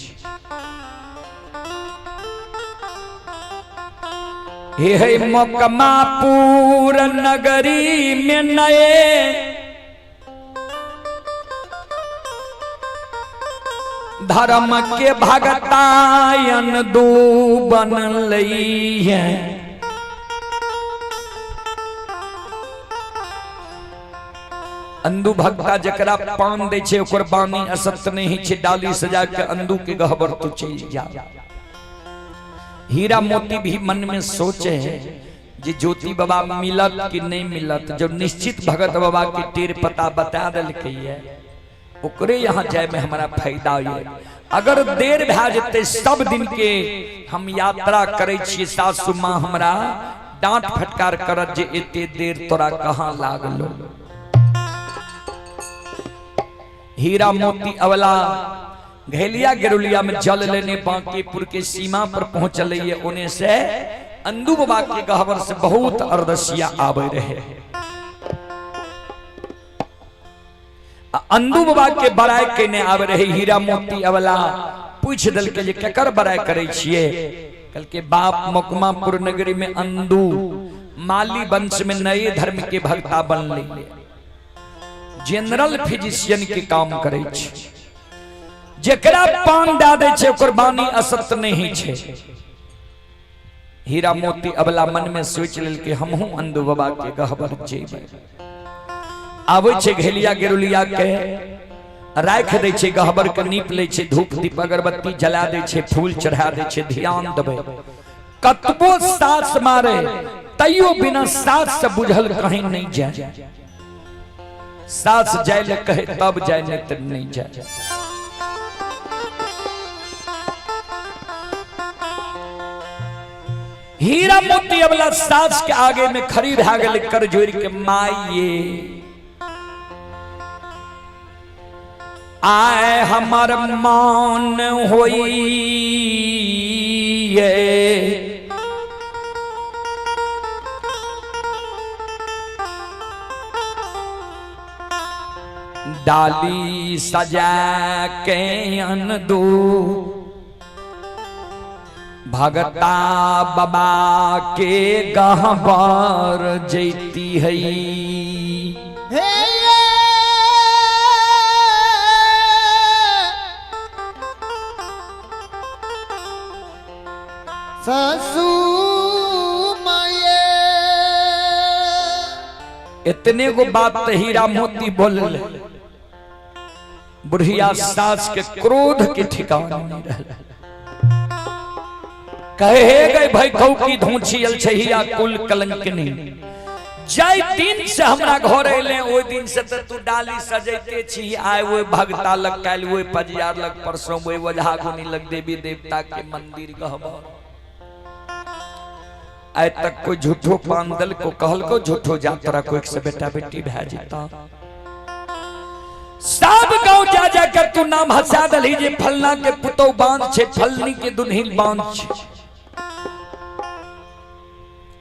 हे हे मोकमापुर नगरी में नए धर्म के भगतायन दू बनलई है। अंदू भक्ता जकरा पान दै छै ओकर बानी असत्य नहि होइ छै। डाली सजा के अंदू के गहबर तू चलि जा। हीरा मोती भी मन में सोचे है जे ज्योति बाबा मिलत कि नहीं मिलत। जब निश्चित भगत बाबा के टेर पता बता देलकै है, ओकरे यहाँ जाय में हमारा फायदा ये। अगर देर भए जेतै, सब दिन के हम यात्रा करै छियै, सासु माँ हमरा डांट फटकार करत जे एते देर तोरा कहाँ लागलो। हीरा मोती अवला घैलिया गेरुलिया में जल लेने बांकीपुर के सीमा पर पहुंचल है। ओने से अंदू बाबा के गहबर से बहुत अरदसिया आवे रहे। अंदू बाबा के बड़ाई केने आवे रहे। हीरा मोती अवला पूछ दल के जे केकर बड़ाई करे छिए? कल के बाप मकमापुर नगरी में अंदू माली वंश में नए धर्म के भक्ता बनले, जनरल फिजिशियन के काम करे छै, जेकरा पान दए दै छै ओकर वाणी असत्य नहीं छै। हीरा मोती अबला मन में सोच लेलकै हमहूँ अंदू बाबा के गहबर जेबै। आबै छै, घेलिया गेरुलिया के राखि दै छै, गहबर के नीप लै छै, धूप दीप अगरबत्ती जला दै छै, फूल चढ़ा दै छै। ध्यान देबै, कतबो सास मारे तैयो बिना सास से बुझल कहीं नहीं जाए। सास जाय ले कहे तब जाय, नहीं तो नहीं जाए। हीरा मोती अबला सास के आगे में खड़ी भए गेल कर जोड़ के, माइये आए हमर मान होई डाली सजा के अन दू भगता बाबा के गहबर जैती है। हे ससुमये। इतने गो बात तो हीरा मोती बोल, बुढ़िया सास के क्रोध के ठिकाना नहीं रहल। कहे गए भाई कहू की धोछी अल छहिया कुल कलंक नहीं। जाय दिन से हमरा घर अइले ओहि दिन से त तू डाली सजैते छी। आय ओहि भगता लग, काल्हि ओहि पजियार लग, परसों ओहि ओझा गुनी लग, देवी देवता के मंदिर गहबर। आइ तक कोई झूठो पान दल को कहल को झूठो जातरा को एक से बेटा बेटी भए जेता। सब गांव जा जा कर तू नाम हंसा दलही जे फलना के पुतौ बांध छे, फलनी के दुनहिल बांध छे।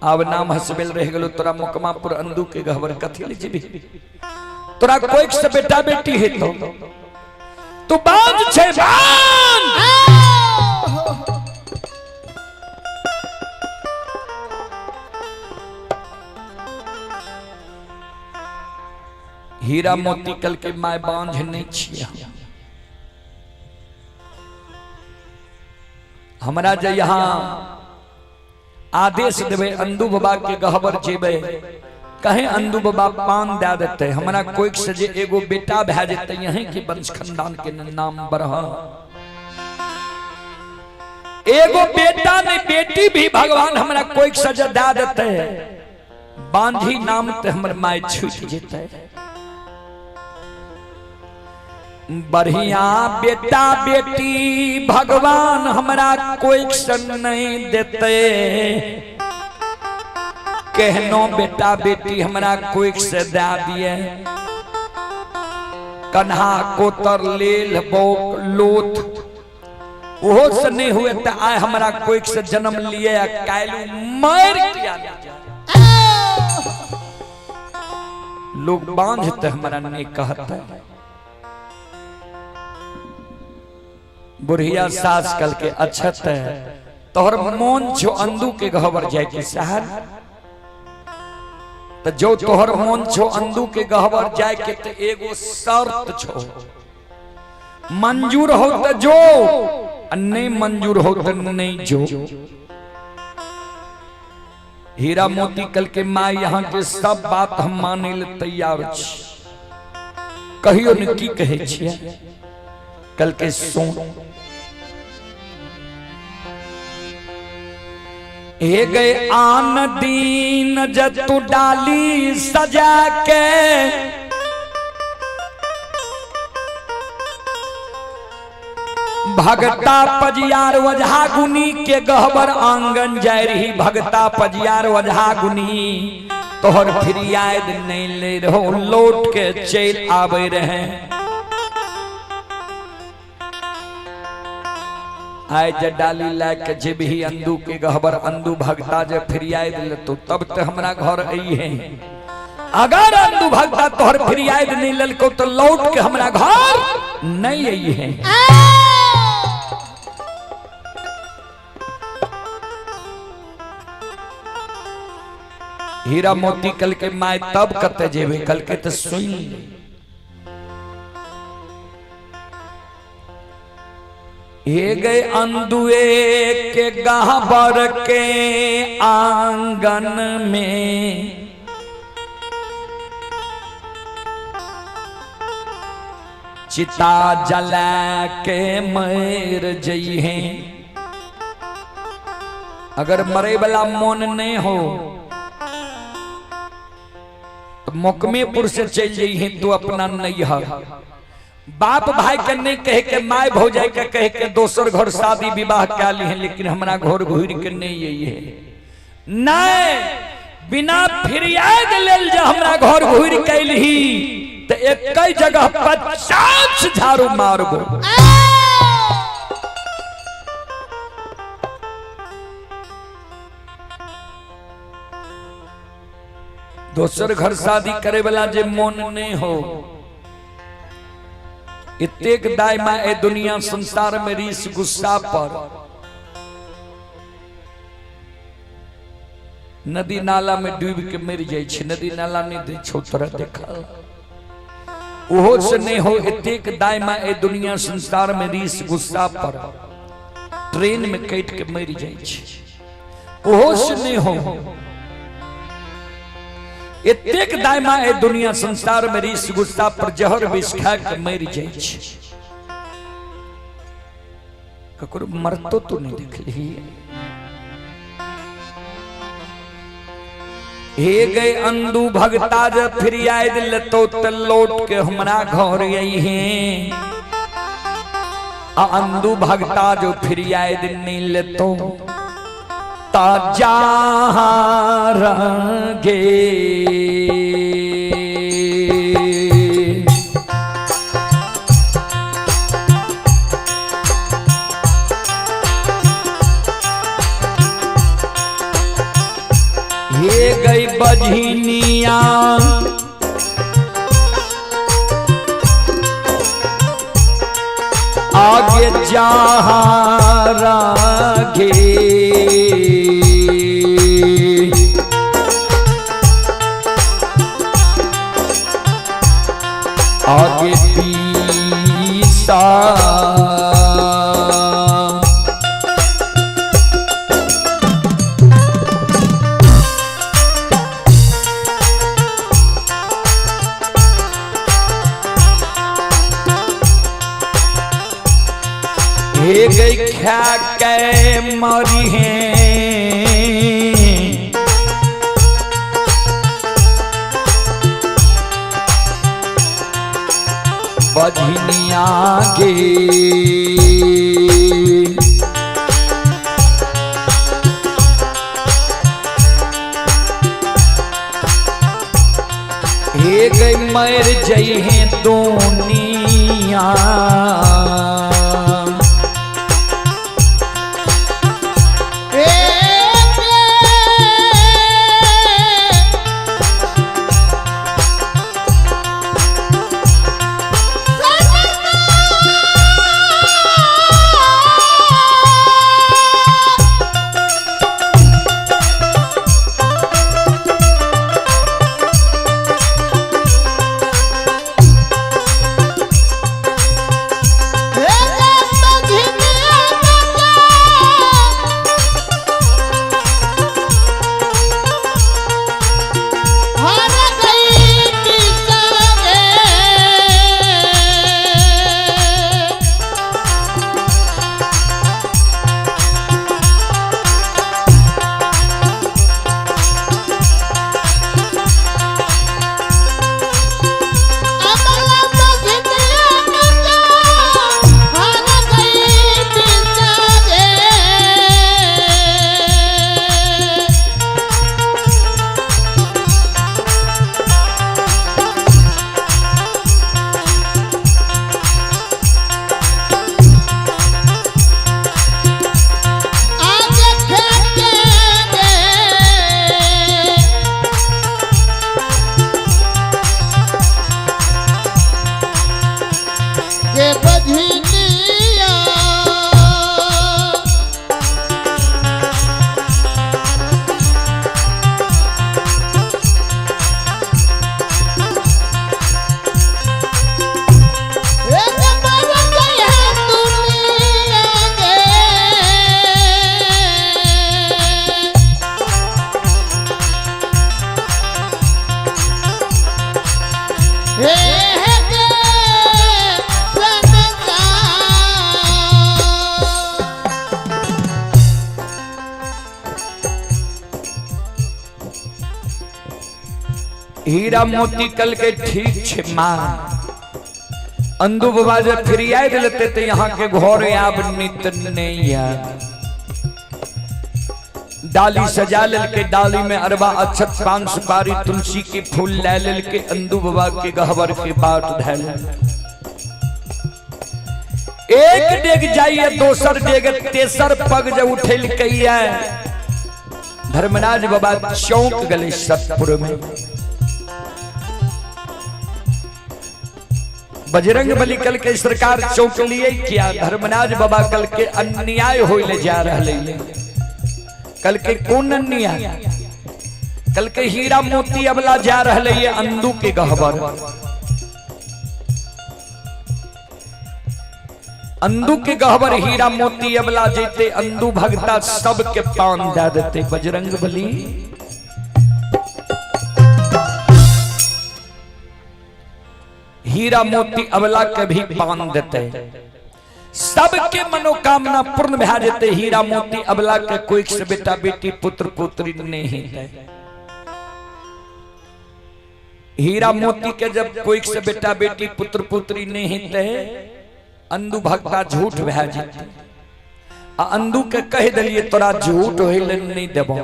आब नाम हंसबेल रह गेलो तोरा मोकमापुर अंदू के गहबर कथी ले जेबी? तोरा कोई से बेटा बेटी है तो तू बांध छे बांध। हीरा मोती कल के my बांझ नहीं छियै। हमरा जे यहाँ आदेश देबै अंदू बाबा के गहबर जेबै, कहे अंदू बाबा पान दे देते, हमरा कोई से जे एगो बेटा भए जेतै, यहीं के वंश खानदान के नाम बढ़। एगो बेटा नहीं बेटी भी भगवान हमरा कोई से जे दे देते, बांझी नाम ते हमर my छूट जेतै। बढ़िया बेटा बेटी भगवान हमरा कोई सन नहीं देते, कहनो बेटा बेटी हमरा कोई से दे दिए, कन्हा कोतर लेल बोक लोथ ओहो से नहीं हुए तो आय हमरा कोई से जन्म लिए, काल्हि मर किया नहीं जाए। लोग बांझते हमरा नहीं कहते। बुढ़िया सास कल के अच्छत है तोहर मोन छो अंदू के गहबर जाए के शहर, तो जो तोहर मोन छो अंदू के गहबर जाए के तो एगो शर्त छो, मंजूर हो तो जो, नहीं मंजूर हो तो नहीं जो। हीरा मोती कल के माँ यहाँ के सब बात हम माने ले तैयार छी, कहियो ने की कहे छियै। कल के सुन हे गए आन दीन जतु डाली सजा के, भगता पजियार वजहा गुनी के गहबर आंगन जाय रही, भगता पजियार वजहा गुनी तोहर फिरियाद नहीं ले रहो, लौट के चल आवे रहे। आए जे डाली ला के जे भी अंदू के गहबर अंदू भगता जे फिरियाद ले तो तब ते हमरा घर आई है, अगर अंदू भगता तोहर फिरियाद नहीं ललको तो लौट के हमरा घर नहीं आई है। हीरा मोती कल के my तब कते जेबे, कल के तो सुन ले। हे गए अंदुए के गहबर के आंगन में, चिता जला के मर जइहे। अगर मरे वाला मन नहीं हो तो मोकमेपुर से चल जइहे तू अपना नैहर। बाप भाई के नहीं कहे के my भौजाई के कहे के दोसर घर शादी विवाह क्या ली है, लेकिन हमरा घर घूर के नहीं आई है। नहीं बिना फिरियाद लेल जा हमरा घर घूर के अइलही तो एक जगह 50 झाड़ू मारबो। दोसर घर शादी करे वाला जे मन नहीं हो, इतेक दाय माँ ए दुनिया संसार में रीस गुस्सा पर नदी नाला में डूब के मर जाए छे, नदी नाला नहीं दे छो तोरा देखल ओहो से नहीं हो। इतेक दाय माँ ए दुनिया संसार में रीस गुस्सा पर ट्रेन में कट के मर जाए छे, ओहो से नहीं हो। इतेक दाय माँ ए दुनिया संसार में रीस गुस्सा पर जहर विष खा के मर जाए छे। ककरो मरतो तो नहीं देखली। हे गए अंदू भगता जब फिर आए लेतो त लौट के हमरा घर आई है, अंदू भगता जो फिर आए नहीं लेतो ता जा गे। हे गई बजनिया आगे जहारा गे, आगे पीसा हे गई खा के मरी है, बजनिया गे। हे गई मर जई है दुनिया, हीरा मोती कल के ठीक छे माँ। अंदू बाबा जब फिरियाद लेते तो यहाँ के घर आब नित नहीं आ। डाली सजा लेल के डाली में अरबा अक्षत पान सुपारी तुलसी के फूल ले लेल के अंदू बाबा के गहबर के बाट धैल। एक डेग जाइए दोसर डेग तेसर पग जब उठेल के धर्मराज बाबा चौंक गए सतपुर में। बजरंग बली कल के सरकार चौंक लिए क्या धर्मराज बाबा कल के अन्याय होइले जा रहे। कल के कौन अन्याय? कल के हीरा मोती अबला जा रहे ये अंदू के गहबर। अंदू के गहबर हीरा मोती अबला जेते अंदू भगता सबके पान दे देते। बजरंग बली हीरा मोती अबला के भी पान देते, सबके मनोकामना पूर्ण भा जेते। हीरा मोती अबला के कोई से बेटा बेटी पुत्र पुत्री नहीं हेतै। हीरा मोती के जब कोई से बेटा बेटी पुत्र पुत्री नहीं हेतै, अंदू भक्ता झूठ भा जेते। आ अंदू के कह दिलिए तोरा झूठ होइले नहीं देबो,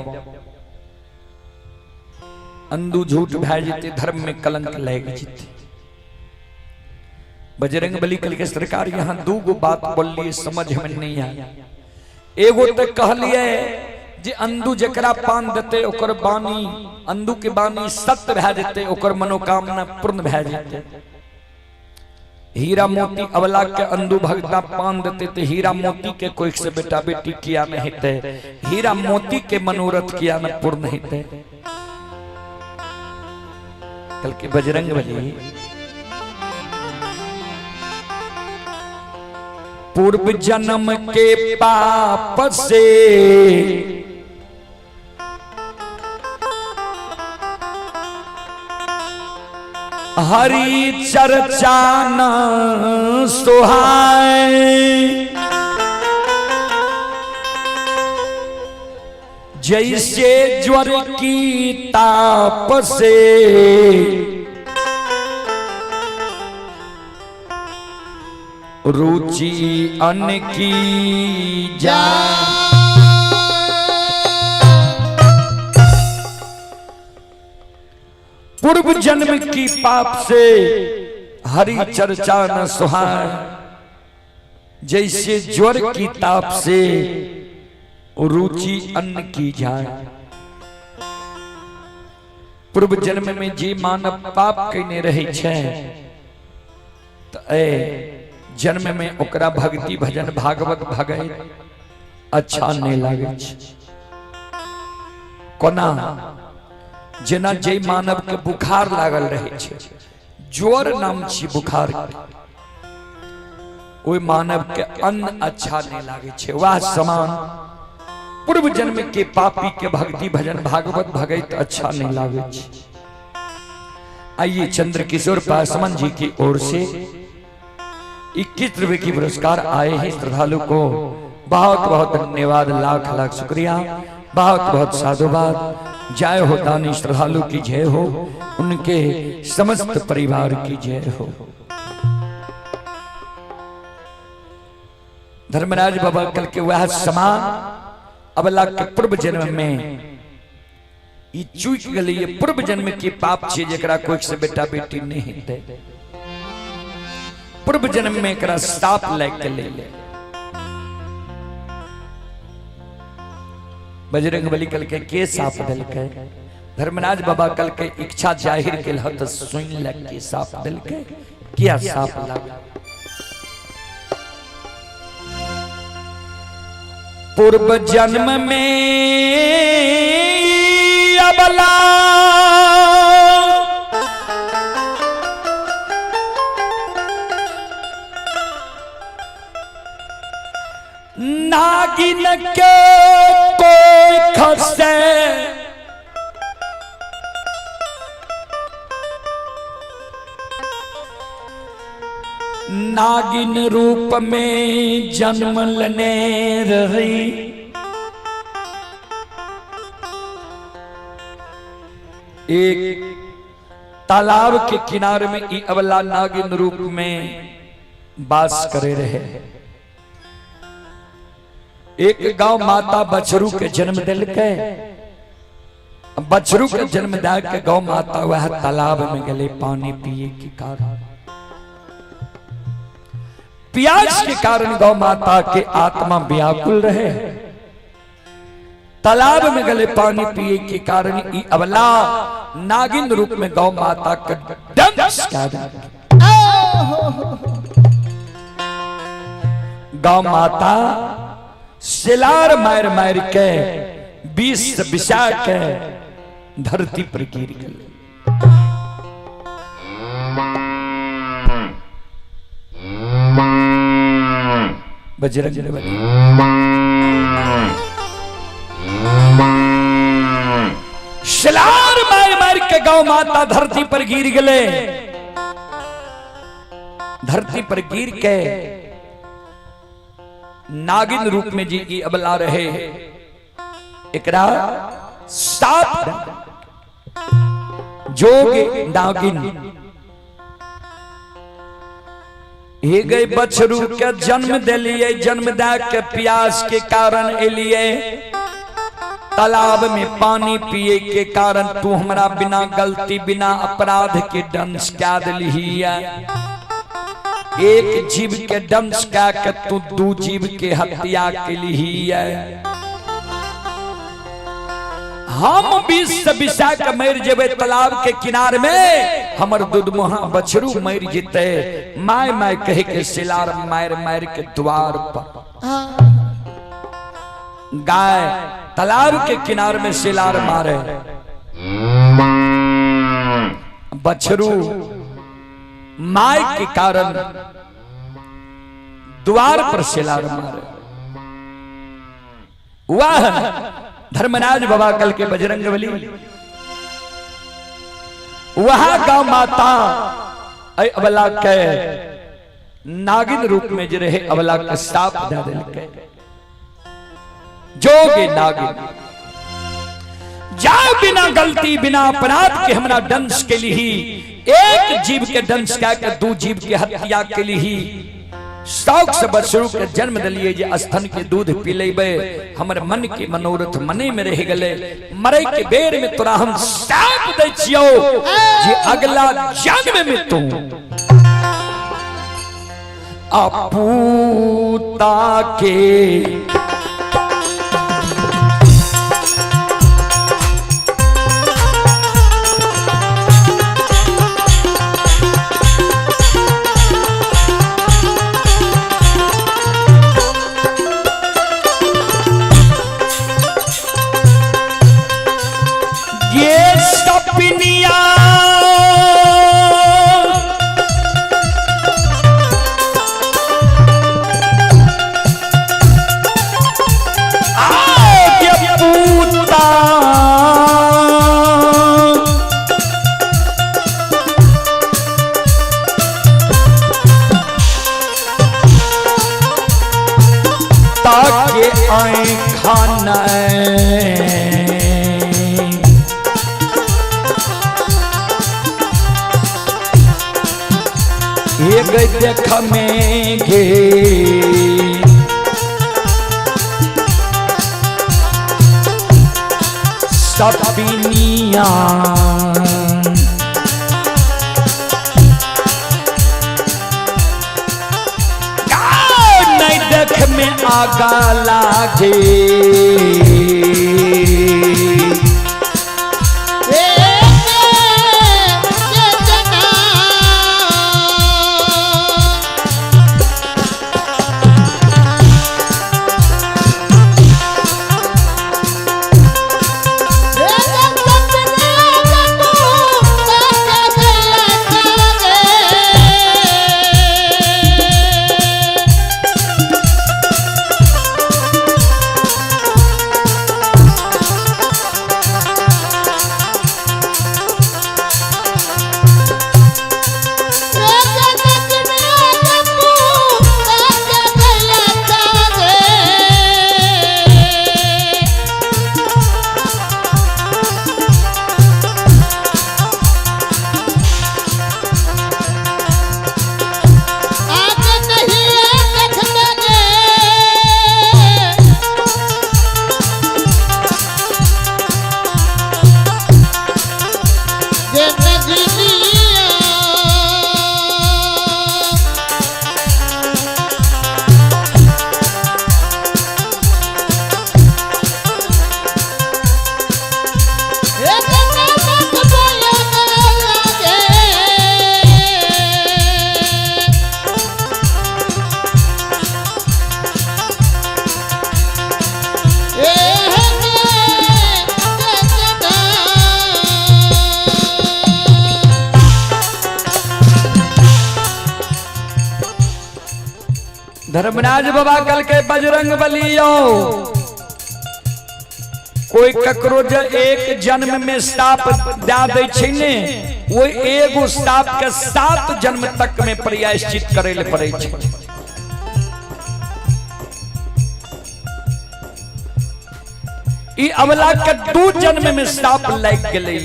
अंदू झूठ भा जेते, धर्म में कलंक लग जेते। बजरंग बली कल के सरकार यहाँ दू गो बात बोलिए समझ में नहीं आया। एगो तो कहलिए जे अंदू जकरा पान देते ओकर बानी, अंदू के बानी सत्य भा जेते, ओकर मनोकामना पूर्ण भा जेते। हीरा मोती अबला के अंदू भगता पान देते ते हीरा मोती के कोई से बेटा बेटी किया नहीं हेते, हीरा मोती के मनोरथ किया न पूर्ण हेते। कल के बजरंग बली पूर्व जन्म के पाप से हरि चर्चा न सुहाए, जैसे ज्वर की ताप से रुचि अन्न की जा। पूर्व जन्म की पाप से हरि चर्चा न सुहाए, जैसे ज्वर की ताप से रुचि अन्न की जाए। पूर्व जन्म में जे मानव पाप कने रहे छे तो ए जन्म में ओकरा भक्ति भजन भागवत भगै अच्छा नहीं लागे छे। कोना जेना जे मानव के बुखार लागल रहे छे, ज्वर नाम छी बुखार, ओहि मानव के अन्न अच्छा नहीं लागे छे। वह समान पूर्व जन्म के पापी के भक्ति भजन भागवत भगैत अच्छा नहीं लागे छे। आइए चंद्र किशोर पासवान जी की ओर से 21 रुपए की पुरस्कार आए हैं श्रद्धालु को। बहुत बहुत धन्यवाद, लाख लाख शुक्रिया, बहुत बहुत साधुवाद। जय हो दानी श्रद्धालु की जय हो, उनके समस्त परिवार की जय हो। धर्मराज बाबा कल के वह समान अबला के पूर्व जन्म में ई चूक गई, ये पूर्व जन्म के पाप छे जकरा कोई से बेटा बेटी नहीं हेतै। पूर्व जन्म में एकरा साप लाग के ले ले। बजरंग बली कल के साप देलकै? धर्मराज बाबा कल के इच्छा जाहिर केल ह त सुन ले के साप देलकै, किया साप लाग? पूर्व जन्म में अबला नागिन के कोई खसे नागिन रूप में जन्म लेने रही, एक तालाब के किनारे में ई अबला नागिन रूप में वास करे रहे। एक गांव माता बछरू के जन्म दिल के, बछरू के जन्म दे के गौ माता वह तालाब में गले पानी पिए के कारण, प्यास के कारण गौ माता के आत्मा व्याकुल रहे। तालाब में गले पानी पिए के कारण ई अबला नागिन रूप में गौ माता के डंस कर। गौ माता सिलार मार मार के 20 बिसा के धरती पर गिर गई। बजरंग बली सिलार मार मार के गौ माता धरती पर गिर गए। धरती पर गिर के नागिन रूप में जी ई अबला रहे, एकरा साप जोग नागिन हे गए बछरू के जन्म दिलिए, जन्म दे के प्यास के कारण एलिए तालाब में पानी पिए के कारण तू हमरा बिना गलती बिना अपराध के डंस क्या दिलही। एक जीव के डंस क्या के तू दू जीव के हत्या के लिही। हम 20 बिसा के मर जेबे तालाब के किनार में, हमर दूध मुहा बछरू मर जेते। My my कहे के सिलार मार मार के द्वार पर गाय तालाब के किनार में सिलार मारे, बछरू my के कारण द्वार पर सिलार मारे। वाह धर्मराज बाबा कल के बजरंग बली वहां गौ माता अबला के नागिन रूप में जे रहे अबला के साप दे दिल के जोगे नागिन जा बिना गलती बिना अपराध के हमरा डंस के लिए, एक जीव के डंस के दू जीव के हत्या के लिए शौक से बछरू के जन्म दिलिए जे स्तन के दूध पी लेबे, हमर मन के मनोरथ मने में रह गले। मरे के बेर में तोरा हम शाप दै छियो जे अगला जन्म में तू अपूता के सपनिया पूता ताके आए खाना एक देख में गे सपनिया नहीं देख में आगा लागे। धर्मराज बाबा कल के बजरंग बलियो, कोई ककरो जे एक जन्म में साप दा दै छै ने, वो एगो साप के 7 जन्म तक में प्रायश्चित करे ले पड़े छै। ई अबला के 2 जन्म में साप लाग गेलै।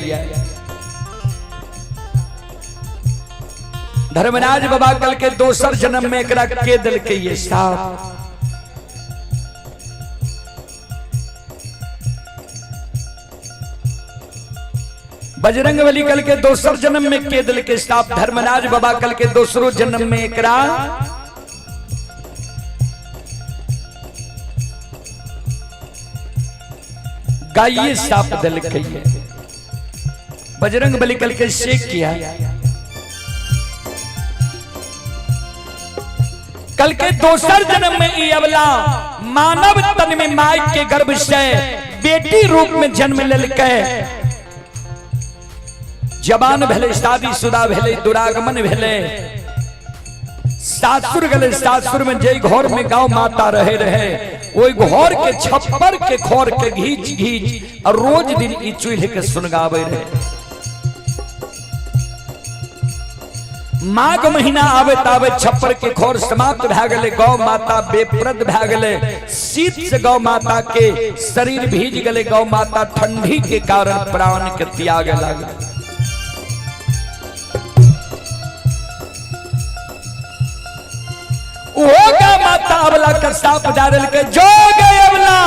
धर्मराज बाबा कल के दोसर जन्म में एकरा के दिलकै ये साप। बजरंग बली कल के दोसर जन्म में के दिलकै साप। धर्मराज बाबा कल के दोसरो जन्म में एकरा गाइये साप दिलकै। बजरंग बली कल के से किया कल के दोसर जन्म में ई अबला मानव तन में माय के गर्भ से बेटी रूप में जन्म लेलकै। जवान भेले, शादीशुदा भेले, दुरागमन भेले, सासुर गले। सासुर में जे घर में गांव माता रहे रहे ओई घर के छप्पर के खोर के घींच घींच और रोज दिन ई चूल्हे के सुनगावे रहे। माघ महीना आवे तावे छप्पर के खोर समाप्त भए गेलै। गौ माता बेप्रद भए गेलै। शीत से गौ माता के शरीर भीज गेलै। गौ माता ठंडी के कारण प्राण के त्याग लागल। ओ गौ माता अबला के साप डारल के जो गए अबला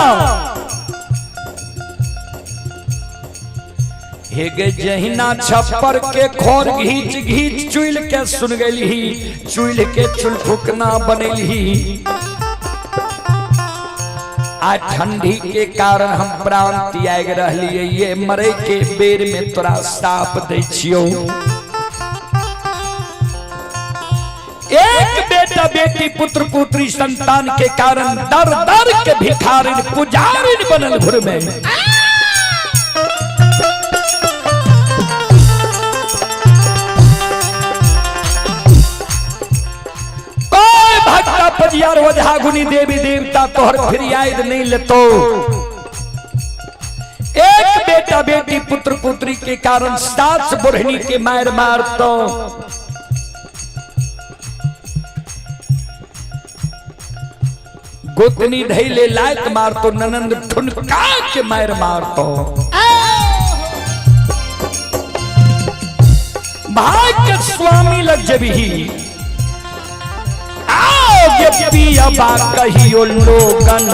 हे गे जहिना छप्पर के खोर घींच घींच चुइल के सुन गेलही, चुइल के चुलफुकना बनेलही। आ ठंडी के कारण हम प्राण त्याग रहलिए, ये मरे के बेर में तोरा साप दै छियौ। एक बेटा बेटी पुत्र पुत्री संतान के कारण दर दर के भिखारिन पुजारिन बनल घुर में। कोई भक्ता पजियार ओझा गुनी देवी देवता तोहर फरियाद नहीं लेतो। एक बेटा बेटी पुत्र पुत्री के कारण सास बुढ़नी के मार मारतो। गोतनी धैले लायक मारतो, ननंद ठुनका के मार मारतो। भाई के स्वामी लग जबही आओ गे पिया बा कहियो लोगन।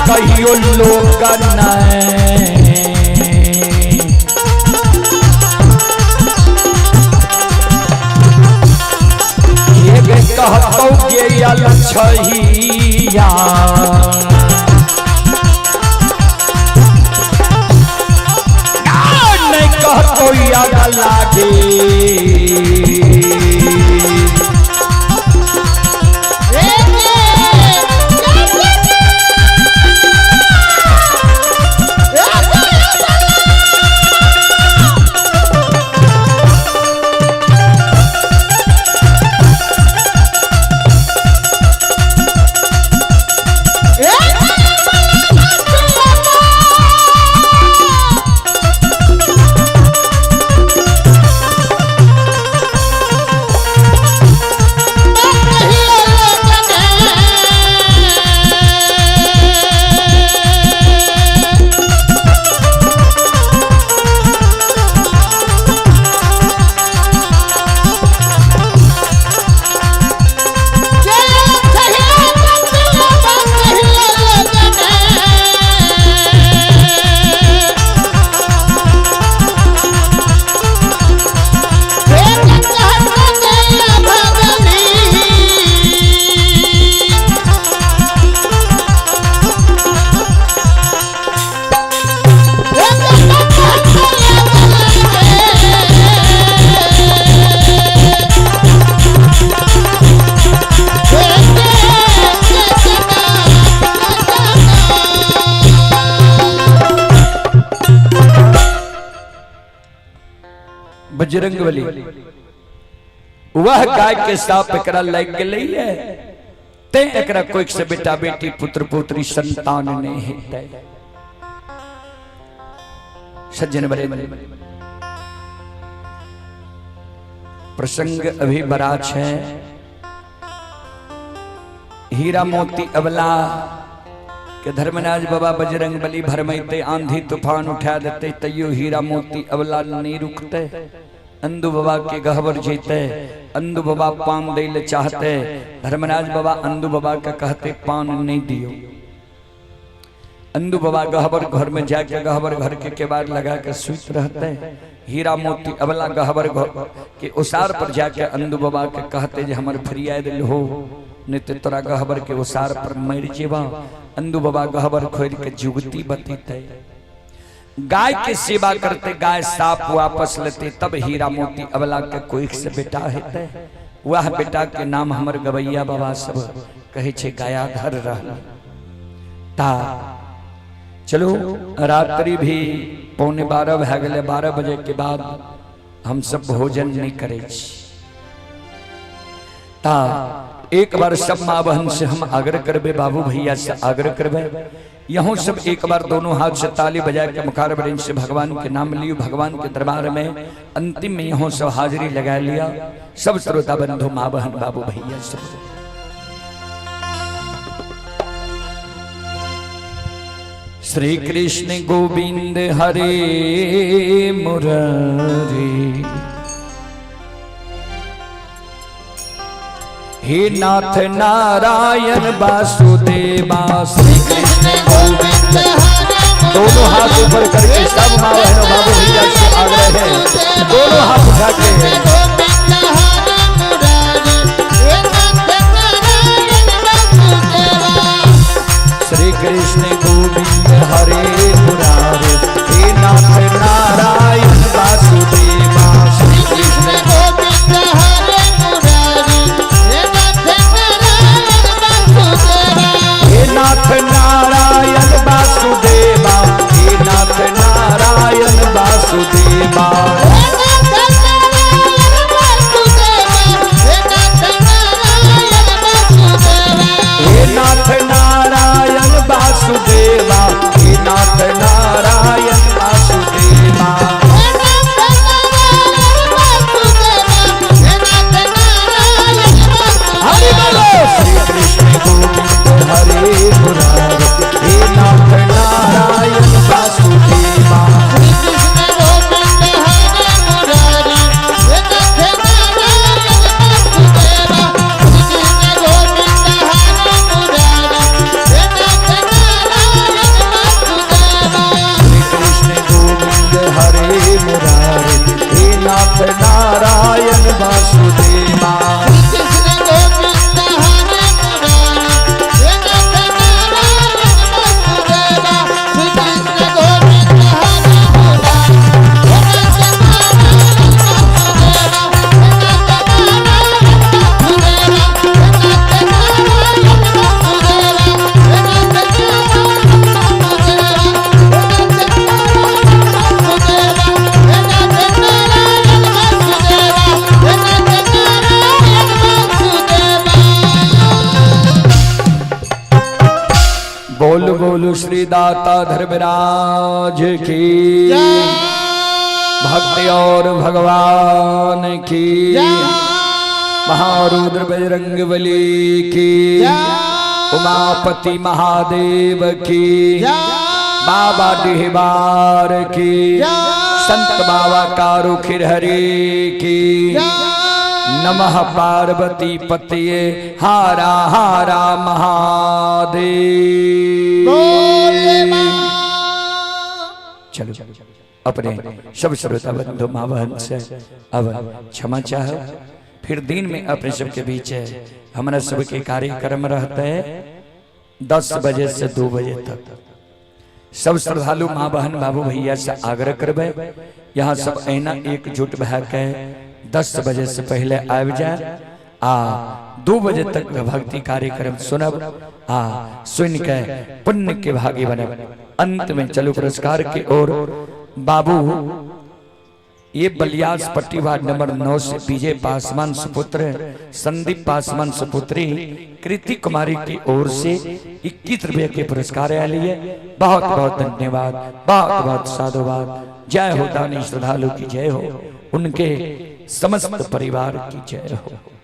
कहियो लोगन कहतौ गेल छहिया नहीं कहतौ याद लागे। बजरंग बली वह गाय के साप एकरा लग गेलै ते एकरा कोई से बेटा बेटी पुत्र पुत्री संतान नहीं हेतै। सज्जन बड़े प्रसंग अभी बड़ा है। हीरा मोती अबला के धर्मराज बाबा बजरंग बली भरमैते आंधी तूफान उठा देते तैयो हीरा मोती अबला नहीं रुकते। अंधु बाबा के गहबर जीते, अंधु बाबा पान दे ले चाहते, धर्मराज बाबा अंधु बाबा का कहते पान नहीं दियो। अंधु बाबा गहबर घर में जाके गहबर घर के केवाड़ लगा के सुत रहते। हीरा मोती अबला गहबर घर के उसार पर जाके अंधु बाबा के कहते जे हमर फरियाद हो नहीं तो तोरा गहबर के उसार पर मर जेबा। अंधु बाबा गहबर खोल के जुगती बतीते, गाय के सेवा करते, गाय साप वापस लेते, तब हीरा मोती अबला के कोई से बेटा हेते। वह बेटा के नाम हमर गवैया बाबा सब कहे छे गयाधर रहल। ता चलो रात्रि भी 11:45 भए गेलै, 12 बजे के बाद हम सब भोजन नहीं करे छी। ता एक बार सब माँ बहन से हम आग्रह करबे, बाबू भैया से आग्रह करबे, यहों सब एक बार दोनों हाथ से ताली बजा के मुखार वृंद से भगवान के नाम लियो। भगवान के दरबार में अंतिम में यहों सब हाजिरी लगा लिया। सब श्रोता बंधु माँ बहन बाबू भैया सब श्री कृष्ण गोविंद हरे मुरारी, हे नाथ नारायण वासुदेवा। श्री कृष्ण गोविंद हरे, दोनों हाथ ऊपर करके सब माँ बहनों बाबू भैया से आग्रह है, दोनों हाथ उठा के श्री कृष्ण गोविंद हरे मुरारी, हे नाथ नारायण वासुदेवा। श्री कृष्ण गोविंद हरे मुरारी, हे नाथ नारायण वासुदेवा। हे नाथ नारायण वासुदेवा, हे नाथ नारायण वासुदेवा। हे नाथ नारायण वासुदेवा, हे नाथ नारायण वासुदेवा। हरि बोलो। श्री कृष्ण गोविंद हरे मुरारी, हे नाथ नारायण वासुदेवा। श्री कृष्ण गोविंद हरे मुरारी, हे नाथ नारायण वासुदेवा। श्री कृष्ण गोविंद हरे मुरारी, हे नाथ नारायण वासुदेवा। श्री कृष्ण गोविंद हरे मुरारी, हे नाथ नारायण वासुदेवा। श्री कृष्ण गोविंद हरे मुरारी, हे नाथ नारायण वासुदेवा। श्री कृष्ण गोविंद हरे मुरारी, हे नाथ नारायण वासुदेवा। हे नाथ नारायण वासुदेवा, हे नाथ नारायण वासुदेवा। हे नाथ नारायण वासुदेवा, हे नाथ नारायण वासुदेवा। हे नाथ नारायण वासुदेवा, हे नाथ नारायण वासुदेवा। बोल बोल श्री दाता धर्मराज की, भक्ति और भगवान की, महारुद्र बजरंग बली की, उमापति महादेव की, बाबा डिहबार की, संत बाबा कारू खिरहरी की। नमः पार्वती पतये हारा हारा महादेव। चलो अपने सब श्रोता बंधु माँ बहन से अब क्षमा चाहो। फिर दिन में अपने सबके बीच है हमारा सबके कार्यक्रम रहते हैं 10 बजे से 2 बजे तक। सब श्रद्धालु माँ बहन बाबू भैया से आग्रह करबे, यहाँ सब ऐना एकजुट भए के 10 बजे से पहले आबि जाए आ 2 बजे तक भक्ति कार्यक्रम सुनब आ सुन के पुण्य के भागी बनब। अंत में चलो पुरस्कार की ओर। बाबू ये बलियास पट्टी वार्ड नंबर 9 से विजय पासवान सुपुत्र संदीप पासवान सुपुत्री कृति कुमारी की ओर से 21 रुपये के पुरस्कार आए है। बहुत बहुत धन्यवाद, बहुत बहुत साधुवाद। जय हो दानी श्रद्धालु की जय हो, उनके समस्त परिवार की जय हो।